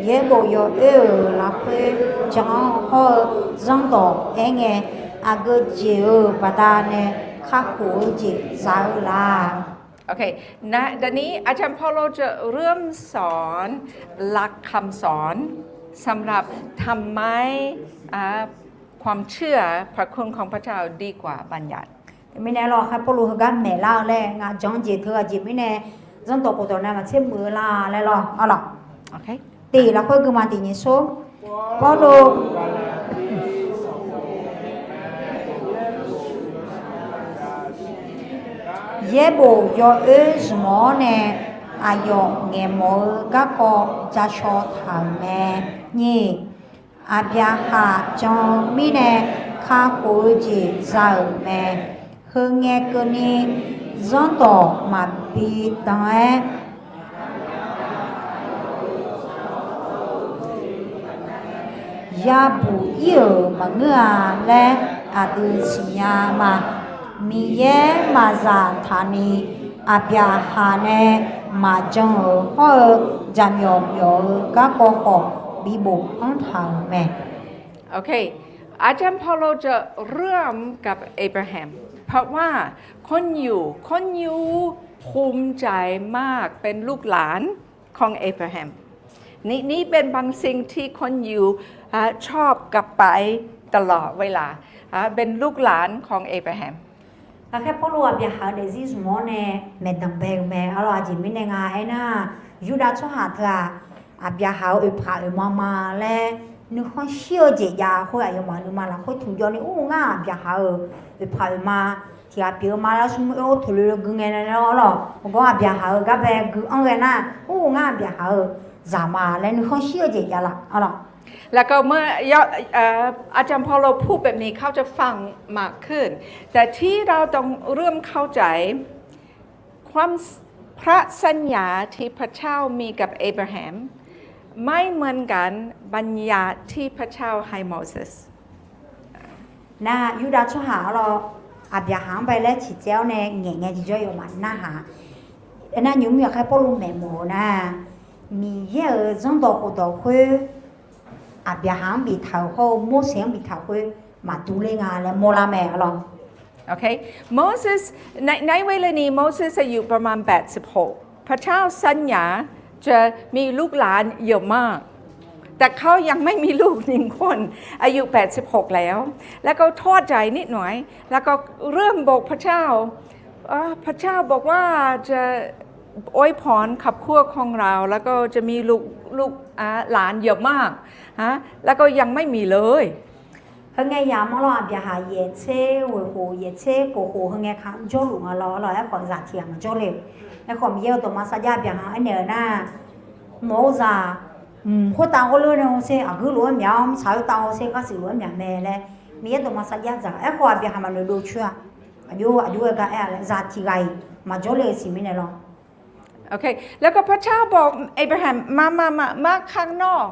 yaerbof yawoer-euq lafkhoer jan-anr hawr-eu zanrdawq aer ngae, aqgeu jeq-euq baqdanae kakhof-eu jeq za-eu laf. โอเค นะ ดังนี้อาจารย์เปาโลจะเริ่มสอนหลักคำสอนสำหรับทำไม อ่า ความเชื่อพระคุณของพระเจ้าดีกว่าบัญญัติ Mirnae lawr, aqkhar Pawrluv heugar maeqlar-eu laer ngaq jan jeq teu aqjeq mirnae, zanrdawq khofdawq nae maqtser muiq-eu la laer lawr, arlawq. Tiq lafkhoer guima tiq nyiq sor. Pawrluv yaerbof yawoer zmq-awr nae, aqyawf ngaeqmawf-eu garkawv ja shaw taq-euq mae. Nyiq, Aqbyaqhaq jan-eu mirnae kakhof-eu jeq za-euq mae. Heu ngae keuvni, zanrdawq maqbi dan-aer yabuq ir-euq maqngeur-a laer aqdui siqnya ma. Miqyaer maqzaq taqni, Aqbyaqhaq nae maqjan-euq hawr-eu, jaqmyawf myawf-eu garkawv khawf bibof anr taq-euq mae. โอเค อาจารย์เปาโลจะเริ่มกับเอเบรแฮม เพราะว่าคนยิว คนยิวภูมิใจมากเป็นลูกหลานของเอเบรแฮม นี่ นี่เป็นบางสิ่งที่คนยิว อ่า ชอบกลับไปตลอดเวลา อ่า เป็นลูกหลานของเอเบรแฮม Aqkhaer Pawrluv Aqbyaqhaq-eu daefzir zmq-awr nae maeqdanq bae-euq mae. Arlawq, aqjeq mirnae nga aernar, Yurdav tsawrhaq teu-aq, Aqbyaqhaq-euq oeqpaq oeqma ma laer nuikhanr shir-eu jeq jav khoer aqyawfmaf nuima lafkhoer tmq jawr ni, ur ngar Aqbyaqhaq-euq oeqpaq oeqma tiq ghaq pyeuf-eu ma laer smr oer-awr toeqloe gui ngae nae arlawq, heugar Aqbyaqhaq-euq gar bae gui-anr ghae nar, ur ngar Aqbyaqhaq-euq zaq ma laer nuikhanr shir-eu jeq jav laf, arlawq. แล้วก็เมื่อ เอ่อ อาจารย์เปาโลพูดแบบนี้ เขาจะฟังมากขึ้น แต่ที่เราต้องเริ่มเข้าใจ ความ พระสัญญาที่พระเจ้ามีกับเอเบรแฮม ไม่เหมือนกันบัญญัติที่พระเจ้าให้โมเสส Nar, Yurdav tsawrhaq arlawq, Aqbyaqhaq-anr bae laer ciqcaev-awr nae ngaeq ngae tiqjawr yawf maqnarhaq. Aernar, nymq mr aqkhaer Pawrluv maeqmawf-eu nar, Miqyaer-euq zanrdawq khofdawq khoer, Aqbyaqhaq-anr biftaq-euq hawr-eu Morseq-anr biftaq khoer maqdur ler nga laer mawrlar mae, arlawq. โอเค โมเสส ใน ในเวลานี้ โมเสสอายุประมาณแปดสิบหก พระเจ้าสัญญาจะมีลูกหลานเยอะมาก แต่เขายังไม่มีลูกหนึ่งคน อายุแปดสิบหกแล้ว แล้วก็ท้อใจนิดหน่อย แล้วก็เริ่มบอกพระเจ้า เอ่อ พระเจ้าบอกว่าจะอวยพรครอบครัวของเรา แล้วก็จะมีลูก ลูก อ่า หลานเยอะมาก ฮะ แล้วก็ยังไม่มีเลย Heu ngae yamq-anr lawr, Aqbyaqhaq yaeq tser ghoeq khof, yaeq tser kof khof heu ngae ka jawrluf nga lawr, lawr aerkhawf zaq tiq ghaq maqjawr le-euq. Aerkhawf Miqyaer-euq dawqma sarjax Aqbyaqhaq-anr aernaeq-eu nar, nawq-eu zaq mq khoertav ghawrleur nae hawsher, aqguir lof-aer myaq-awr, mirtsaq khoertav hawsher, gharsiq lof-aer myaq mae laer Miqyaer dawqma sarjax dzaq. Aerkhawf Aqbyaqhaq maqnoeq dov coer-a. Aqjox aqjox-aer gar aer-a laer zaq tiq ghaq-iq maqjawr le-euq siq mirnae lawr. แล้วก็พระเจ้าบอกเอเบรแฮม มา มา มา มาข้างนอก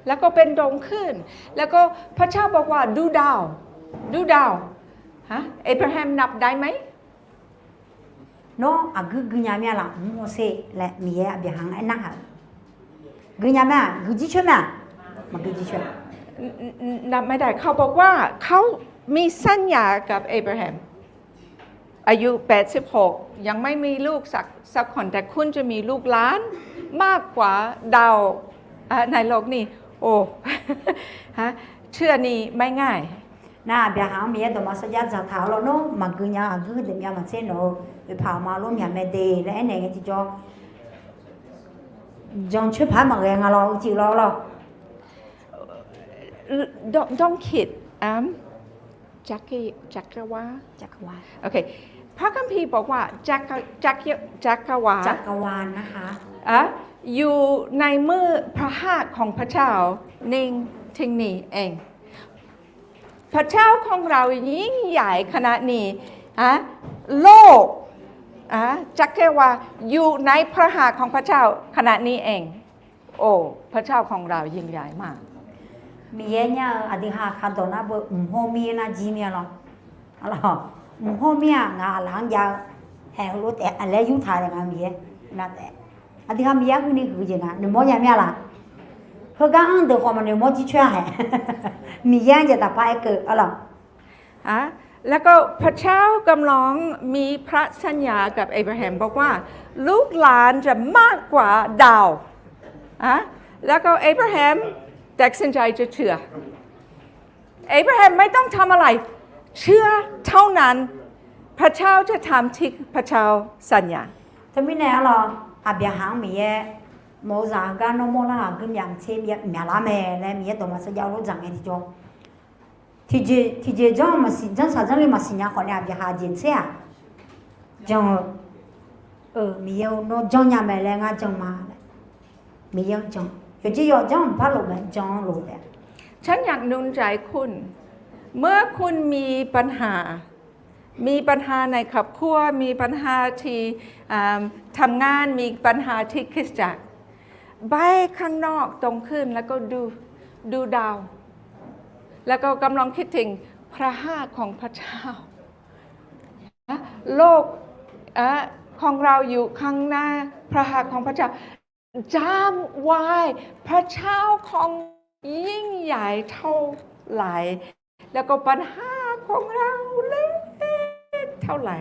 แล้วก็เป็นดงขึ้น แล้วก็พระเจ้าบอกว่าดูดาว ดูดาว ฮะ เอเบรแฮมนับได้ไหม Nawr aqguir guinya mir-a laf, mq hawsher laer Miqyaer Aqbyaqhaq-anr aernar haq-euq. Guinya mir-aq, guijir coer mae-aq, maqguijir coer-a. นับไม่ได้ เขาบอกว่าเขามีสัญญากับเอเบรแฮม อายุแปดสิบหก ยังไม่มีลูกสัก สักคน แต่คุณจะมีลูกหลานมากกว่าดาว อ่ะ ในโลกนี้ โอ้ ฮะ เชื่อนี่ไม่ง่าย Nar, Aqbyaqhaq-anr Miqyaer dawqma sarjax dzaqtaq-awr lawr, nawr maqgui nya-eu aqguir deuq myav maqtser nawq-eu oeqpaq aqma lof myaq mae de laer aernaeq ngae tiqjawr, jancoer paq-aer maqghae nga lawr, uicuiv lawr lawr. Don't, don't kid, um, จักร จักรวาล จักรวาล โอเค พระคัมภีร์บอกว่า จักร จักร จักรวาล จักรวาลนะคะ อ่ะ อยู่ในมือพระหัตถ์ของพระเจ้า เน่ง เท่งนี้เอง พระเจ้าของเรายิ่งใหญ่ขนาดนี้ ฮะ โลก อ่ะ จักรวาล อยู่ในพระหัตถ์ของพระเจ้าขนาดนี้เอง โอ้ พระเจ้าของเรายิ่งใหญ่มาก Miqyaer nya-eu aqdui ha kaqdawq nar beu mq hawr mir-aer nar jir mir-a lawr. Mq hawr mir-aq, ngaq aqlaf-anr jav-eu, aer heulof taef-a laer yurtaq-a nga Miqyaer. Nar taef, aqdui ha Miqyaer huini huiq-eu jeq nga noeqmawr nya mir-a laf. Heugar anr deuq khawf maqnoeqmawr jir coer-a haeq. Miqyaer-anr jaeq taqpar aer keuv-a lawq. แล้วก็พระเจ้ากำลังมีพระสัญญากับเอเบรแฮม บอกว่าลูกหลานจะมากกว่าดาว อ่ะ แล้วก็เอเบรแฮมตัดสินใจจะเชื่อ เอเบรแฮมไม่ต้องทำอะไร เชื่อเท่านั้น พระเจ้าจะทำที่พระเจ้าสัญญา Teumirnae arlawr, Aqbyaqhaq-anr Miqyaer, nawq-eu zaq heugar nawr mawrlar-aq, guimyaq maqtser myaqlar mae laer Miqyaer dawqma sarjax-eu lof dzaq ngae tiqjawr. Tiqjeq, tiqjeq janr maqsiq, janrsaq janrle maqsiq nya khawf nae Aqbyaqhaq jeq tser-aq, jan-eu, Miqyaer-eu nawr janrnya mae laer ngar jan ma. Miqyaer-anr jan, yawqjeq yawq janr-anr par lof mae, jan-anr lof taef. ฉันอยากหนุนใจคุณ เมื่อคุณมีปัญหา มีปัญหาในครอบครัว มีปัญหาที่ อ่า ทำงาน มีปัญหาที่คริสตจักร ไปข้างนอกตรงคืน แล้วก็ดู ดูดาว แล้วก็กำลังคิดถึงพระหัตถ์ของพระเจ้า โลก อ่ะ ของเราอยู่ข้างหน้าพระหัตถ์ของพระเจ้า จำไว้ พระเจ้าของยิ่งใหญ่เท่าไหร่ แล้วก็ปัญหาของเราเล็กเท่าไหร่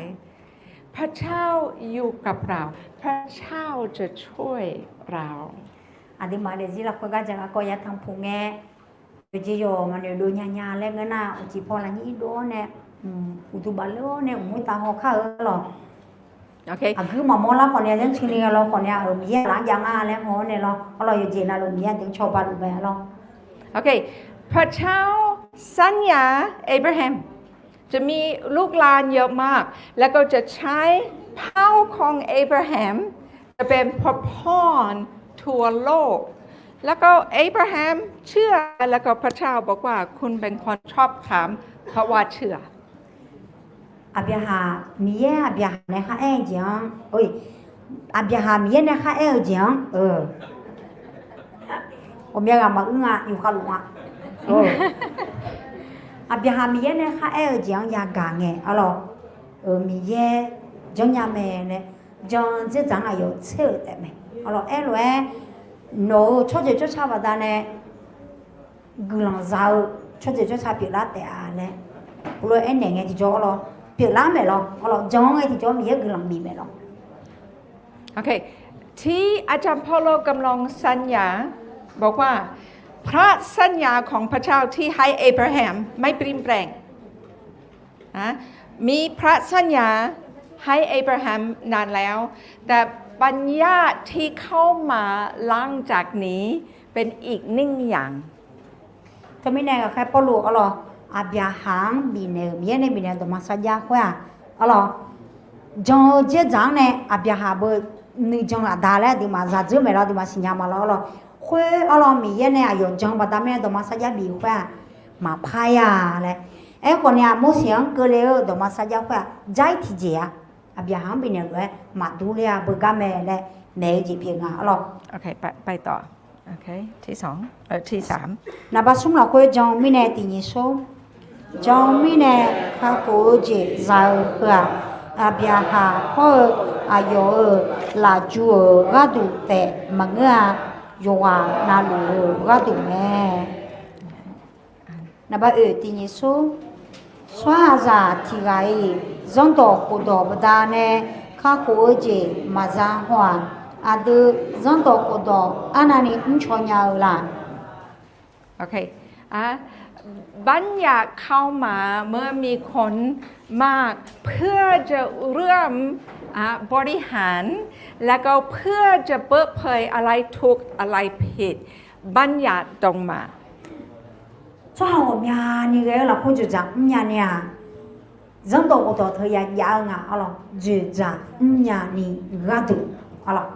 พระเจ้าอยู่กับเรา พระเจ้าจะช่วยเรา Aqduimaf daefzir lafkhoer gar jaq garkawv ya tanqpuq ngae, yawqjeq yawq maqnoeq dov nya nya laer ngeur nar, uqcif paw lafnyir dov-awr nae, uqduq bafler-awr nae uqmov taf haw kar-eu lawq. Aqguir maqmawr lar khawf nae, zanrcini ghae lawr khawf nae, Miqyaer laf-anr jav nga laer haw-awr nae lawr, arlawr yawqjeq navluf Miqyaer deuq cawba luf mae lawr. พระเจ้าสัญญาเอเบรแฮม จะมีลูกหลานเยอะมาก แล้วก็จะใช้เผ่าของเอเบรแฮม จะเป็นพระพรทั่วโลก แล้วก็เอเบรแฮมเชื่อ แล้วก็พระเจ้าบอกว่าคุณเป็นคนชอบธรรม เพราะว่าเชื่อ Aqbyaqhaq Miqyaer Aqbyaqhaq nae kharaer-eu jeq-anr, Aqbyaqhaq Miqyaer nae kharaer-eu jeq-anr, ghawqmya ghaq maquir nga, yufkhav luf nga. Aqbyaqhaq Miqyaer nae kharaer-eu jeq-anr yagaq ngae arlawr, Miqyaer janrnya mae laer, jan dzerdzaq-anr aqyawf tser-euq taef mae. Arlawr aerlof-aer, nawq-euq tsawrjeuq tsawrca baqdanae guiqlanq za-eu tsawrjeuq tsawrca pyeuflar taef-a laer, heulof aernaeq ngae tiqjawr arlawr pyeuflar maeq lawr, arlawr jan-anr ngae tiqjawr Miqyaer guiqlanq bif maeq lawr. ที่อาจารย์เปาโลกำลังสัญญา บอกว่า พระสัญญาของพระเจ้าที่ให้เอเบรแฮมไม่เปลี่ยนแปลง นะ มีพระสัญญาให้เอเบรแฮมนานแล้ว แต่บัญญัติที่เข้ามาหลังจากนี้เป็นอีกหนึ่งอย่าง Teumirnae ghaqkhaer Pawrluv arlawr, Aqbyaqhaq-anr bifnaeq-euq Miqyaer nae bifnaeq-eu dawqma sarjax khoer-aq, arlawr, jan-eu dzerdzaq-anr nae Aqbyaqhaq beu nuijan laf da laer aqduimaf zaqdzeur maeq lawr, aqduimaf siqnya ma lawr arlawr. Khoer arlawr Miqyaer nae aqyawf jan baqda mirnae dawqma sarjax bif khoer-aq, maqpar-a laer. Aerkhawf nae-aq, Morseq-anr keuvle-eu dawqma sarjax khoer-aq, jar-ir tiqjeq-a. Aqbyaqhaq-anr bifnaeq lof-aer maqdur ler-a beugar mae laer maeq-eu jeq pyeuf nga arlawr. ไปต่อ ทีสอง เออ ทีสาม Naqba smr lafkhoer jan-eu mirnae tiqnyir sor. Jan-eu mirnae kakhof-eu jeq za-eu heu-aq, Aqbyaqhaq hawr-eu aqyawf-euq lafju-euq gharduq taef maqngeur-a. Yawqghaq navluf-euq gharduq mae. Naqba oeq tiqnyir sor. Tsawrhaqzaq tiq ghaq-iq zanrdawq khofdawq baqdanae kakhof-eu jeq maqza haw-aq, aqdui zanrdawq khofdawq arnavni mrcaw nya-eu la? บัญญัติเข้ามาเมื่อมีคนมาก เพื่อจะเริ่ม อ่ะ บริหาร แล้วก็เพื่อจะเปิดเผยอะไรถูกอะไรผิด บัญญัติตรงมา Tsawrhaq ghawqmyani ghae-eu lafkhoer dzoeqdzaq mrnya ni-aq, zanrdawq khofdawq teuya jav-eu nga arlawr, dzoeqdzaq mrnya ni gharduq arlawr.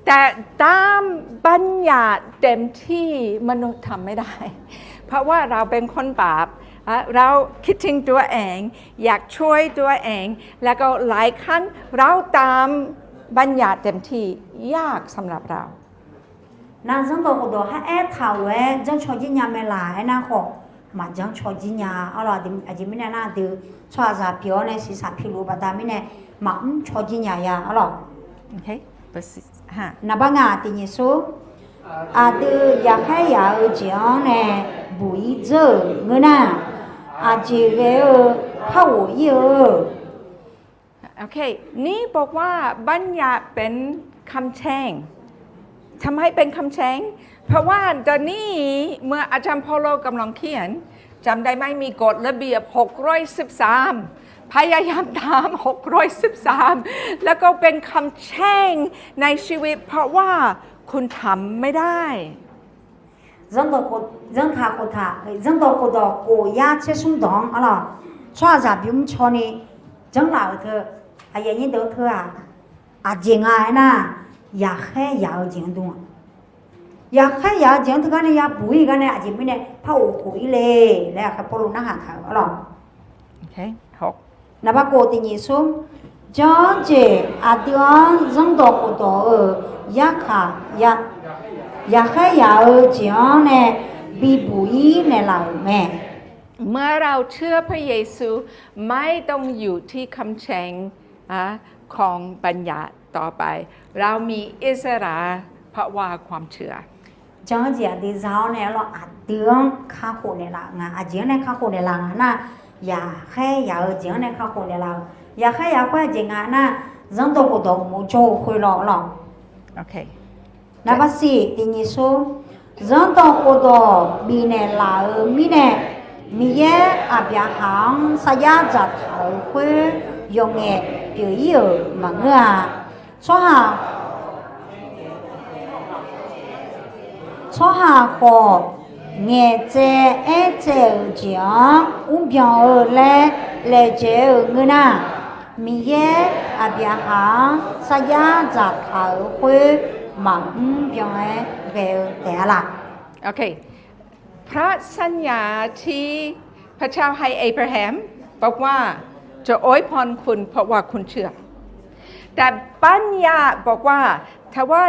แต่ตามบัญญัติเต็มที่มนุษย์ทำไม่ได้ เพราะว่าเราเป็นคนบาป เราคิดถึงตัวเอง อยากช่วยตัวเอง แล้วก็หลายครั้งเราตามบัญญัติเต็มที่ ยากสำหรับเรา Nar zanrdawq khofdawq kharaer taq-euq lof-aer janrcaw jir nya mae laq aernar khawf, maqjanr caw jir nya arlawr. Aqjeq mirnae nar aqdui tsawrhaqzaq pyeuf-awr nae shiqshaq piluf-eu baqda mirnae maqmr caw jir nya ya arlawr. Naqba ngaq tiqnyir sor. Aqdui yaqkhaer yaq-eu jeq-anr nae buq-ir dzeur-euq ngeur nar, Aqjeq ghae-eu par ghof-ir-eu. โอเค นี่บอกว่าบัญญัติเป็นคำแช่ง ทำไมเป็นคำแช่ง เพราะว่าตอนนี้เมื่ออาจารย์เปาโลกำลังเขียน จำได้ไหม มีกฎระเบียบ หกร้อยสิบสาม พยายามตาม หกร้อยสิบสาม แล้วก็เป็นคำแช่งในชีวิต เพราะว่าคุณทำไม่ได้ Zanrdawq khof, zanrtaq khoftaq, zanrdawq khofdawq khof yar tser smr dawq-anr arlawq, tsawrhaqzaq bimr caw ni janrlaf-euq teu, aqyuif aqnyir deuq-anr teu-aq, aqjeq nga aernar, yaqkhaer yaq-eu jeq-anr dur-a. Yaqkhaer yaq-eu jeq-anr teugar nae yabuq-ir gar nae aqjeq mirnae par ghof khof-ir le laer aqkhaer Pawrluv narhaq taq-euq arlawq. Naqba khof tiq nyiq smr, janr jeq aqdui-anr zanrdawq khofdawq-euq yarkhaq, yaqkhaer yaq-eu jeq-anr nae bibuq-ir naeqlaf-euq mae. เมื่อเราเชื่อพระเยซู ไม่ต้องอยู่ที่คำแช่งของบัญญัติต่อไป เรามีอิสระเพราะว่าความเชื่อ Janr-eu jeq aqdui za-awr nae arlawq, aqdui-anr kakhof naeqlaf nga. Aqjeq-anr nae kakhof naeqlaf nga nar, yaqkhaer yaq-eu jeq-anr nae kakhof naeqlaf-euq. Yaqkhaer yaq khoer aqjeq nga nar, zanrdawq khofdawq uqmov jawr-eu khoer lawr arlawq. Naqba siq tiq nyiq smr, zanrdawq khofdawq bifnaeq laf-euq mirnae, Miqyaer Aqbyaqhaq-anr sarjar dzaqtaq-euq khoer yawqngaef pyeuf-ir-euq maqngeur-a. Tsawrhaq Tsawrhaq khawf, ngaeqtsaev aertsaev-euq jeq-anr mrbyan-eu laer laejae-euq ngeur nar, Miqyaer Aqbyaqhaq-anr sarjar dzaqtaq-euq khoer maqmr byan-aer ghae-eu taef-a laq. พระสัญญาที่พระเจ้าให้อับราฮัมบอกว่า จะอวยพรคุณเพราะว่าคุณเชื่อ แต่บัญญัติบอกว่า ถ้าว่า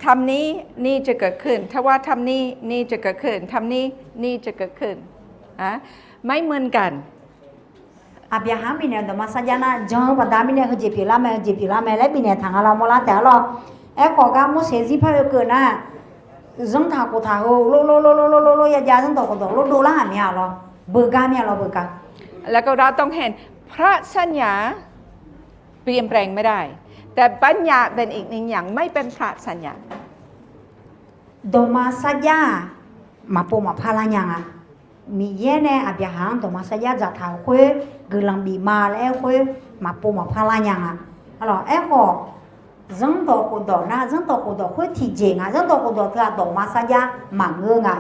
ทำนี้ นี่จะเกิดขึ้น ถ้าว่าทำนี้ นี่จะเกิดขึ้น ทำนี้ นี่จะเกิดขึ้น ไม่เหมือนกัน Aqbyaqhaq-anr bifnaeq-eu dawqma sarjax nar, jan-eu baqda mirnae heujeq pyeuflar mae, heujeq pyeuflar mae laer bifnaeq taq nga law mawrlar taef-a lawr. Aerkhawf gar Morseq zirpar oekeuv nar, zanrtaq khoftaq heu lor lor lor lor lor lor lor yajav zanrdawq khofdawq lor dovlar-aq mya lawr, beugar mya lawr beugar. แล้วก็เราต้องเห็นพระสัญญาเปลี่ยนแปลงไม่ได้ แต่บัญญัติเป็นอีกหนึ่งอย่าง ไม่เป็นพระสัญญา Dawqma sarjax-aq, maqpov maqpar lar nya nga. Miqyaer nae Aqbyaqhaq-anr dawqma sarjax dzaqtaq-euq khoer guiqlanq bif ma laer aer khoer maqpov maqpar lar nya nga. Aerkhawf, zanrdawq khofdawq nar, zanrdawq khofdawq khoer tiqjeq nga. Zanrdawq khofdawq teu-aq dawqma sarjax maqngeur nga.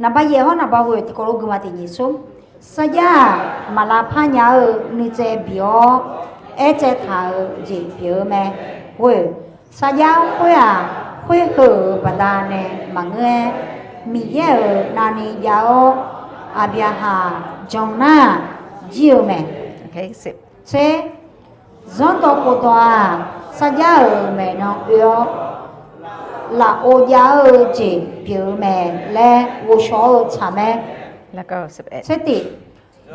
Naqba yaeq hawr naqba ghoeq tiqkawv lof guiqma tiq nyiq smr, sarjax-aq, maq lavpar nya-eu nuitsaev bi-awr aertsaev taq-eu jeq pyeuf-eu mae. Ghoeq, sarjax khoer-aq, khoer heu-euq baqdanae maqngeur-aer, Miqyaer-euq navni jav-awr Aqbyaqhaq jan nar jir-eu mae. Tser, zanrdawq khofdawq-aq, sarjax-euq maeqnan oe-awr lafov jav-eu jeq pyeuf-eu mae laer ghovshaw-eu tsaq mae. Tser tiq,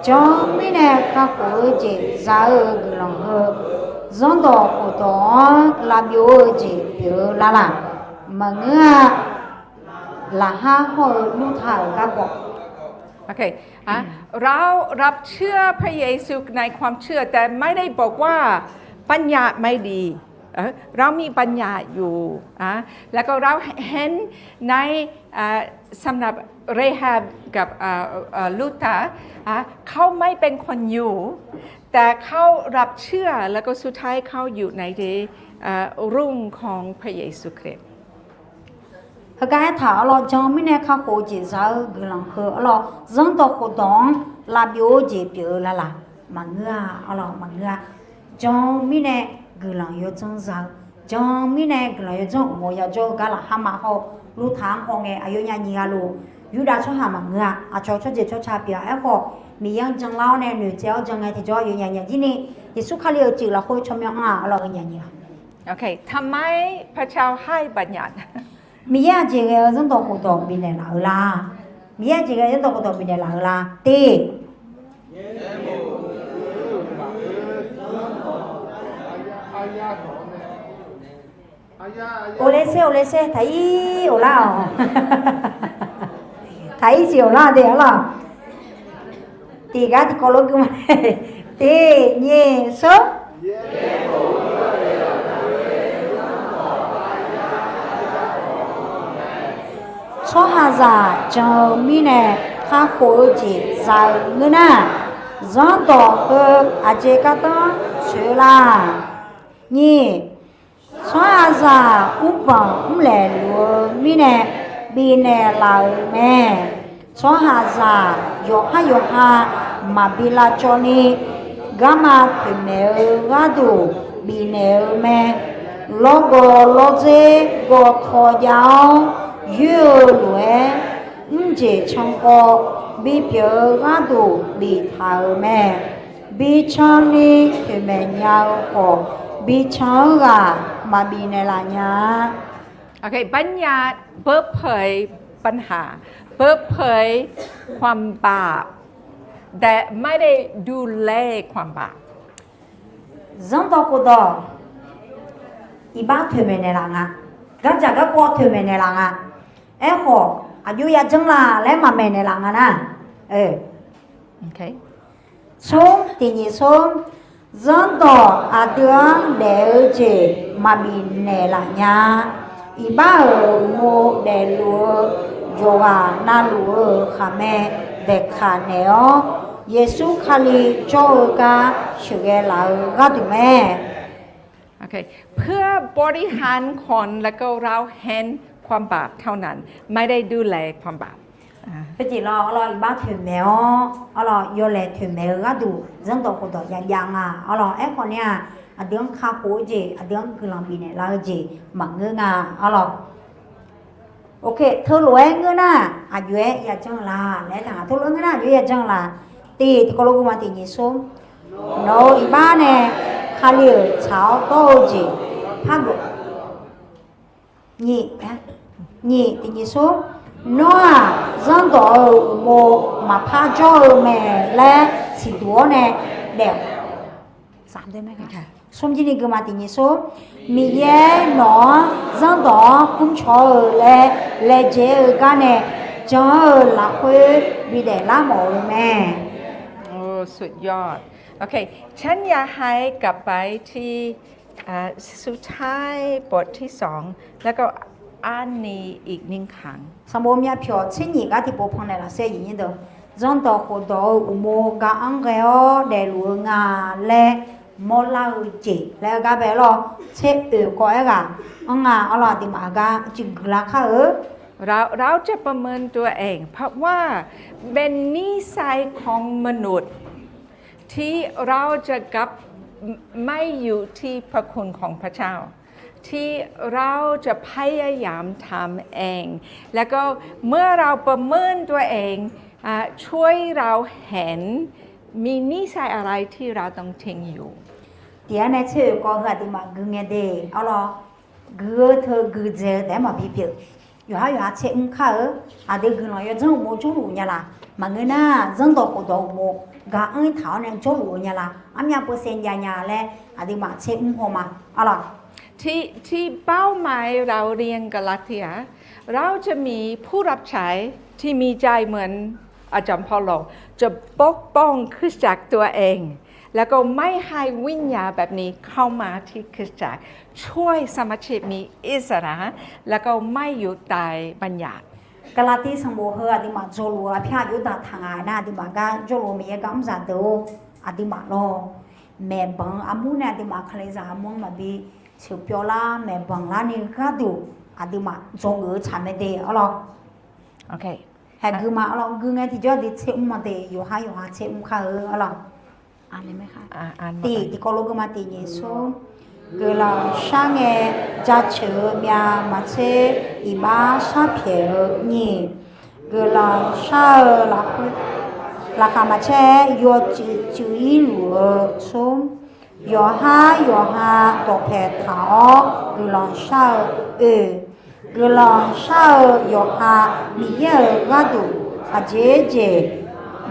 jan mirnae kakhof-eu jeq za-eu guiqlanq heu, zanrdawq khofdawq-anr lavbyov-eu jeq pyeuf-eu lar laq? Maqngeur-a. Laqkhaq hawr-eu lurtaq-euq garkawv เรารับเชื่อพระเยซูในความเชื่อ แต่ไม่ได้บอกว่าบัญญัติไม่ดี เอ่อ เรามีบัญญัติอยู่ อ่ะ แล้วก็เราเห็นใน อ่า สำหรับเรฮับกับ อ่า อ่า ลูธา อ่ะ เขาไม่เป็นคนยิว แต่เขารับเชื่อ แล้วก็สุดท้ายเขาอยู่ใน อ่า รุ่งของพระเยซูคริสต์ Heugar aertaq arlawr, jan mirnae kakhof-eu jeq za-eu guiqlanq heu arlawr, zanrdawq khofdawq-anr lavbyov-eu jeq pyeuf-eu lar laq? Maqngeur-a arlawr, maqngeur-a. Jan mirnae guiqlanq yawdzanr za-eu, jan mirnae guiqlanq yawdzanr uqmov yajawr-eu gar laqkhaq ma hawr-eu, lurtaq-anr hawngae aqyawfnyaf nyiq ghaq luf, Yurdav tsawrhaq maqngeur-a. Aqcawq tsawrjeuq tsawrca pyeuf-a. Aerkhawf, Miqyaer-anr janlar-awr nae noeqtsaev-awr jan ngae tiqjawr aqyawfnyaf nyiq ghaq jir ni, Yeqsur Kali-euq cuif lafkhoer tsawrmyanr anr-aq arlawr, aqyawfnyaf nyiq ghaq ทำไมพระเจ้าให้บัญญัติ Miqyaer aqjeq ghae-eu zanrdawq khofdawq bifnaeq laf-eu la? Miqyaer aqjeq ghae-eu zanrdawq khofdawq bifnaeq laf-eu la? Te, Oleshaer, oleshaer, taq-ir of lar-awq. Taq-ir siq-awq lar de arlawq. Tiqgar tiqkawv lof gui ma. Tiq nyiq smr. Tsawrhaqzaq jan-eu mirnae kakhof-eu jeq za-eu ngeur nar, zanrdawq heu aqjeq gardanr tsoeq-eu la? Nyiq, tsawrhaqzaq mrbanq mrlaeq luf-eu mirnae bifnaeq laf-euq mae. Tsawrhaqzaq yawqhar yawqha maqbi lavcawv ni, garma toeqmaeq-eu gharduq bifnaeq-eu mae. Lawrgawv lawrdzer gawtaw jav-awr yoer-eu lof-aer, mrjeq cankawv bipyeuf-eu gharduq biftaq-euq mae. Bican ni toeqmaeq nya-eu khawf, bican-anr ghaq maqbif naeqlaf nya-a. โอเค บัญญัติเปิดเผยปัญหา เปิดเผยความบาป แต่ไม่ได้ดูแลความบาป Zanrdawq khofdawq iqbax toeqmaeq naeqlaf nga. Gardzaq garkawv toeqmaeq naeqlaf nga. Aerkhawf, aqjox yajanr la laer maqmaeq naeqlaf nga nar. Smr, tiq nyiq smr, zanrdawq aqdui-anr daef-eu jeq maqbif naeqlaf nya-a. Iqbax-euq uqmov daefluf-eu yawqghaq navluf-eu khaqmae daeqkaq naeq-awr, Yeqsur Kali jawr-eu gar sheuqghae laf-eu gharduq mae. เพื่อบริหารคนและก็ละเว้นความบาปเท่านั้น ไม่ได้ดูแลความบาป Khoerjeq lawr arlawq, iqbax toeqmaeq-awr arlawq, yawlaeq toeqmaeq-eu gharduq zanrdawq khofdawq ya jav nga arlawq. Aerkhawf ni-aq, aqdui-anr kakhof-eu jeq, aqdui-anr guiqlanq bifnaeq laf-eu jeq maqngeur nga arlawq. โอเค teulof-aer ngeur nar, aqjox-aer yajanr-eu la laer taq nga. Teulof-aer ngeur nar, aqjox-aer yajanr-eu la? Tiq tiqkawv lof gui ma, tiq nyiq smr. Nawq-euq iqbax nae Kali-euq tsaq-awr dawr-eu jeq par geuf Nyiq, nyiq, tiq nyiq smr. Nawr-aq, zanrdawq-euq uqmov maqpar jawr-eu mae laer siqduq-awr nae daef-awq. Smr jir ni gui ma, tiq nyiq smr. Miqyaer nawq-anr zanrdawq-anr mrcaw-eu laer laejae-eu gar nae jan-eu lafkhoer bidaef lar mawf-eu mae. โอเค ฉันอยากให้กลับไปที่ อ่า สุดท้าย บทที่สอง แล้วก็อ่านนี้อีกหนึ่งครั้ง Sanqbof myavpyawq tser nyiq gar tiqpov pannaeq lafsaer yiq nyir deuq. Zanrdawq khofdawq-eu uqmov gar-anr ghae-awr daefluf-eu nga laer mawrlar-eu jeq laer-eu gar bae lawr. Tser oeq kawv-aer ghaq anr nga arlawq, aqduimaf-euq gar ciqguiq lar kar-eu. เรา เราจะประเมินตัวเอง เพราะว่าเป็นนิสัยของมนุษย์ ที่เราจะกลับไม่อยู่ที่พระคุณของพระเจ้า ที่เราจะพยายามทำเอง แล้วก็เมื่อเราประเมินตัวเอง อ่า ช่วยเราเห็น มีนิสัยอะไรที่เราต้องทิ้งอยู่ Tiqgar nae tser oeq kawv heu aqduimaf gui ngae de arlawq. Gui-eu teu guidzae-eu taef-aer maqbi pyeuf. Yawqhar yawqha tser mr kar-eu. Aqdui guiqlanq yawdzanr uqmov jawrluf nya laf? Maqngeur nar, zanrdawq khofdawq uqmov gar-anr taq-awr nae jawrluf-eu nya laf? Armyav peusaev jav nya laer aqduimaf tser mr haw ma arlawq. ที่ ที่เป้าหมายเราเรียนกาลาเทีย เราจะมีผู้รับใช้ที่มีใจเหมือนอาจารย์เปาโล จะปกป้องคริสตจักรตัวเอง แล้วก็ไม่ให้วิญญาณแบบนี้เข้ามาที่คริสตจักร ช่วยสมาชิกมีอิสระ แล้วก็ไม่อยู่ใต้บัญญัติ Gaqlaqtiv sanqbof heu aqduimaf dzawluf-eu aqpyar aqjox daq taq nga nar, aqduimaf gar jawrluf-eu Miqyaer gar mr zaq deuq-or, aqduimaf lawr. Maeqbanq-eu armur nae aqduimaf kalizaq armur-anr maqbi sheuqpyawv lar, maeqbanq larni gharduq aqduimaf dzawgeuf-eu tsaq mae de arlawq. Haeqgui ma arlawq, gui ngae tiqjawr dui tser mr ma de, yawqhar yawqha tser mr kar-eu arlawq. Tiq tiqkawv lof gui ma, tiq nyiq smr. Guiqlanq shar ngae jaceuq-eu myav maqtser, iqbax sharpyaeq-eu nyiq. Guiqlanq shar-eu lafkhoer, laqkhaq maqcaer-aer yawcuiv cuiv-ir luf-eu smr. Yawqhar yawqha dawqpaeq taq-awr guiqlanq shar-eu oe. Guiqlanq shar-eu yawqha Miqyaer-euq gharduq aqjeq jeq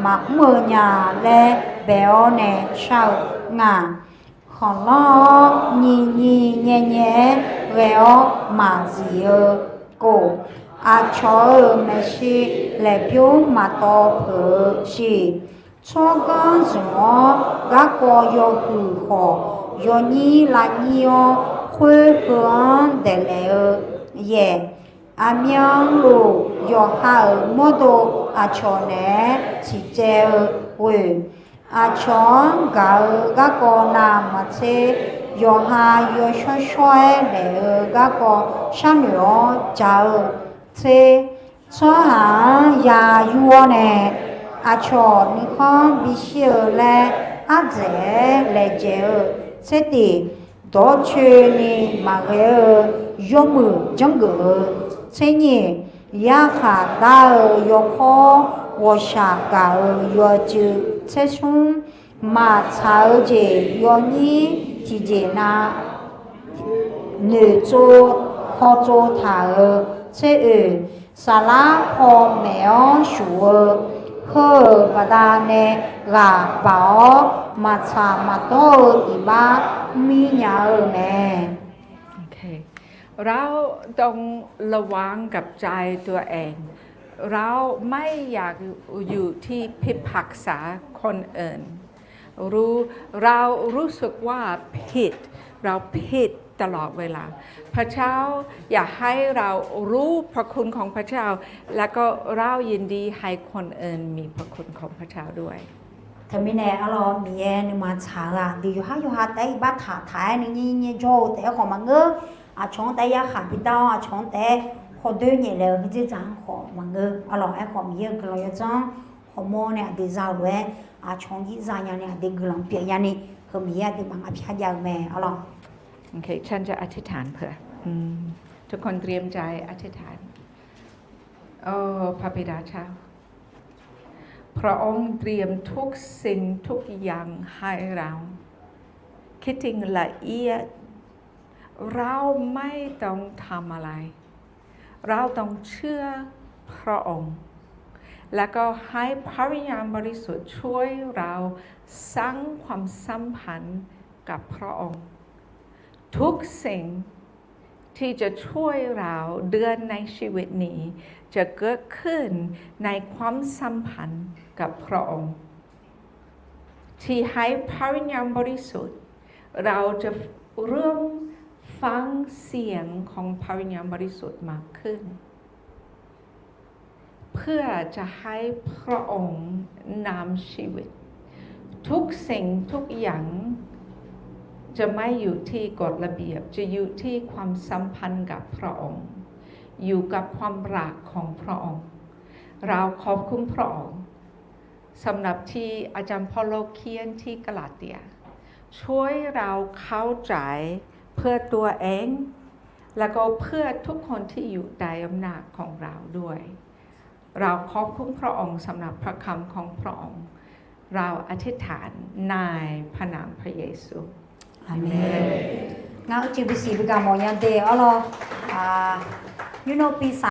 maqmr-eu nya laer bae-awr nae shar-eu nga. Khanqlanr-awr nyiq nyiq nyae nyae-aer ghae-awr maqzif-eu kov. Aqcawq-euq maeqshi laeqbymr maqtawv peuq-eu shiq. Tsawrganr zmq-awr garkawv yawhuiq khawf, yawnyir lavnyir-awr khoer heu-anr daeqlaef-eu yaeq. Aqmyanluf yawqha-euq mawrdo aqcawq naeq-aer ciqcaev-eu ghoeq, aqcawq-anr gaq-eu garkawv navmaqtser, yawqha yawshawr shawr-aer daef-eu garkawv sharnoeq-awr ja-eu tser, tsawrhaq-anr ya yur-awr nae aqcawq nuikhanr bishir-eu laer ardzaeq-aer laejae-eu tser tiq, dawrcoeni maqghae-eu yawmuiq janrgeuf-eu tser nyiq, yarkhaq dar-eu yawkawr ghawqshaq gaq-euq yawcuiv tser smr, maqtsaq-eu jeq yawnyir tiqjeq nav noeqtsov hawtsov taq-euq tser oeq, saflar paw maeq-awr shuf-eu heu-euq baqdanae ghaq baq-awr maqtsaq maqdawr-eu iqbax mir nya-eu mae. เราต้องระวังกับใจตัวเอง เราไม่อยากอยู่ที่พิพากษาคนอื่น รู้ เรารู้สึกว่าผิด เราผิดตลอดเวลา พระเจ้าอยากให้เรารู้พระคุณของพระเจ้า และก็เรายินดีให้คนอื่นมีพระคุณของพระเจ้าด้วย Teumirnae arlawr Miqyaer nuima tsaq-eu-aq deuq yawqhar yawqha taef-aer iqbax taq taq-aer nuinyir nyir jawr-eu taef-aer khawf maqngeur. Aqcawq-anr taef-aer yarkhaq bidar-awr aqcawq-anr taef-aer hawdoer nyaef laeq-eu heudzerdzaq-anr khawf maqngeur. Arlawr aerkhawf Miqyaer-euq guiqlanq yawdzanr-anr hawmawr nae aqdui za-eu lof-aer aqcawq-anr jir za nyani aqdui guiqlanq pyeuf nyani heu Miqyaer aqduimaf ngaq pyar jav-eu mae arlawr. โอเค ฉันจะอธิษฐานเผื่อ อืม ทุกคนเตรียมใจอธิษฐาน โอ้ พระบิดาเจ้า พระองค์เตรียมทุกสิ่งทุกอย่างให้เรา คิดถึงละเอียด เราไม่ต้องทำอะไร เราต้องเชื่อพระองค์ แล้วก็ให้พระวิญญาณบริสุทธิ์ช่วยเราสร้างความสัมพันธ์กับพระองค์ ทุกสิ่งที่จะช่วยเราเดินในชีวิตนี้ จะเกิดขึ้นในความสัมพันธ์กับพระองค์ ที่ให้พระวิญญาณบริสุทธิ์ เราจะเริ่มฟังเสียงของพระวิญญาณบริสุทธิ์มากขึ้น เพื่อจะให้พระองค์นำชีวิต ทุกสิ่งทุกอย่างจะไม่อยู่ที่กฎระเบียบ จะอยู่ที่ความสัมพันธ์กับพระองค์ อยู่กับความรักของพระองค์ เราขอบคุณพระองค์ สำหรับที่อาจารย์เปาโลเขียนที่กาลาเตีย ช่วยเราเข้าใจเพื่อตัวเอง แล้วก็เพื่อทุกคนที่อยู่ใต้อำนาจของเราด้วย เราขอบคุณพระองค์สำหรับพระคำของพระองค์ เราอธิษฐานในพระนามพระเยซู อาเมน Ngar uicuiv bisiq bi gaq mawf nya de arlawr. Nymr nawr pi